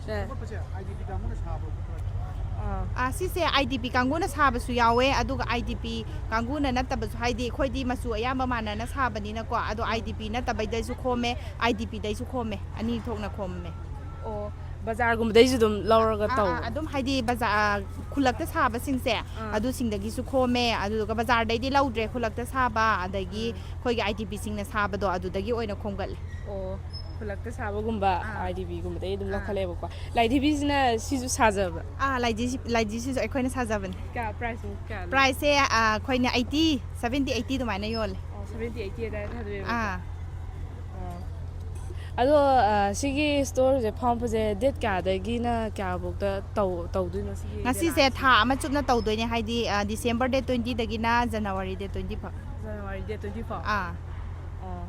ꯑꯦ, ꯈꯣꯠꯄꯁꯦ ꯑꯥꯏ ꯗꯤ ꯄꯤ ꯀꯥꯡꯕꯨꯅ ꯁꯥꯕ꯭ꯔꯣ ꯈꯣꯠꯄ꯭ꯔꯣ? ꯑꯥ, ꯑꯥ, ꯁꯤꯁꯦ ꯑꯥꯏ ꯗꯤ ꯄꯤ ꯀꯥꯡꯕꯨꯅ ꯁꯥꯕꯁꯨ ꯌꯥꯎꯋꯦ, ꯑꯗꯨꯒ ꯑꯥꯏ ꯗꯤ ꯄꯤ ꯀꯥꯡꯕꯨꯅ ꯅꯠꯇꯕꯁꯨ, ꯍꯥꯏꯗꯤ ꯑꯩꯈꯣꯏꯗꯤ ꯃꯆꯨ ꯑꯌꯥꯝꯕ ꯃꯥꯟꯅꯅ ꯁꯥꯕꯅꯤꯅꯀꯣ꯫ ꯑꯗꯣ I D P ꯅꯠꯇꯕꯩꯗꯁꯨ ꯈꯣꯝꯃꯦ, I D ꯄꯤꯗꯩꯁꯨ ꯈꯣꯝꯃꯦ, ꯑꯅꯤ ꯊꯣꯛꯅ ꯈꯣꯝꯃꯦ꯫ ꯑꯣ, ꯕꯖꯥꯔꯒꯨꯝꯕꯗꯩꯁꯨ ꯑꯗꯨꯝ ꯂꯧꯔꯒ ꯑꯥ, ꯑꯥ, ꯇꯧꯕ? ꯑꯗꯨꯝ ꯍꯥꯏꯗꯤ ꯕꯖꯥꯔ, ꯈꯨꯜꯂꯛꯇ ꯁꯥꯕꯁꯤꯡꯁꯦ, ꯑꯥ꯫ ꯑꯗꯨꯁꯤꯡꯗꯒꯤꯁꯨ ꯈꯣꯝꯃꯦ꯫ ꯑꯗꯨꯗꯨꯒ ꯕꯖꯥꯔꯗꯩꯗꯤ ꯂꯧꯗ꯭ꯔꯦ, ꯈꯨꯜꯂꯛꯇ ꯁꯥꯕ ꯑꯗꯒꯤ ꯑꯥ꯫ ꯑꯩꯈꯣꯏꯒꯤ ꯑꯥꯏ ꯗꯤ ꯄꯤꯁꯤꯡꯅ ꯁꯥꯕꯗꯣ, ꯑꯗꯨꯗꯒꯤ ꯑꯣꯏꯅ ꯈꯣꯝꯒꯠꯂꯦ꯫ ꯑꯣ, ꯈꯨꯜꯂꯛꯇ ꯁꯥꯕꯒꯨꯝꯕ, ꯑꯥ꯫ ꯑꯥꯏ ꯗꯤ ꯕꯤꯒꯨꯝꯕꯗꯒꯤ ꯑꯗꯨꯝ ꯑꯥ꯫ ꯂꯧꯈꯠꯂꯦꯕꯀꯣ꯫ ꯂꯥꯏꯙꯤꯕꯤꯁꯤꯅ ꯁꯤꯁꯨ ꯁꯥꯖꯕ? ꯑꯥ, ꯂꯥꯏꯙꯤ-, ꯂꯥꯏꯙꯤꯁꯤꯁꯨ ꯑꯩꯈꯣꯏꯅ ꯁꯥꯖꯕꯅꯦ꯫ ꯀꯌꯥ, ꯄ꯭ꯔꯥꯏꯁ ꯀꯌꯥ? ꯄ꯭ꯔꯥꯏꯁꯁꯦ, ꯑꯥ, ꯑꯩꯈꯣꯏꯅ ꯑꯩꯠꯇꯤ, ꯁꯚꯦꯟꯇꯤ, ꯑꯩꯠꯇꯤ ꯑꯗꯨꯃꯥꯏꯅ ꯌꯣꯜꯂꯦ꯫ ꯑꯣ, ꯁꯚꯦꯟꯇꯤ, ꯑꯩꯠꯇꯤ ꯑꯗꯥꯏꯗ ꯊꯥꯗꯣꯛꯑꯦꯕꯀꯣ? ꯑꯥ꯫ ꯑꯥ꯫ ꯑꯗꯣ, ꯑꯥ, ꯁꯤꯒꯤ ꯁ꯭ꯇꯣꯔꯁꯦ ꯐꯝꯃꯛꯄꯁꯦ ꯗꯦꯠ ꯀꯌꯥꯗꯒꯤꯅ ꯀꯌꯥꯐꯧꯗ ꯇꯧ-, ꯇꯧꯗꯣꯏꯅꯣ ꯁꯤꯒꯤ ꯉꯁꯤꯁꯦ ꯃꯦꯂꯥꯁꯦ? ꯊꯥ ꯑꯃ ꯆꯨꯞꯅ ꯇꯧꯗꯣꯏꯅꯦ, ꯍꯥꯏꯗꯤ, ꯑꯥ, ꯗꯤꯁꯦꯝꯕꯔ ꯗꯦꯠ ꯇ꯭ꯋꯦꯟꯇꯤꯗꯒꯤꯅ January date twenty four. January date twenty four? ꯑꯥ꯫ ꯑꯣ꯫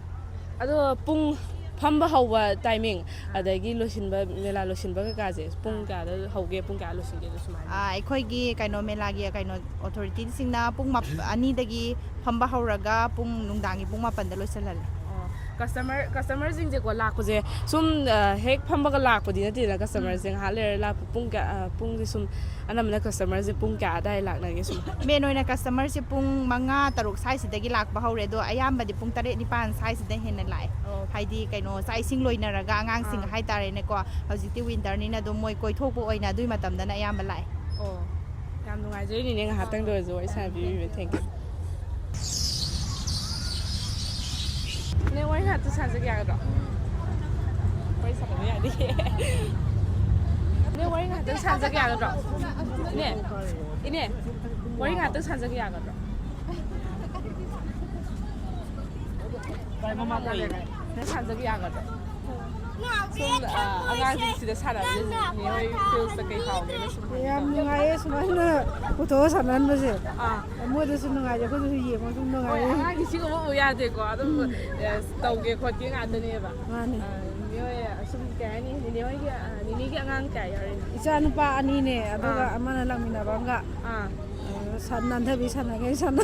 ꯑꯗꯣ ꯄꯨꯡ ꯐꯝꯕ ꯍꯧꯕ ꯇꯥꯏꯃꯤꯡ, ꯑꯗꯒꯤ ꯂꯣꯏꯁꯤꯟꯕ, ꯃꯦꯂꯥ ꯂꯣꯏꯁꯤꯟꯕ ꯀꯩꯀꯥꯁꯦ ꯄꯨꯡ ꯀꯌꯥꯗ ꯍꯧꯒꯦ, ꯄꯨꯡ ꯀꯌꯥ ꯂꯣꯏꯁꯤꯟꯒꯦ ꯑꯗꯨ ꯁꯨꯃꯥꯏꯅ? ꯑꯥ, ꯑꯩꯈꯣꯏꯒꯤ ꯀꯩꯅꯣ, ꯃꯦꯂꯥꯒꯤ ꯀꯩꯅꯣ ꯑꯣꯊꯣꯔꯤꯇꯤꯁꯤꯡꯅ ꯄꯨꯡ ꯃꯥꯞ-, ꯑꯅꯤꯗꯒꯤ ꯐꯝꯕ ꯍꯧꯔꯒ ꯄꯨꯡ ꯅꯨꯡꯗꯥꯡꯒꯤ ꯄꯨꯡ ꯃꯥꯄꯟꯗ ꯂꯣꯏꯁꯤꯜꯍꯜꯂꯦ꯫ ꯑꯣ, ꯀꯁꯇꯃꯔ, ꯀꯁꯇꯃꯔꯁꯤꯡꯁꯦꯀꯣ ꯂꯥꯛꯄꯁꯦ ꯁꯨꯝ, ꯑ, ꯍꯦꯛ ꯐꯝꯕꯒ ꯂꯥꯛꯄꯗꯤ ꯅꯠꯇꯦꯗꯅ, ꯀꯁꯇꯃꯔꯁꯦ ꯉꯥꯏꯍꯥꯛ ꯂꯩꯔ ꯂꯥꯛꯄ ꯄꯨꯡ ꯀꯌꯥ, ꯑ, ꯄꯨꯡꯁꯦ ꯁꯨꯝ ꯑꯅꯝꯕꯅ ꯀꯁꯇꯃꯔꯁꯦ ꯄꯨꯡ ꯀꯌꯥ ꯑꯗꯥꯏ ꯂꯥꯛꯅꯒꯦ ꯁꯨꯝ? ꯃꯦꯟ ꯑꯣꯏꯅ ꯀꯁꯇꯃꯔꯁꯦ ꯄꯨꯡ ꯃꯉꯥ, ꯇꯔꯨꯛ ꯁ꯭ꯋꯥꯏꯁꯤꯗꯒꯤ ꯂꯥꯛꯄ ꯍꯧꯔꯦ, ꯑꯗꯣ ꯑꯌꯥꯝꯕꯗꯤ ꯄꯨꯡ ꯇꯔꯦꯠ, ꯅꯤꯄꯥꯟ ꯁ꯭ꯋꯥꯏꯁꯤꯗ ꯍꯦꯟꯅ ꯂꯥꯛꯑꯦ꯫ ꯑꯣ꯫ ꯍꯥꯏꯗꯤ ꯀꯩꯅꯣ, ꯆꯥꯛ ꯏꯁꯤꯡ ꯂꯣꯏꯅꯔꯒ ꯑꯉꯥꯡꯁꯤꯡ ꯑꯥ꯫ ꯍꯥꯏꯇꯥꯔꯦꯅꯦꯀꯣ, ꯍꯧꯖꯤꯛꯇꯤ ꯋꯤꯟꯇꯔꯅꯤꯅ ꯑꯗꯨꯝ ꯃꯣꯏ ꯀꯣꯏꯊꯣꯛꯄ ꯑꯣꯏꯅ ꯑꯗꯨꯏ ꯃꯇꯝꯗꯅ ꯑꯌꯥꯝꯕ ꯂꯥꯛꯑꯦ꯫ ꯑꯣ, ꯌꯥꯝ ꯅꯨꯡꯉꯥꯏꯖꯩꯅꯤꯅꯦ, ꯉꯥꯏꯍꯥꯛꯇꯪꯗ ꯑꯣꯏꯔꯁꯨ ꯋꯥꯔꯤ ꯁꯥꯟꯅꯕꯤꯔꯤꯕ꯫ Thank you꯫ ꯅꯦ, ꯋꯥꯔꯤ ꯉꯥꯛꯇ ꯁꯥꯟꯅꯖꯒꯦ ꯌꯥꯒꯗ꯭ꯔꯣ? ꯋꯥꯔꯤ ꯁꯥꯟꯅꯕ ꯌꯥꯗꯦ꯫ ꯅꯦ, ꯋꯥꯔꯤ ꯉꯥꯛꯇ ꯁꯥꯟꯅꯖꯒꯦ ꯌꯥꯒꯗ꯭ꯔꯣ? ꯏꯅꯦ, ꯏꯅꯦ, ꯋꯥꯔꯤ ꯉꯥꯛꯇ ꯁꯥꯟꯅꯖꯒꯦ ꯌꯥꯒꯗ꯭ꯔꯣ? ꯅꯦ, ꯁꯥꯟꯅꯖꯒꯦ ꯌꯥꯒꯗ꯭ꯔꯣ? ꯁꯨꯝ, ꯑ, ꯑꯉꯥꯡꯁꯤꯡꯁꯤꯗ ꯁꯥꯟꯅꯕꯁꯦ ꯅꯦ ꯍꯣꯏ ꯐꯤꯜꯁꯇ ꯀꯩ ꯐꯥꯎꯒꯦꯅ ꯁꯨꯝ ꯍꯪꯒꯦ ꯌꯥꯝ ꯇꯧꯕ꯫ ꯅꯨꯡꯉꯥꯏꯌꯦ ꯁꯨꯃꯥꯏꯅ ꯄꯨꯊꯣꯛꯑ ꯁꯥꯟꯅꯍꯟꯕꯁꯦ꯫ ꯑꯥ꯫ ꯃꯣꯏꯗꯁꯨ ꯅꯨꯡꯉꯥꯏꯖꯩ, ꯑꯩꯈꯣꯏꯗꯁꯨ ꯌꯦꯡꯕ ꯁꯨꯝ ꯍꯣꯏ, ꯅꯨꯡꯉꯥꯏꯌꯦ꯫ ꯑꯉꯥꯡꯒꯤ ꯁꯤꯒꯨꯝꯕ ꯎ ꯌꯥꯗꯦꯀꯣ꯫ ꯑꯗꯨꯝ, ꯑ, ꯇꯧꯒꯦ ꯈꯣꯠꯀꯦ ꯉꯥꯛꯇꯅꯦꯕ꯫ ꯃꯥꯅꯦ꯫ ꯑ, ꯅꯦ ꯍꯣꯏ, ꯑꯁꯨꯝ ꯀꯩ ꯍꯥꯏꯅꯤ, ꯅꯦ ꯍꯣꯏꯒꯤ, ꯑ, ꯅꯦꯅꯦꯒꯤ ꯑꯉꯥꯡ ꯀꯌꯥ ꯌꯥꯎꯔꯤꯅꯣ? ꯏꯆꯥ ꯅꯨꯄꯥ ꯑꯅꯤꯅꯦ, ꯑꯗꯨꯒ ꯑꯥ꯫ ꯑꯃꯅ ꯂꯥꯛꯃꯤꯟꯅꯕ ꯑꯃꯒ꯫ ꯑꯥ꯫ ꯑ, ꯁꯥꯟ-, ꯅꯥꯟꯊꯕꯤ ꯁꯥꯟꯅꯈꯩ ꯁꯥꯟꯅ꯫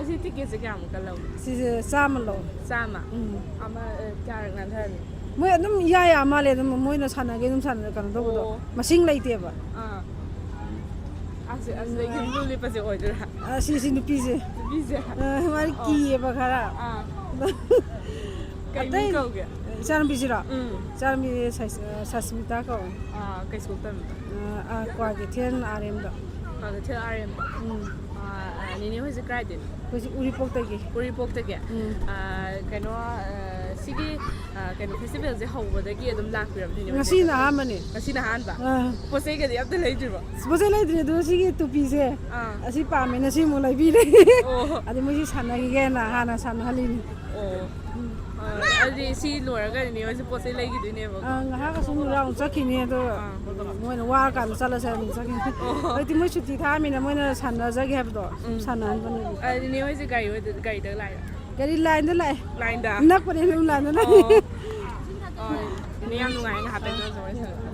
ꯑꯁꯤ ꯇꯤꯀꯦꯠꯁꯦ ꯀꯌꯥꯃꯨꯛꯀ ꯂꯧꯒꯦ? ꯁꯤꯁꯦ ꯆꯥꯝꯃ ꯂꯧ꯫ ꯆꯥꯝꯃ? ꯎꯝ꯫ ꯑꯃ, ꯑ, ꯀꯌꯥꯔꯛ ꯅꯥꯟꯊꯍꯜꯂꯤ? ꯃꯣꯏ ꯑꯗꯨꯝ ꯏꯌꯥ ꯌꯥ ꯃꯥꯜꯂꯦ, ꯑꯗꯨꯝ ꯃꯣꯏꯅ ꯁꯥꯟꯅꯒꯦ ꯑꯗꯨꯝ ꯁꯥꯟꯅ ꯀꯩꯅꯣ ꯇꯧꯕꯗꯣ꯫ ꯑꯣ꯫ ꯃꯁꯤꯡ ꯂꯩꯇꯦꯕ꯫ ꯑꯥ꯫ ꯑꯁꯤ ꯑꯁꯤꯗꯒꯤ ꯕ꯭ꯂꯨ ꯂꯤꯞꯄꯁꯦ ꯑꯣꯏꯗꯣꯏꯔꯥ? ꯑ, ꯁꯤ ꯁꯤ ꯅꯨꯄꯤꯁꯦ꯫ ꯅꯨꯄꯤꯁꯦ꯫ ꯑ, ꯃꯥꯗꯤ ꯀꯤꯌꯦꯕ ꯈꯔ꯫ ꯑꯥ꯫ ꯀꯩ ꯑꯇꯩ ꯃꯤꯡ ꯀꯧꯒꯦ? ꯏꯆꯥꯅꯨꯄꯤꯁꯤꯔꯣ? ꯎꯝ꯫ ꯏꯆꯥꯅꯨꯄꯤ ꯁꯁ-, ꯑ, ꯁꯁꯃꯤꯇꯥ ꯀꯧꯋꯦ꯫ ꯑꯥ, ꯀꯩ ꯁ꯭ꯀꯨꯜ ꯇꯝꯃꯤꯕ? ꯑ, ꯑ, ꯀ꯭ꯋꯥꯀꯩꯊꯦꯜ ꯑꯥꯔ ꯑꯦꯝꯗ꯫ ꯀ꯭ꯋꯥꯀꯩꯊꯦꯜ ꯑꯥꯔ ꯑꯦꯝꯗ꯫ ꯎꯝ꯫ ꯑꯥ, ꯑꯥ, ꯅꯦꯅꯦ ꯍꯣꯏꯁꯦ ꯀꯗꯥꯏꯗꯩꯅꯣ? ꯑꯩꯈꯣꯏꯁꯤ ꯎꯔꯤꯄꯣꯛꯇꯒꯤ꯫ ꯎꯔꯤꯄꯣꯛꯇꯒꯤ? ꯎꯝ꯫ ꯑꯥ, ꯀꯩꯅꯣ, ꯑꯥ, ꯁꯤꯒꯤ, ꯑꯥ, ꯀꯩꯅꯣ, ꯐꯦꯁꯇꯤꯚꯦꯜꯁꯦ ꯍꯧꯕꯗꯒꯤ ꯑꯗꯨꯝ ꯂꯥꯛꯄꯤꯔꯕ ꯅꯦꯅꯦ ꯍꯣꯏꯁꯦ? ꯉꯁꯤꯅ ꯑꯍꯥꯟꯕꯅꯦ꯫ ꯉꯁꯤꯅ ꯑꯍꯥꯟꯕ? ꯑꯥ꯫ ꯄꯣꯠ ꯆꯩꯒꯗꯤ ꯑꯝꯇ ꯂꯩꯗ꯭ꯔꯤꯕꯣ? ꯄꯣꯠ ꯆꯩ ꯂꯩꯗ꯭ꯔꯤ, ꯑꯗꯨ ꯁꯤꯒꯤ ꯇꯨꯄꯤꯁꯦ ꯑꯥ꯫ ꯑꯁꯤ ꯄꯥꯝꯃꯦꯅ ꯁꯤ ꯑꯃꯨꯛ ꯂꯩꯕꯤꯔꯦ꯫ ꯑꯣ꯫ ꯑꯗꯨ ꯃꯣꯏꯁꯤ ꯁꯥꯟꯅꯈꯤꯒꯦꯅ ꯍꯥꯟꯅ ꯁꯥꯟꯅꯍꯜꯂꯤꯅꯤ꯫ ꯑꯣ꯫ ꯑꯥ, ꯑꯗꯨꯗꯤ ꯁꯤ ꯂꯣꯏꯔꯒ ꯅꯦꯅꯦ ꯍꯣꯏꯁꯦ ꯄꯣꯠ ꯆꯩ ꯂꯩꯈꯤꯗꯣꯏꯅꯦꯕꯀꯣ? ꯑꯥ, ꯉꯥꯏꯍꯥꯛ ꯑꯁꯨꯝ ꯔꯥꯎꯟ ꯆꯠꯈꯤꯅꯤ, ꯑꯗꯣ ꯑꯥ꯫ ꯃꯣꯏꯅ ꯋꯥꯔꯀꯥꯟꯗ ꯆꯠꯂꯁꯦ ꯑꯗꯨꯝ ꯆꯠꯈꯤꯅꯤ꯫ ꯑꯣ꯫ ꯍꯧꯖꯤꯛꯇꯤ ꯃꯣꯏ ꯁꯨꯇꯤ ꯊꯥꯃꯤꯅ ꯃꯣꯏꯅ ꯁꯥꯟꯅꯖꯒꯦ ꯍꯥꯏꯕꯗꯣ ꯁꯨꯝ ꯎꯝ꯫ ꯁꯥꯟꯅꯍꯟꯕꯅꯦꯕ꯫ ꯑꯥ, ꯅꯦꯅꯦ ꯍꯣꯏꯁꯦ ꯒꯥꯔꯤ ꯑꯣꯏꯗꯣꯏ-, ꯒꯥꯔꯤꯗ ꯂꯥꯛꯏꯔꯣ? ꯒꯥꯔꯤ ꯂꯥꯏꯟꯗ ꯂꯥꯛꯑꯦ꯫ ꯂꯥꯏꯟꯗ? ꯅꯛꯄꯅꯦ ꯑꯗꯨꯝ ꯂꯥꯏꯟꯗ ꯂꯥꯛꯑꯦ꯫ ꯑꯣ꯫ ꯑꯣ, ꯅꯦꯅꯦ ꯌꯥꯝ ꯅꯨꯡꯉꯥꯏ ꯉꯥꯏꯍꯥꯛꯇꯪ ꯅꯪꯒ ꯋꯥꯔꯤ ꯁꯥꯟꯅꯕ꯫